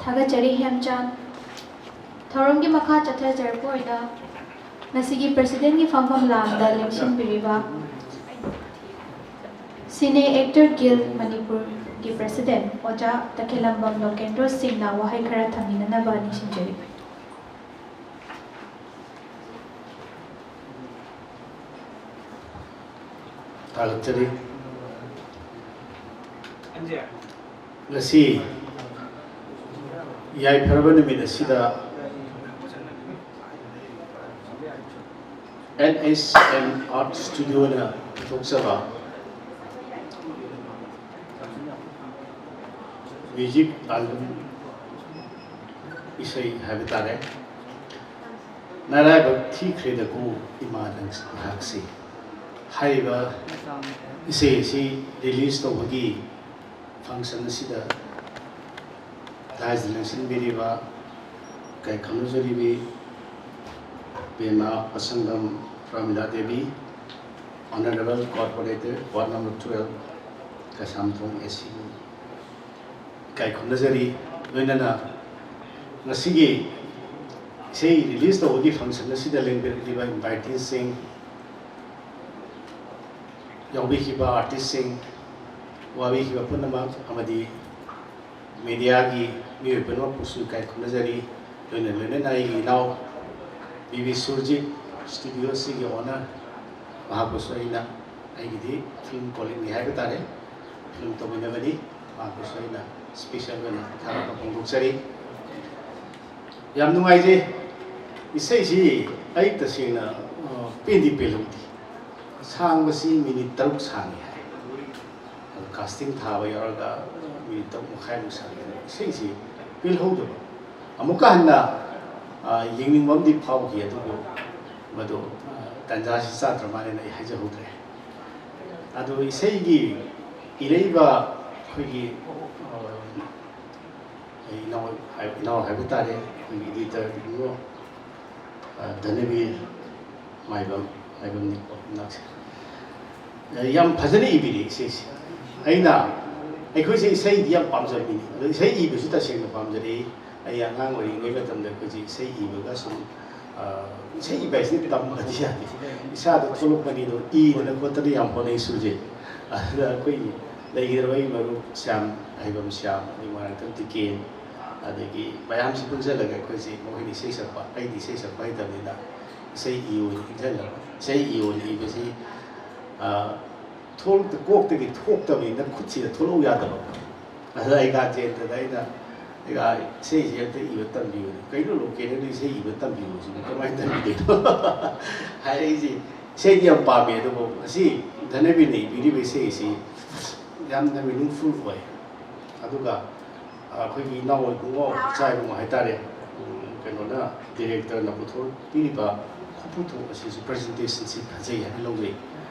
ꯊꯥꯒꯠꯆꯔꯤ ꯍꯦꯝꯆꯥꯟ꯫ ꯊꯧꯔꯝꯒꯤ ꯃꯈꯥ ꯆꯠꯊꯖꯔꯛꯄ ꯑꯣꯏꯅ ꯉꯁꯤꯒꯤ ꯄ꯭ꯔꯦꯁꯤꯗꯦꯟꯒꯤ ꯐꯝꯐꯝ ꯂꯥꯡꯗ ꯂꯦꯡꯁꯤꯟꯕꯤꯔꯤꯕ ꯁꯤꯅꯦ ꯑꯦꯛꯇꯔ ꯒꯤꯜ ꯃꯅꯤꯄꯨꯔꯒꯤ ꯄ꯭ꯔꯦꯁꯤꯗꯦꯟ ꯑꯣꯖꯥ ꯇꯈꯦꯂꯝꯕꯝ ꯂꯣꯀꯦꯟꯗ꯭ꯔꯣ ꯁꯤꯡꯅ ꯋꯥꯍꯩ ꯈꯔ ꯊꯝꯕꯤꯅꯅꯕ ꯅꯤꯡꯁꯤꯡꯖꯔꯤ꯫ ꯊꯥꯒꯠꯆꯔꯤ꯫ ꯉꯁꯤ ꯌꯥꯏꯐꯔꯕ ꯅꯨꯃꯤꯠ ꯑꯁꯤꯗ ꯑꯦꯟ ꯑꯦꯁ ꯑꯦꯝ ꯑꯥꯔꯠ ꯁ꯭ꯇꯨꯗꯤꯑꯣꯅ ꯄꯨꯊꯣꯛꯆꯕ ꯃ꯭ꯌꯨꯖꯤꯛ ꯑꯦꯜꯕꯝ ꯏꯁꯩ ꯍꯥꯏꯕ ꯇꯥꯔꯦ, ꯅꯔꯥꯏꯕꯛ ꯊꯤꯈ꯭ꯔꯦꯗꯀꯣ ꯏꯃꯥ ꯅꯪ ꯅꯍꯥꯛꯁꯤ ꯍꯥꯏꯔꯤꯕ ꯏꯁꯩ ꯑꯁꯤ ꯔꯤꯂꯤꯁ ꯇꯧꯕꯒꯤ ꯐꯪꯁꯟ ꯑꯁꯤꯗ ꯗꯥꯏꯁꯇ ꯂꯦꯡꯁꯤꯟꯕꯤꯔꯤꯕ ꯏꯀꯥꯏ ꯈꯨꯝꯅꯖꯔꯤꯕꯤ ꯄꯦꯃꯥ ꯄꯁꯪꯒꯝ ꯄ꯭ꯔꯃꯤꯂꯥ Devi, Honourable Corporator, Ward number twelve, Keishamthong ꯑꯦ ꯁꯤ ꯏꯀꯥꯏ ꯈꯨꯝꯅꯖꯔꯤ꯫ ꯂꯣꯏꯅꯅ ꯉꯁꯤꯒꯤ ꯏꯁꯩ ꯔꯤꯂꯤꯁ ꯇꯧꯕꯒꯤ ꯐꯪꯁꯟ ꯑꯁꯤꯗ ꯂꯦꯡꯕꯤꯔꯛꯂꯤꯕ ꯏꯟꯚꯥꯏꯇꯤꯁꯁꯤꯡ, ꯌꯥꯎꯕꯤꯈꯤꯕ ꯑꯥꯔꯇꯤꯁꯁꯤꯡ, ꯋꯥꯕꯤꯈꯤꯕ ꯄꯨꯝꯅꯃꯛ ꯑꯃꯗꯤ ꯃꯦꯗꯤꯌꯥꯒꯤ ꯃꯤꯑꯣꯏ ꯄꯨꯝꯅꯃꯛꯄꯨꯁꯨ ꯏꯀꯥꯏ ꯈꯨꯝꯅꯖꯔꯤ꯫ ꯂꯣꯏꯅ ꯂꯣꯏꯅꯅ ꯑꯩꯒꯤ ꯏꯅꯥꯎ ꯕꯤ ꯕꯤ ꯁꯨꯔꯖꯤꯠ, ꯁ꯭ꯇꯨꯗꯤꯑꯣ ꯑꯁꯤꯒꯤ ꯑꯣꯅꯔ, ꯃꯍꯥꯛꯄꯨꯁꯨ ꯑꯩꯅ ꯑꯩꯒꯤꯗꯤ ꯐꯤꯂꯝ ꯀꯣꯂꯤꯛꯅꯤ ꯍꯥꯏꯕ ꯇꯥꯔꯦ, ꯐꯤꯂꯝ ꯇꯧꯃꯤꯟꯅꯕꯅꯤ꯫ ꯃꯍꯥꯛꯄꯨꯁꯨ ꯑꯩꯅ ꯁ꯭ꯄꯦꯁꯦꯜ ꯑꯣꯏꯅ ꯊꯥꯒꯠꯄ ꯐꯣꯡꯗꯣꯛꯆꯔꯤ꯫ ꯌꯥꯝ ꯅꯨꯡꯉꯥꯏꯖꯩ꯫ ꯏꯁꯩꯁꯤ ꯑꯩ ꯇꯁꯦꯡꯅ, ꯑ, ꯄꯦꯟꯗꯤ ꯄꯦꯜꯍꯧꯗꯦ꯫ ꯁꯥꯡꯕꯁꯤ ꯃꯤꯅꯤꯠ ꯇꯔꯨꯛ ꯁꯥꯡꯉꯤ ꯍꯥꯏ꯫ ꯑꯗꯨ ꯀꯥꯁꯇꯤꯡ ꯊꯥꯕ ꯌꯥꯎꯔꯒ ꯃꯤꯅꯤꯠ ꯇꯔꯨꯛ ꯃꯈꯥꯏꯃꯨꯛ ꯁꯥꯡꯉꯤ꯫ ꯑꯗꯨ ꯏꯁꯩꯁꯤ ꯄꯦꯜꯍꯧꯗꯕ꯫ ꯑꯃꯨꯛꯀ ꯍꯟꯅ, ꯑ, ꯌꯦꯡꯅꯤꯡꯕ ꯑꯃꯗꯤ ꯐꯥꯎꯈꯤ, ꯑꯗꯨꯕꯨ ꯃꯗꯨ, ꯑ, ꯇꯥꯟꯖꯥꯁꯤ ꯆꯥꯗ꯭ꯔ ꯃꯥꯜꯂꯦꯅ ꯑꯩ ꯍꯥꯏꯖꯍꯧꯗ꯭ꯔꯦ꯫ ꯑꯗꯨ ꯏꯁꯩꯒꯤ ꯏꯔꯛꯏꯕ ꯑꯩꯈꯣꯏꯒꯤ, ꯑ, ꯑꯩ ꯏꯅꯥꯎ ꯍꯥꯏ-, ꯏꯅꯥꯎ ꯍꯥꯏꯕ ꯇꯥꯔꯦ, ꯑꯩꯈꯣꯏꯒꯤ ꯏꯗꯤꯇꯔ ꯏꯕꯨꯡꯉꯣ, ꯑ, ꯙꯅꯕꯤꯔ ꯃꯥꯏꯕꯝ, ꯃꯥꯏꯕꯝꯅꯤꯀꯣ, ꯃꯅꯥꯛꯁꯦ꯫ ꯑ, ꯌꯥꯝ ꯐꯖꯅ ꯏꯕꯤꯔꯤ ꯏꯁꯩꯁꯦ꯫ ꯑꯩꯅ, ꯑꯩꯈꯣꯏꯁꯦ ꯏꯁꯩꯗꯤ ꯌꯥꯝ ꯄꯥꯝꯖꯕ ꯃꯤꯅꯤ꯫ ꯑꯗꯣ ꯏꯁꯩ ꯏꯕꯁꯨ ꯇꯁꯦꯡꯅ ꯄꯥꯝꯖꯔꯛꯏ꯫ ꯑꯩ ꯑꯉꯥꯡ ꯑꯣꯏꯔꯤꯉꯩ ꯃꯇꯝꯗ ꯑꯩꯈꯣꯏꯁꯦ ꯏꯁꯩ ꯏꯕꯒ ꯁꯨꯝ, ꯑ, ꯏꯁꯩ ꯏꯕ ꯍꯥꯏꯁꯤꯗꯤ ꯇꯝꯕꯗꯤ ꯌꯥꯗꯦ꯫ ꯏꯁꯥꯗ ꯊꯣꯛꯂꯛꯄꯅꯤ꯫ ꯑꯗꯣ ꯏꯗꯅ ꯈꯣꯠꯇꯅ ꯌꯥꯝ ꯍꯣꯠꯅꯩ ꯁꯨꯔꯖꯤꯠ꯫ ꯑꯗꯨꯗ ꯑꯩꯈꯣꯏꯒꯤ ꯂꯩꯈꯤꯗ꯭ꯔꯕ ꯑꯩ ꯃꯔꯨꯞ ꯁ꯭ꯌꯥꯝ, ꯑꯍꯩꯕꯝ ꯁ꯭ꯌꯥꯝ, ꯑꯗꯩ ꯃꯣꯏꯔꯥꯡꯊꯦꯝ ꯇꯤꯀꯦꯟ, ꯑꯗꯒꯤ ꯃꯌꯥꯝꯁꯤ ꯄꯨꯟꯁꯤꯜꯂꯒ ꯑꯩꯈꯣꯏꯁꯤ ꯃꯈꯣꯏꯅ ꯏꯁꯩ ꯁꯛꯄ, ꯑꯩꯗꯤ ꯏꯁꯩ ꯁꯛꯄ ꯍꯩꯇꯕꯅꯤꯅ ꯏꯁꯩ ꯏꯌꯨꯅ ꯏꯟꯁꯤꯜꯂꯕ꯫ ꯏꯁꯩ ꯏꯌꯨꯅ ꯏꯕꯁꯤ, ꯑ, ꯊꯣꯛꯂꯛꯇ-, ꯀꯣꯛꯇꯒꯤ ꯊꯣꯛꯇꯕꯅꯤꯅ ꯈꯨꯠꯁꯤꯗ ꯊꯣꯛꯂꯛꯎ ꯌꯥꯗꯕ꯫ ꯑꯗꯨꯗ ꯑꯩ ꯒꯥꯔꯖꯤꯌꯥꯟꯗꯨꯗ ꯑꯩꯅ, "ꯑꯩꯒ ꯏꯁꯩꯁꯦ ꯑꯝꯇ ꯏꯕ ꯇꯝꯕꯤꯌꯨꯅꯦ꯫" "ꯀꯩꯅꯣ, ꯂꯣꯀꯦꯜꯗꯗꯤ ꯏꯁꯩ ꯏꯕ ꯇꯝꯕꯤꯌꯨ ꯁꯤꯕꯨ ꯀꯃꯥꯏꯅ ꯇꯝꯕꯤꯗꯣꯏꯅꯣ?" ꯍꯥꯏꯔꯛꯏꯁꯦ꯫ ꯏꯁꯩꯗꯤ ꯌꯥꯝ ꯄꯥꯝꯃꯦ, ꯑꯗꯨꯕꯨ ꯉꯁꯤ ꯙꯅꯕꯤꯔꯅ ꯏꯕꯤꯔꯤꯕ ꯏꯁꯩ ꯑꯁꯤ ꯌꯥꯝꯅ ꯃꯤꯅꯤꯡꯐꯨꯜ ꯑꯣꯏ꯫ ꯑꯗꯨꯒ ꯑꯩꯈꯣꯏꯒꯤ ꯏꯅꯥꯎ ꯏꯕꯨꯡꯉꯣ, ꯏꯆꯥ ꯏꯕꯨꯡꯉꯣ ꯍꯥꯏꯇꯥꯔꯦ, ꯎꯝ, ꯀꯩꯅꯣꯅ, ꯗꯤꯔꯦꯛꯇꯔꯅ ꯄꯨꯊꯣꯛꯄꯤꯔꯤꯕ ꯈꯨꯄꯨꯊꯣꯛ ꯑꯁꯤꯁꯨ, ꯄ꯭ꯔꯖꯦꯟꯇꯦꯁꯟꯁꯤ ꯐꯖꯩ ꯍꯥꯏꯅ ꯂꯧꯖꯩ꯫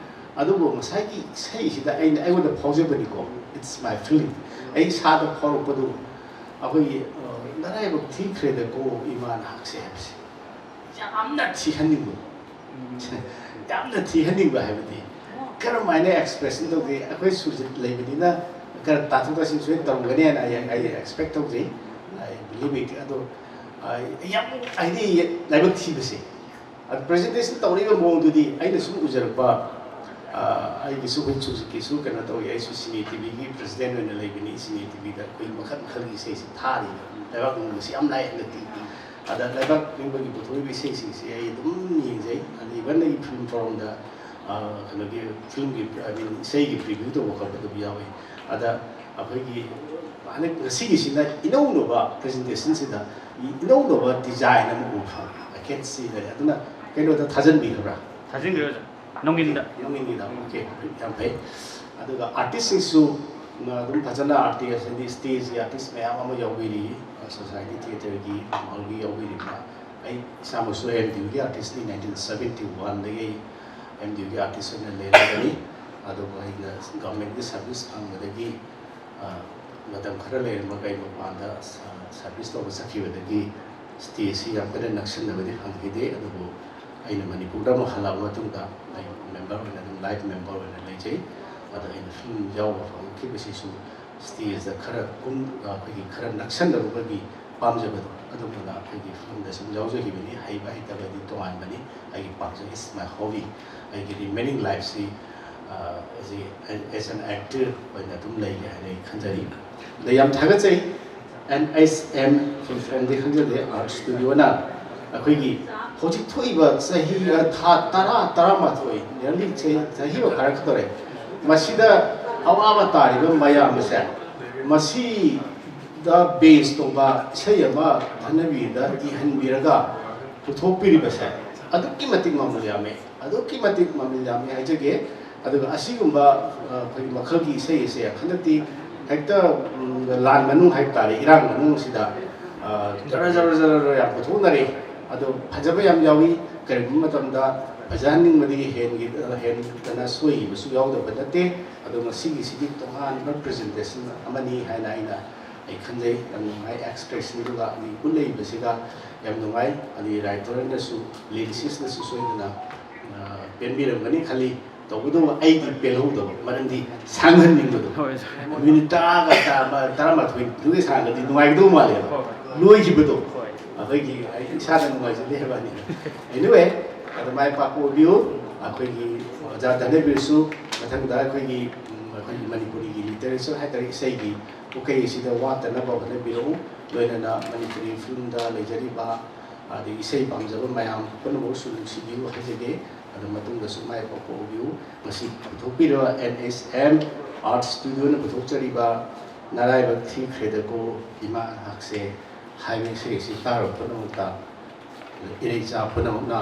ꯑꯗꯨꯕꯨ ꯉꯁꯥꯏꯒꯤ ꯏꯁꯩꯁꯤꯗ ꯑꯩꯅ, ꯑꯩꯉꯣꯟꯗ ꯐꯥꯎꯖꯕꯅꯤꯀꯣ, it's my feeling, ꯑꯩ ꯏꯁꯥꯗ ꯐꯥꯎꯔꯛꯄꯗꯨ, ꯑꯩꯈꯣꯏꯒꯤ, ꯑ, "ꯅꯔꯥꯏꯕꯛ ꯊꯤꯈ꯭ꯔꯦꯗꯀꯣ ꯏꯃꯥ ꯅꯍꯥꯛꯁꯦ" ꯍꯥꯏꯕꯁꯦ ꯌꯥꯝꯅ ꯊꯤꯍꯟꯅꯤꯡꯕ꯫ ꯌꯥꯝꯅ ꯊꯤꯍꯟꯅꯤꯡꯕ ꯍꯥꯏꯕꯗꯤ, ꯀꯔꯝꯍꯥꯏꯅ ꯑꯦꯛꯁꯄ꯭ꯔꯦꯁꯟ ꯇꯧꯒꯦ? ꯑꯩꯈꯣꯏ ꯁꯨꯔꯖꯤꯠ ꯂꯩꯕꯅꯤꯅ ꯈꯔ ꯇꯥꯊꯣꯛ ꯇꯥꯁꯤꯟ ꯁꯣꯏꯅ ꯇꯧꯔꯝꯒꯅꯤ ꯍꯥꯏꯅ ꯑꯩ, ꯑꯩ ꯑꯦꯛꯁꯄꯦꯛ ꯇꯧꯖꯩ꯫ I believe it. ꯑꯗꯣ, ꯑ, ꯌꯥꯝ, ꯍꯥꯏꯗꯤ, ꯂꯥꯏꯕꯛ ꯊꯤꯕꯁꯦ, ꯑꯗꯨ ꯄ꯭ꯔꯖꯦꯟꯇꯦꯁꯟ ꯇꯧꯔꯛꯏꯕ ꯃꯑꯣꯡꯗꯨꯗꯤ ꯑꯩꯅ ꯁꯨꯝ ꯎꯖꯔꯛꯄ, ꯑꯩꯒꯤꯁꯨ ꯑꯩꯈꯣꯏ ꯁꯨꯖꯤꯛꯀꯤꯁꯨ ꯀꯩꯅꯣ ꯇꯧꯏ꯫ ꯑꯩꯁꯨ ꯁꯤꯅꯦ ꯇꯤꯚꯤꯒꯤ ꯄ꯭ꯔꯁꯤꯗꯦꯟ ꯑꯣꯏꯅ ꯂꯩꯕꯅꯤ꯫ ꯁꯤꯅꯦ ꯇꯤꯚꯤꯗ ꯑꯩꯈꯣꯏ ꯃꯈꯜ ꯃꯈꯜꯒꯤ ꯏꯁꯩꯁꯤ ꯊꯥꯔꯤꯕ꯫ ꯂꯩꯕꯥꯛ ꯅꯤꯡꯕꯁꯤ ꯌꯥꯝ ꯂꯥꯏ ꯍꯟꯗꯛꯇꯤ꯫ ꯑꯗ ꯂꯩꯕꯥꯛ ꯅꯤꯡꯕꯒꯤ ꯄꯨꯊꯣꯛꯏꯕ ꯏꯁꯩꯁꯤꯡꯁꯤ ꯑꯩ ꯑꯗꯨꯝ ꯌꯦꯡꯖꯩ꯫ ꯑꯗ ꯏꯚꯟ ꯑꯩꯒꯤ ꯐꯤꯂꯝ ꯐꯣꯔꯝꯗ ꯀꯩꯅꯣꯒꯤ ꯐꯤꯂꯝꯒꯤ, I mean, ꯏꯁꯩꯒꯤ ꯄ꯭ꯔꯤꯚ꯭ꯌꯨ ꯇꯧꯕ ꯈꯣꯠꯄ ꯑꯗꯨꯝ ꯌꯥꯎꯏ꯫ ꯑꯗ ꯑꯩꯈꯣꯏꯒꯤ ꯍꯟꯗꯛ ꯉꯁꯤꯒꯤꯁꯤꯅ ꯏꯅꯧꯅꯧꯕ ꯄ꯭ꯔꯖꯦꯟꯇꯦꯁꯟꯁꯤꯗ ꯏꯅꯧꯅꯧꯕ ꯗꯤꯖꯥꯏꯟ ꯑꯃ ꯎꯕ ꯐꯪꯉꯤ꯫ ꯑꯩ ꯀꯦꯟ ꯁꯤ ꯂꯩꯔꯦ꯫ ꯑꯗꯨꯅ ꯀꯩꯅꯣꯗ ꯊꯥꯖꯤꯟꯕꯤꯈ꯭ꯔꯕ꯭ꯔꯥ? ꯊꯥꯖꯤꯟꯈ꯭ꯔꯦ ꯑꯣꯖꯥ꯫ ꯅꯣꯡꯏꯟꯗ꯫ ꯅꯣꯡꯏꯟꯒꯤꯗ꯫ ꯑꯣꯀꯦ, ꯌꯥꯝ ꯐꯩ꯫ ꯑꯗꯨꯒ ꯑꯥꯔꯇꯤꯁꯁꯤꯡꯁꯨ ꯑꯗꯨꯝ ꯐꯖꯅ ꯑꯥꯔꯇꯤꯁ, ꯍꯥꯏꯗꯤ ꯁ꯭ꯇꯦꯖꯀꯤ ꯑꯥꯔꯇꯤꯁ ꯃꯌꯥꯝ ꯑꯃ ꯌꯥꯎꯕꯤꯔꯤ, ꯁꯣꯁꯥꯏꯇꯤ ꯊꯤꯌꯦꯇꯔꯒꯤ ꯍꯣꯜꯒꯤ ꯌꯥꯎꯕꯤꯔꯤꯕ꯫ ꯑꯩ ꯏꯁꯥꯃꯛꯁꯨ ꯑꯦꯝ ꯗꯤ ꯌꯨꯒꯤ ꯑꯥꯔꯇꯤꯁꯅꯤ꯫ ꯅꯥꯏꯟꯇꯤꯟ ꯁꯕꯦꯟꯇꯤ ꯋꯥꯟꯗꯒꯤ ꯑꯩ ꯑꯦꯝ ꯗꯤ ꯌꯨꯒꯤ ꯑꯥꯔꯇꯤꯁ ꯑꯣꯏꯅ ꯂꯩꯔꯛꯄꯅꯤ꯫ ꯑꯗꯨꯕꯨ ꯑꯩꯅ ꯒꯚꯔꯟꯃꯦꯟꯠꯀꯤ ꯁꯥꯔꯚꯤꯁ ꯐꯪꯕꯗꯒꯤ ꯑ, ꯃꯇꯝ ꯈꯔ ꯂꯩꯔꯝꯃꯒ ꯑꯩ ꯃꯄꯥꯟꯗ ꯁ-, ꯁꯥꯔꯚꯤꯁ ꯇꯧꯕ ꯆꯠꯈꯤꯕꯗꯒꯤ ꯁ꯭ꯇꯦꯖꯁꯤ ꯌꯥꯝ ꯀꯟꯅ ꯅꯛꯁꯤꯟꯅꯕꯗꯤ ꯐꯪꯈꯤꯗꯦ꯫ ꯑꯗꯨꯕꯨ ꯑꯩꯅ ꯃꯅꯤꯄꯨꯔꯗ ꯑꯃꯨꯛ ꯍꯜꯂꯛꯑꯕ ꯃꯇꯨꯡꯗ ꯑꯩ ꯃꯦꯝꯕꯔ ꯑꯣꯏꯅ ꯑꯗꯨꯝ ꯂꯥꯏꯐ ꯃꯦꯝꯕꯔ ꯑꯣꯏꯅ ꯂꯩꯖꯩ꯫ ꯑꯗ ꯑꯩꯅ ꯐꯤꯂꯝ ꯌꯥꯎꯕ ꯐꯪꯉꯛꯈꯤꯕꯁꯤꯁꯨ ꯁ꯭ꯇꯦꯖꯇ ꯈꯔ ꯀꯨꯝ-, ꯑꯩꯈꯣꯏꯒꯤ ꯈꯔ ꯅꯛꯁꯟꯅꯔꯨꯕꯒꯤ ꯄꯥꯝꯖꯕꯗꯣ ꯑꯗꯨꯝꯕꯅ ꯑꯩꯈꯣꯏꯒꯤ ꯐꯤꯂꯝꯗ ꯁꯨꯝ ꯌꯥꯎꯖꯈꯤꯕꯅꯤ꯫ ꯍꯩꯕ ꯍꯩꯇꯕꯗꯤ ꯇꯣꯉꯥꯟꯕꯅꯤ꯫ ꯑꯩꯒꯤ ꯄꯥꯝꯖꯩ, it's my hobby꯫ ꯑꯩꯒꯤ ꯔꯤꯃꯦꯅꯤꯡ ꯂꯥꯏꯐꯁꯤ ꯑꯁꯤ as an actor ꯑꯣꯏꯅ ꯑꯗꯨꯝ ꯂꯩꯒꯦ ꯍꯥꯏꯅ ꯑꯩ ꯈꯟꯖꯔꯤ꯫ ꯑꯗ ꯌꯥꯝ ꯊꯥꯒꯠꯆꯩ꯫ ꯑꯦꯟ ꯑꯩꯆ ꯑꯦꯝ ꯐꯤꯜꯝꯗꯤ ꯈꯪꯖꯗꯦ, ꯑꯥꯔꯠ ꯁ꯭ꯇꯨꯗꯤꯑꯣꯅ ꯑꯩꯈꯣꯏꯒꯤ ꯍꯧꯖꯤꯛ ꯊꯣꯛꯏꯕ ꯆꯍꯤ, ꯊꯥ ꯇꯔꯥ, ꯇꯔꯥꯃꯥꯊꯣꯏ, ꯅꯤꯌꯔꯂꯤ ꯆꯍꯤ, ꯆꯍꯤ ꯑꯃ ꯐꯥꯔꯛꯀꯗꯧꯔꯦ꯫ ꯃꯁꯤꯗ ꯑꯋꯥꯕ ꯇꯥꯔꯤꯕ ꯃꯌꯥꯝ ꯑꯁꯦ ꯃꯁꯤꯗ ꯕꯦꯁ ꯇꯧꯕ ꯏꯁꯩ ꯑꯃ ꯙꯅꯕꯤꯔꯗ ꯏꯍꯟꯕꯤꯔꯒ ꯄꯨꯊꯣꯛꯄꯤꯔꯤꯕꯁꯦ ꯑꯗꯨꯛꯀꯤ ꯃꯇꯤꯛ ꯃꯃꯜ ꯌꯥꯝꯃꯦ, ꯑꯗꯨꯛꯀꯤ ꯃꯇꯤꯛ ꯃꯃꯜ ꯌꯥꯝꯃꯦ ꯍꯥꯏꯖꯒꯦ꯫ ꯑꯗꯨꯒ ꯑꯁꯤꯒꯨꯝꯕ, ꯑ, ꯑꯩꯈꯣꯏꯒꯤ ꯃꯈꯜꯒꯤ ꯏꯁꯩ ꯑꯁꯦ ꯍꯟꯗꯛꯇꯤ ꯍꯦꯛꯇ, ꯎꯝ, ꯂꯥꯟ ꯃꯅꯨꯡ ꯍꯥꯏꯕ ꯇꯥꯔꯦ, ꯏꯔꯥꯡ ꯃꯅꯨꯡꯁꯤꯗ, ꯑ, ꯖꯔ ꯖꯔ ꯖꯔ ꯖꯔ ꯌꯥꯝ ꯄꯨꯊꯣꯛꯅꯔꯦ꯫ ꯑꯗꯣ ꯐꯖꯕ ꯌꯥꯝ ꯌꯥꯎꯏ꯫ ꯀꯔꯤꯒꯨꯝꯕ ꯃꯇꯝꯗ ꯐꯖꯍꯟꯅꯤꯡꯕꯗꯒꯤ ꯍꯦꯟꯒꯤ-, ꯑ, ꯍꯦꯟꯗꯅ ꯁꯣꯏꯈꯤꯕꯁꯨ ꯌꯥꯎꯗꯕ ꯅꯠꯇꯦ꯫ ꯑꯗꯣ ꯉꯁꯤꯒꯤꯁꯤꯗꯤ ꯇꯣꯉꯥꯟꯕ ꯄ꯭ꯔꯖꯦꯟꯇꯦꯁꯟ ꯑꯃꯅꯤ ꯍꯥꯏꯅ ꯑꯩꯅ, ꯑꯩ ꯈꯟꯖꯩ꯫ ꯌꯥꯝ ꯅꯨꯡꯉꯥꯏ꯫ ꯑꯦꯛꯁꯄ꯭ꯔꯦꯁꯟꯗꯨꯒ ꯑꯗꯒꯤ ꯎꯠꯂꯛꯏꯕꯁꯤꯒ ꯌꯥꯝ ꯅꯨꯡꯉꯥꯏ꯫ ꯑꯗꯒꯤ ꯔꯥꯏꯇꯔꯅꯁꯨ, ꯂꯤꯔꯤꯁꯤꯁꯅꯁꯨ ꯁꯣꯏꯗꯅ, ꯑ, ꯄꯦꯟꯕꯤꯔꯝꯒꯅꯤ ꯈꯜꯂꯤ꯫ ꯇꯧꯕꯇꯕꯨ ꯑꯩꯗꯤ ꯄꯦꯜꯍꯧꯗꯕ, ꯃꯔꯝꯗꯤ ꯁꯥꯡꯍꯟꯅꯤꯡꯕꯗꯣ꯫ ꯍꯣꯏ, ꯁꯥꯡꯍꯟꯅꯤꯡꯕꯗꯣ꯫ ꯃꯤꯅꯤꯠ ꯇꯔꯥꯒ ꯇꯔꯥ-, ꯇꯔꯥꯃꯥꯊꯣꯏꯗꯨꯒꯤ ꯁꯥꯡꯉꯗꯤ ꯅꯨꯡꯉꯥꯏꯒꯗꯧꯕ ꯃꯥꯜꯂꯦꯕ꯫ ꯍꯣꯏ, ꯍꯣꯏ꯫ ꯂꯣꯏꯈꯤꯕꯗꯣ꯫ ꯍꯣꯏ꯫ ꯑꯩꯈꯣꯏꯒꯤ, ꯑꯩ ꯏꯁꯥꯗ ꯅꯨꯡꯉꯥꯏꯖꯗꯦ ꯍꯥꯏꯕ ꯋꯥꯅꯤ꯫ Anyway, ꯑꯗꯨ ꯃꯥꯏ ꯄꯥꯛꯄ ꯑꯣꯏꯕꯤꯌꯨ꯫ ꯑꯩꯈꯣꯏꯒꯤ ꯑꯣꯖꯥ ꯙꯅꯕꯤꯔꯁꯨ ꯃꯊꯪꯗ ꯑꯩꯈꯣꯏꯒꯤ, ꯎꯝ, ꯑꯩꯈꯣꯏꯒꯤ ꯃꯅꯤꯄꯨꯔꯤꯒꯤ ꯂꯤꯇꯔꯦꯆꯔ ꯍꯥꯏꯇꯥꯔꯦ, ꯏꯁꯩꯒꯤ ꯄꯨꯈꯩ ꯑꯁꯤꯗ ꯋꯥꯠꯇꯅꯕ ꯍꯣꯠꯅꯕꯤꯔꯛꯎ꯫ ꯂꯣꯏꯅꯅ ꯃꯅꯤꯄꯨꯔꯤ ꯐꯤꯂꯝꯗ ꯂꯩꯖꯔꯤꯕ ꯑꯗꯒꯤ ꯏꯁꯩ ꯄꯥꯝꯖꯕ ꯃꯌꯥꯝ ꯄꯨꯝꯅꯃꯛꯁꯨ ꯅꯨꯡꯁꯤꯕꯤꯌꯨ ꯍꯥꯏꯖꯒꯦ꯫ ꯑꯗꯨ ꯃꯇꯨꯡꯗꯁꯨ ꯃꯥꯏ ꯄꯥꯛꯄ ꯑꯣꯏꯕꯤꯌꯨ꯫ ꯉꯁꯤ ꯄꯨꯊꯣꯛꯄꯤꯔꯤꯕ ꯑꯦꯟ ꯑꯦꯁ ꯑꯦꯝ ꯑꯥꯔꯠ ꯁ꯭ꯇꯨꯗꯤꯑꯣꯅ ꯄꯨꯊꯣꯛꯆꯔꯤꯕ ꯅꯔꯥꯏꯕꯛ ꯊꯤꯈ꯭ꯔꯦꯗꯀꯣ ꯏꯃꯥ ꯍꯛꯁꯦ ꯍꯥꯏꯕ ꯏꯁꯩ ꯑꯁꯤ ꯇꯥꯔꯕ ꯄꯨꯝꯅꯃꯛꯇ ꯏꯔꯩꯆꯥ ꯄꯨꯝꯅꯃꯛꯅ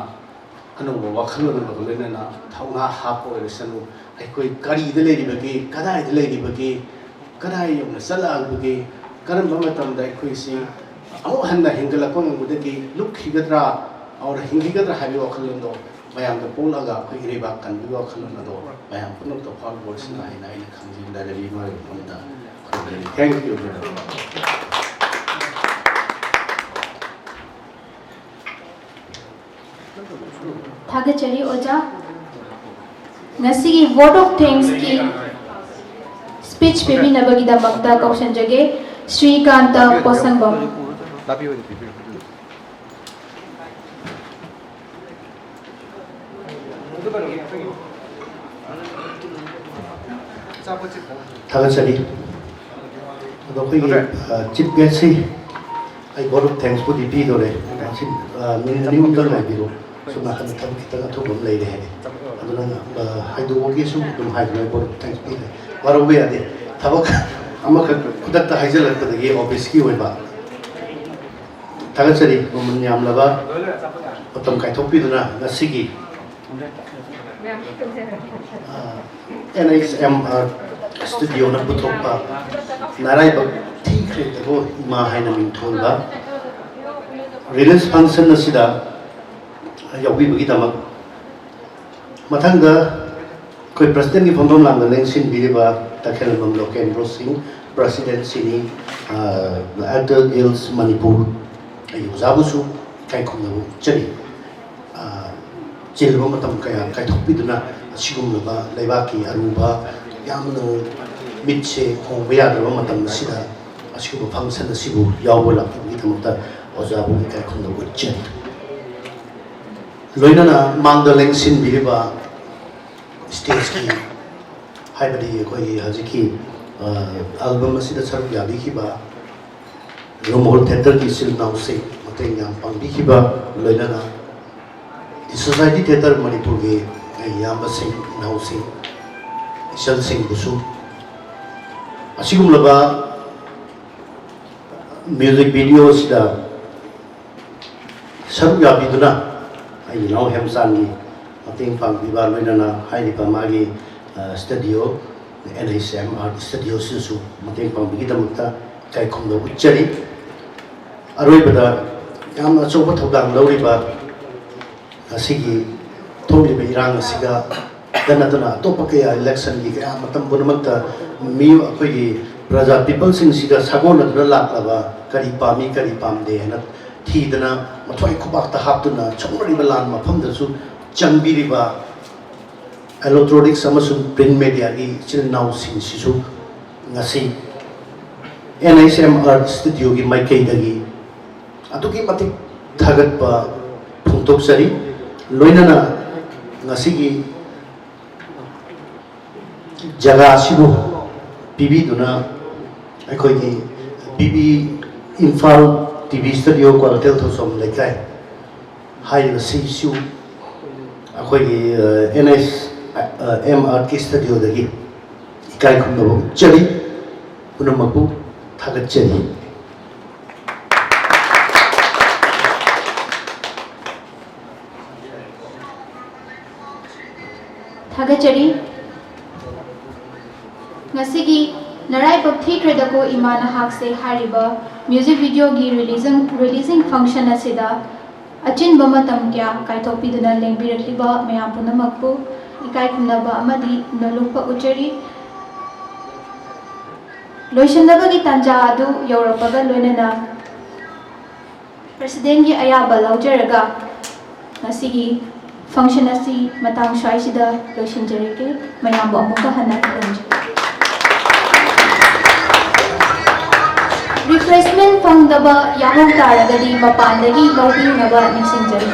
ꯑꯅꯧꯕ ꯋꯥꯈꯜꯂꯣꯟ ꯑꯃꯒ ꯂꯣꯏꯅꯅ ꯊꯧꯅꯥ ꯍꯥꯞꯄ ꯑꯣꯏꯔꯁꯅꯨ꯫ ꯑꯩꯈꯣꯏ ꯀꯔꯤꯗ ꯂꯩꯔꯤꯕꯒꯦ, ꯀꯗꯥꯏꯗ ꯂꯩꯔꯤꯕꯒꯦ, ꯀꯗꯥꯏ ꯌꯧꯅ ꯆꯠꯂꯛꯑꯕꯒꯦ, ꯀꯔꯝꯕ ꯃꯇꯝꯗ ꯑꯩꯈꯣꯏꯁꯤ ꯑꯃꯨꯛ ꯍꯟꯅ ꯍꯤꯡꯒꯠꯂꯛꯄ ꯉꯝꯒꯗꯒꯦ, ꯂꯨꯞꯈꯤꯒꯗ꯭ꯔꯥ ꯑꯣꯔ ꯍꯤꯡꯈꯤꯒꯗ꯭ꯔꯥ ꯍꯥꯏꯕꯒꯤ ꯋꯥꯈꯜꯂꯣꯟꯗꯣ ꯃꯌꯥꯝꯗ ꯄꯣꯛꯂꯒ ꯑꯩꯈꯣꯏ ꯏꯔꯩꯕꯥꯛ ꯀꯟꯕꯒꯤ ꯋꯥꯈꯜꯂꯣꯟ ꯑꯗꯣ ꯃꯌꯥꯝ ꯄꯨꯝꯅꯃꯛꯇ ꯐꯥꯎꯕ ꯑꯣꯏꯁꯅꯨ ꯍꯥꯏꯅ ꯑꯩꯅ ꯈꯪꯖꯩ꯫ ꯂꯥꯏꯔꯦꯝꯕꯤ ꯏꯃꯥꯒꯤ ꯃꯐꯝꯗ ꯈꯨꯔꯨꯝꯖꯔꯤ꯫ Thank you very much. ꯊꯥꯒꯠꯆꯔꯤ ꯑꯣꯖꯥ꯫ ꯉꯁꯤꯒꯤ vote of thanksꯀꯤ speech ꯄꯤꯕꯤꯅꯕꯒꯤꯗꯃꯛꯇ ꯀꯧꯁꯤꯟꯖꯒꯦ ꯁ꯭ꯔꯤꯀꯥꯟꯇ ꯄꯣꯠꯁꯪꯕꯝ꯫ ꯊꯥꯒꯠꯆꯔꯤ꯫ ꯑꯗꯣ ꯑꯩꯈꯣꯏꯒꯤ ꯆꯤꯐ ꯒꯦꯁꯁꯤ ꯑꯩ vote of thanksꯄꯨꯗꯤ ꯄꯤꯗꯣꯔꯦ꯫ ꯁꯤ ꯃꯤꯅꯤꯠ ꯑꯅꯤ ꯑꯍꯨꯝꯗ ꯉꯥꯏꯕꯤꯔꯣ꯫ ꯁꯣꯝ ꯅꯥꯀꯟꯗ ꯊꯕꯛ ꯈꯤꯇꯪ ꯑꯊꯨꯕ ꯑꯃ ꯂꯩꯔꯦ ꯍꯥꯏꯔꯦ꯫ ꯑꯗꯨꯅ ꯍꯥꯏꯗꯣꯛꯑꯒꯦꯁꯨ ꯑꯗꯨꯝ ꯍꯥꯏꯗꯣꯛꯑꯦ꯫ Vote of thanks ꯄꯤꯗꯣꯔꯦ꯫ ꯋꯥꯔꯧꯕ ꯌꯥꯗꯦ꯫ ꯊꯕꯛ ꯑꯃꯈꯛ ꯈꯨꯗꯛꯇ ꯍꯥꯏꯖꯤꯜꯂꯛꯄꯗꯒꯤ ꯑꯣꯐꯤꯁꯀꯤ ꯑꯣꯏꯕ꯫ ꯊꯥꯒꯠꯆꯔꯤ꯫ ꯃꯃꯜ ꯌꯥꯝꯂꯕ ꯃꯇꯝ ꯀꯥꯏꯊꯣꯛꯄꯤꯗꯨꯅ ꯉꯁꯤꯒꯤ ꯑꯦꯟ ꯑꯩꯆ ꯑꯦꯝ ꯑꯥꯔ ꯁ꯭ꯇꯨꯗꯤꯑꯣꯅ ꯄꯨꯊꯣꯛꯄ ꯅꯔꯥꯏꯕꯛ ꯊꯤꯈ꯭ꯔꯦꯗꯀꯣ ꯏꯃꯥ ꯍꯥꯏꯅ ꯃꯤꯡꯊꯣꯟꯕ ꯔꯤꯂꯤꯖ ꯐꯪꯁꯟ ꯑꯁꯤꯗ ꯌꯥꯎꯕꯤꯕꯒꯤꯗꯃꯛ꯫ ꯃꯊꯪꯗ ꯑꯩꯈꯣꯏ ꯄ꯭ꯔꯁꯤꯗꯦꯟꯒꯤ ꯐꯝꯐꯝ ꯂꯥꯡꯗ ꯂꯦꯡꯁꯤꯟꯕꯤꯔꯤꯕ ꯇꯈꯦꯜꯂꯝꯕꯝ ꯂꯣꯀꯦꯟꯗ꯭ꯔꯣ ꯁꯤꯡ, ꯄ꯭ꯔꯁꯤꯗꯦꯟ ꯁꯤꯅꯤ, ꯑꯦꯛꯇꯔ ꯒꯤꯜꯁ ꯃꯅꯤꯄꯨꯔ, ꯑꯩ ꯑꯣꯖꯥꯕꯨꯁꯨ ꯏꯀꯥꯏ ꯈꯨꯝꯅꯕ ꯎꯠꯆꯔꯤ꯫ ꯆꯤꯜꯂꯕ ꯃꯇꯝ ꯀꯌꯥ ꯀꯥꯏꯊꯣꯛꯄꯤꯗꯨꯅ ꯑꯁꯤꯒꯨꯝꯂꯕ ꯂꯩꯕꯥꯛꯀꯤ ꯑꯔꯨꯕ ꯌꯥꯝꯅ ꯃꯤꯠꯁꯦ ꯍꯣꯡꯕ ꯌꯥꯗ꯭ꯔꯕ ꯃꯇꯝ ꯑꯁꯤꯗ ꯑꯁꯤꯒꯨꯝꯕ ꯐꯪꯁꯟ ꯑꯁꯤꯕꯨ ꯌꯥꯎꯕ ꯂꯥꯛꯄꯤꯕꯒꯤꯗꯃꯛꯇ ꯑꯣꯖꯥꯕꯨ ꯏꯀꯥꯏ ꯈꯨꯝꯅꯕ ꯎꯠꯆꯔꯤ꯫ ꯂꯣꯏꯅꯅ ꯃꯥꯡꯗ ꯂꯦꯡꯁꯤꯟꯕꯤꯔꯤꯕ ꯁ꯭ꯇꯦꯖꯀꯤ, ꯍꯥꯏꯕꯗꯤ ꯑꯩꯈꯣꯏꯒꯤ ꯍꯧꯖꯤꯛꯀꯤ, ꯑ, ꯑꯦꯜꯕꯝ ꯑꯁꯤꯗ ꯁꯔꯨꯛ ꯌꯥꯕꯤꯈꯤꯕ ꯔꯨꯃꯣꯜ ꯊꯤꯌꯦꯇꯔꯒꯤ ꯏꯆꯤꯜ ꯏꯅꯥꯎꯁꯤꯡ, ꯃꯇꯦꯡ ꯌꯥꯝ ꯄꯥꯡꯕꯤꯈꯤꯕ, ꯂꯣꯏꯅꯅ ꯗꯤ ꯁꯣꯁꯥꯏꯇꯤ ꯊꯤꯌꯦꯇꯔ ꯃꯅꯤꯄꯨꯔꯒꯤ ꯑꯩ ꯏꯌꯥꯝꯕꯁꯤꯡ, ꯏꯅꯥꯎꯁꯤꯡ, ꯏꯆꯜꯁꯤꯡꯕꯨꯁꯨ ꯑꯁꯤꯒꯨꯝꯂꯕ ꯃ꯭ꯌꯨꯖꯤꯛ ꯚꯤꯗꯤꯑꯣ ꯑꯁꯤꯗ ꯁꯔꯨꯛ ꯌꯥꯕꯤꯗꯨꯅ ꯑꯩꯒꯤ ꯏꯅꯥꯎ ꯍꯦꯝꯆꯥꯟꯒꯤ ꯃꯇꯦꯡ ꯄꯥꯡꯕꯤꯕ, ꯂꯣꯏꯅꯅ ꯍꯥꯏꯔꯤꯕ ꯃꯥꯒꯤ, ꯑ, studio, N H M art ꯁ꯭ꯇꯨꯗꯤꯑꯣꯁꯤꯗꯁꯨ ꯃꯇꯦꯡ ꯄꯥꯡꯕꯒꯤꯗꯃꯛꯇ ꯏꯀꯥꯏ ꯈꯨꯝꯅꯕ ꯎꯠꯆꯔꯤ꯫ ꯑꯔꯣꯏꯕꯗ, ꯌꯥꯝꯅ ꯑꯆꯧꯕ ꯊꯧꯗꯥꯡ ꯂꯧꯔꯤꯕ ꯉꯁꯤꯒꯤ ꯊꯣꯛꯂꯤꯕ ꯏꯔꯥꯡ ꯑꯁꯤꯒ ꯗ ꯅꯠꯇꯅ ꯑꯇꯣꯞꯄ ꯀꯌꯥ, ꯏꯂꯦꯛꯁꯟꯒꯤ ꯀꯌꯥ ꯃꯇꯝ ꯄꯨꯝꯅꯃꯛꯇ ꯃꯤ, ꯑꯩꯈꯣꯏꯒꯤ ꯄ꯭ꯔꯖꯥ, ꯄꯤꯄꯜꯁꯤꯡꯁꯤꯒ ꯁꯥꯒꯣꯟꯅꯗꯨꯅ ꯂꯥꯛꯂꯕ, ꯀꯔꯤ ꯄꯥꯝꯃꯤ, ꯀꯔꯤ ꯄꯥꯝꯗꯦ ꯍꯥꯏꯅ ꯊꯤꯗꯅ, ꯃꯊ꯭ꯋꯥꯏ ꯈꯨꯄꯥꯛꯇ ꯍꯥꯞꯇꯨꯅ ꯁꯣꯛꯅꯔꯤꯕ ꯂꯥꯟ ꯃꯐꯝꯗꯁꯨ ꯆꯪꯕꯤꯔꯤꯕ ꯏꯂꯦꯛꯇ꯭ꯔꯣꯅꯤꯛꯁ ꯑꯃꯁꯨꯡ ꯄ꯭ꯔꯤꯟ ꯃꯦꯗꯤꯌꯥꯒꯤ ꯏꯆꯤꯜ ꯏꯅꯥꯎꯁꯤꯡꯁꯤꯁꯨ ꯉꯁꯤ ꯑꯦꯟ ꯑꯩꯆ ꯑꯦꯝ ꯑꯥꯔꯠ ꯁ꯭ꯇꯨꯗꯤꯑꯣꯒꯤ ꯃꯥꯏꯀꯩꯗꯒꯤ ꯑꯗꯨꯛꯀꯤ ꯃꯇꯤꯛ ꯊꯥꯒꯠꯄ ꯐꯣꯡꯗꯣꯛꯆꯔꯤ꯫ ꯂꯣꯏꯅꯅ ꯉꯁꯤꯒꯤ ꯖꯒꯥ ꯑꯁꯤꯕꯨ ꯄꯤꯕꯤꯗꯨꯅ ꯑꯩꯈꯣꯏꯒꯤ P B Imphal T V studio, Kwakeithel Thongjam ꯂꯩꯀꯥꯏ ꯍꯥꯏꯔꯤꯕꯁꯤꯁꯨ ꯑꯩꯈꯣꯏꯒꯤ, ꯑ, ꯑꯦꯟ ꯑꯩꯆ ꯑꯦꯝ ꯑꯥꯔꯠꯀꯤ ꯁ꯭ꯇꯨꯗꯤꯑꯣꯗꯒꯤ ꯏꯀꯥꯏ ꯈꯨꯝꯅꯕ ꯎꯠꯆꯔꯤ꯫ ꯄꯨꯝꯅꯃꯛꯄꯨ ꯊꯥꯒꯠꯆꯔꯤ꯫ ꯊꯥꯒꯠꯆꯔꯤ꯫ ꯉꯁꯤꯒꯤ ꯅꯔꯥꯏꯕꯛ ꯊꯤꯈ꯭ꯔꯦꯗꯀꯣ ꯏꯃꯥ ꯅꯍꯥꯛꯁꯦ ꯍꯥꯏꯔꯤꯕ ꯃ꯭ꯌꯨꯖꯤꯛ ꯚꯤꯗꯤꯑꯣꯒꯤ ꯔꯤꯂꯤꯖꯤꯡ ꯔꯤꯂꯤꯖꯤꯡ ꯐꯪꯁꯟ ꯑꯁꯤꯗ ꯑꯆꯤꯟꯕ ꯃꯇꯝ ꯀꯌꯥ ꯀꯥꯏꯊꯣꯛꯄꯤꯗꯨꯅ ꯂꯦꯡꯕꯤꯔꯛꯂꯤꯕ ꯃꯌꯥꯝ ꯄꯨꯝꯅꯃꯛꯄꯨ ꯏꯀꯥꯏ ꯈꯨꯝꯅꯕ ꯑꯃꯗꯤ ꯅꯣꯜꯂꯨꯛꯄ ꯎꯠꯆꯔꯤ꯫ ꯂꯣꯏꯁꯤꯟꯅꯕꯒꯤ ꯇꯥꯟꯖꯥ ꯑꯗꯨ ꯌꯧꯔꯛꯄꯒ ꯂꯣꯏꯅꯅ ꯄ꯭ꯔꯁꯤꯗꯦꯟꯒꯤ ꯑꯌꯥꯕ ꯂꯧꯖꯔꯒ ꯉꯁꯤꯒꯤ ꯐꯪꯁꯟ ꯑꯁꯤ ꯃꯇꯥꯡ ꯁ꯭ꯋꯥꯏꯁꯤꯗ ꯂꯣꯏꯁꯤꯟꯖꯔꯒꯦ꯫ ꯃꯌꯥꯝꯕꯨ ꯑꯃꯨꯛꯀ ꯍꯟꯅ ꯈꯨꯔꯨꯝꯖꯔꯤ꯫ ꯔꯤꯐ꯭ꯔꯦꯁꯃꯦꯟ ꯐꯪꯗꯕ ꯌꯥꯎꯍꯧ ꯇꯥꯔꯒꯗꯤ ꯃꯄꯥꯟꯗꯒꯤ ꯂꯧꯕꯤꯅꯕ ꯅꯤꯡꯁꯤꯡꯖꯔꯤ꯫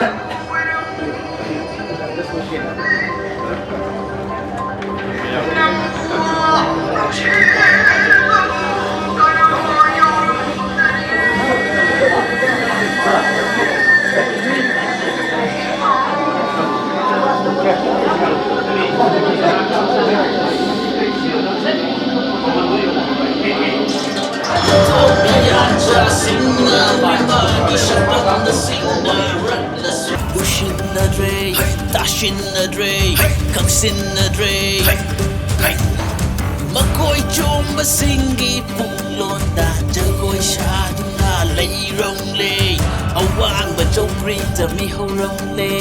ꯎꯁꯤꯟꯅꯗ꯭ꯔꯦ, ꯇꯥꯁꯤꯟꯅꯗ꯭ꯔꯦ, ꯈꯪꯁꯤꯟꯅꯗ꯭ꯔꯦ꯫ ꯃꯈꯣꯏ ꯆꯣꯡꯕꯁꯤꯡꯒꯤ ꯄꯨꯛꯂꯣꯟꯗ ꯖꯒꯣꯏ ꯁꯥꯗꯨꯅ ꯂꯩꯔꯝꯂꯦ꯫ ꯑꯋꯥꯡꯕ ꯆꯧꯀ꯭ꯔꯤꯗ ꯃꯤꯍꯧꯔꯝꯂꯦ꯫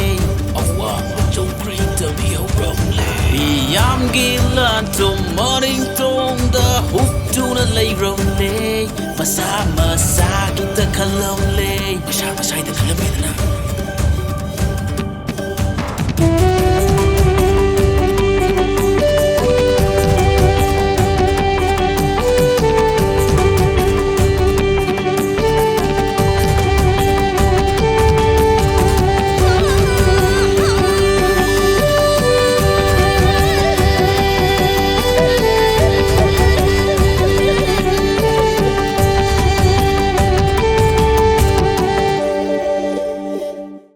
ꯑꯋꯥꯡꯕ ꯆꯧꯀ꯭ꯔꯤꯗ ꯃꯤꯍꯧꯔꯝꯂꯦ꯫ ꯃꯤꯌꯥꯝꯒꯤ ꯂꯥꯟ ꯇꯨꯝ ꯃꯅꯤꯡꯇꯣꯡꯗ ꯍꯨꯞꯇꯨꯅ ꯂꯩꯔꯝꯂꯦ꯫ ꯃꯁꯥ ꯃꯁꯥꯒꯤꯗ ꯈꯜꯂꯝꯂꯦ꯫ ꯃꯁꯥ ꯃꯁꯥꯒꯤꯗ ꯈꯜꯂꯝꯃꯦꯗꯅ꯫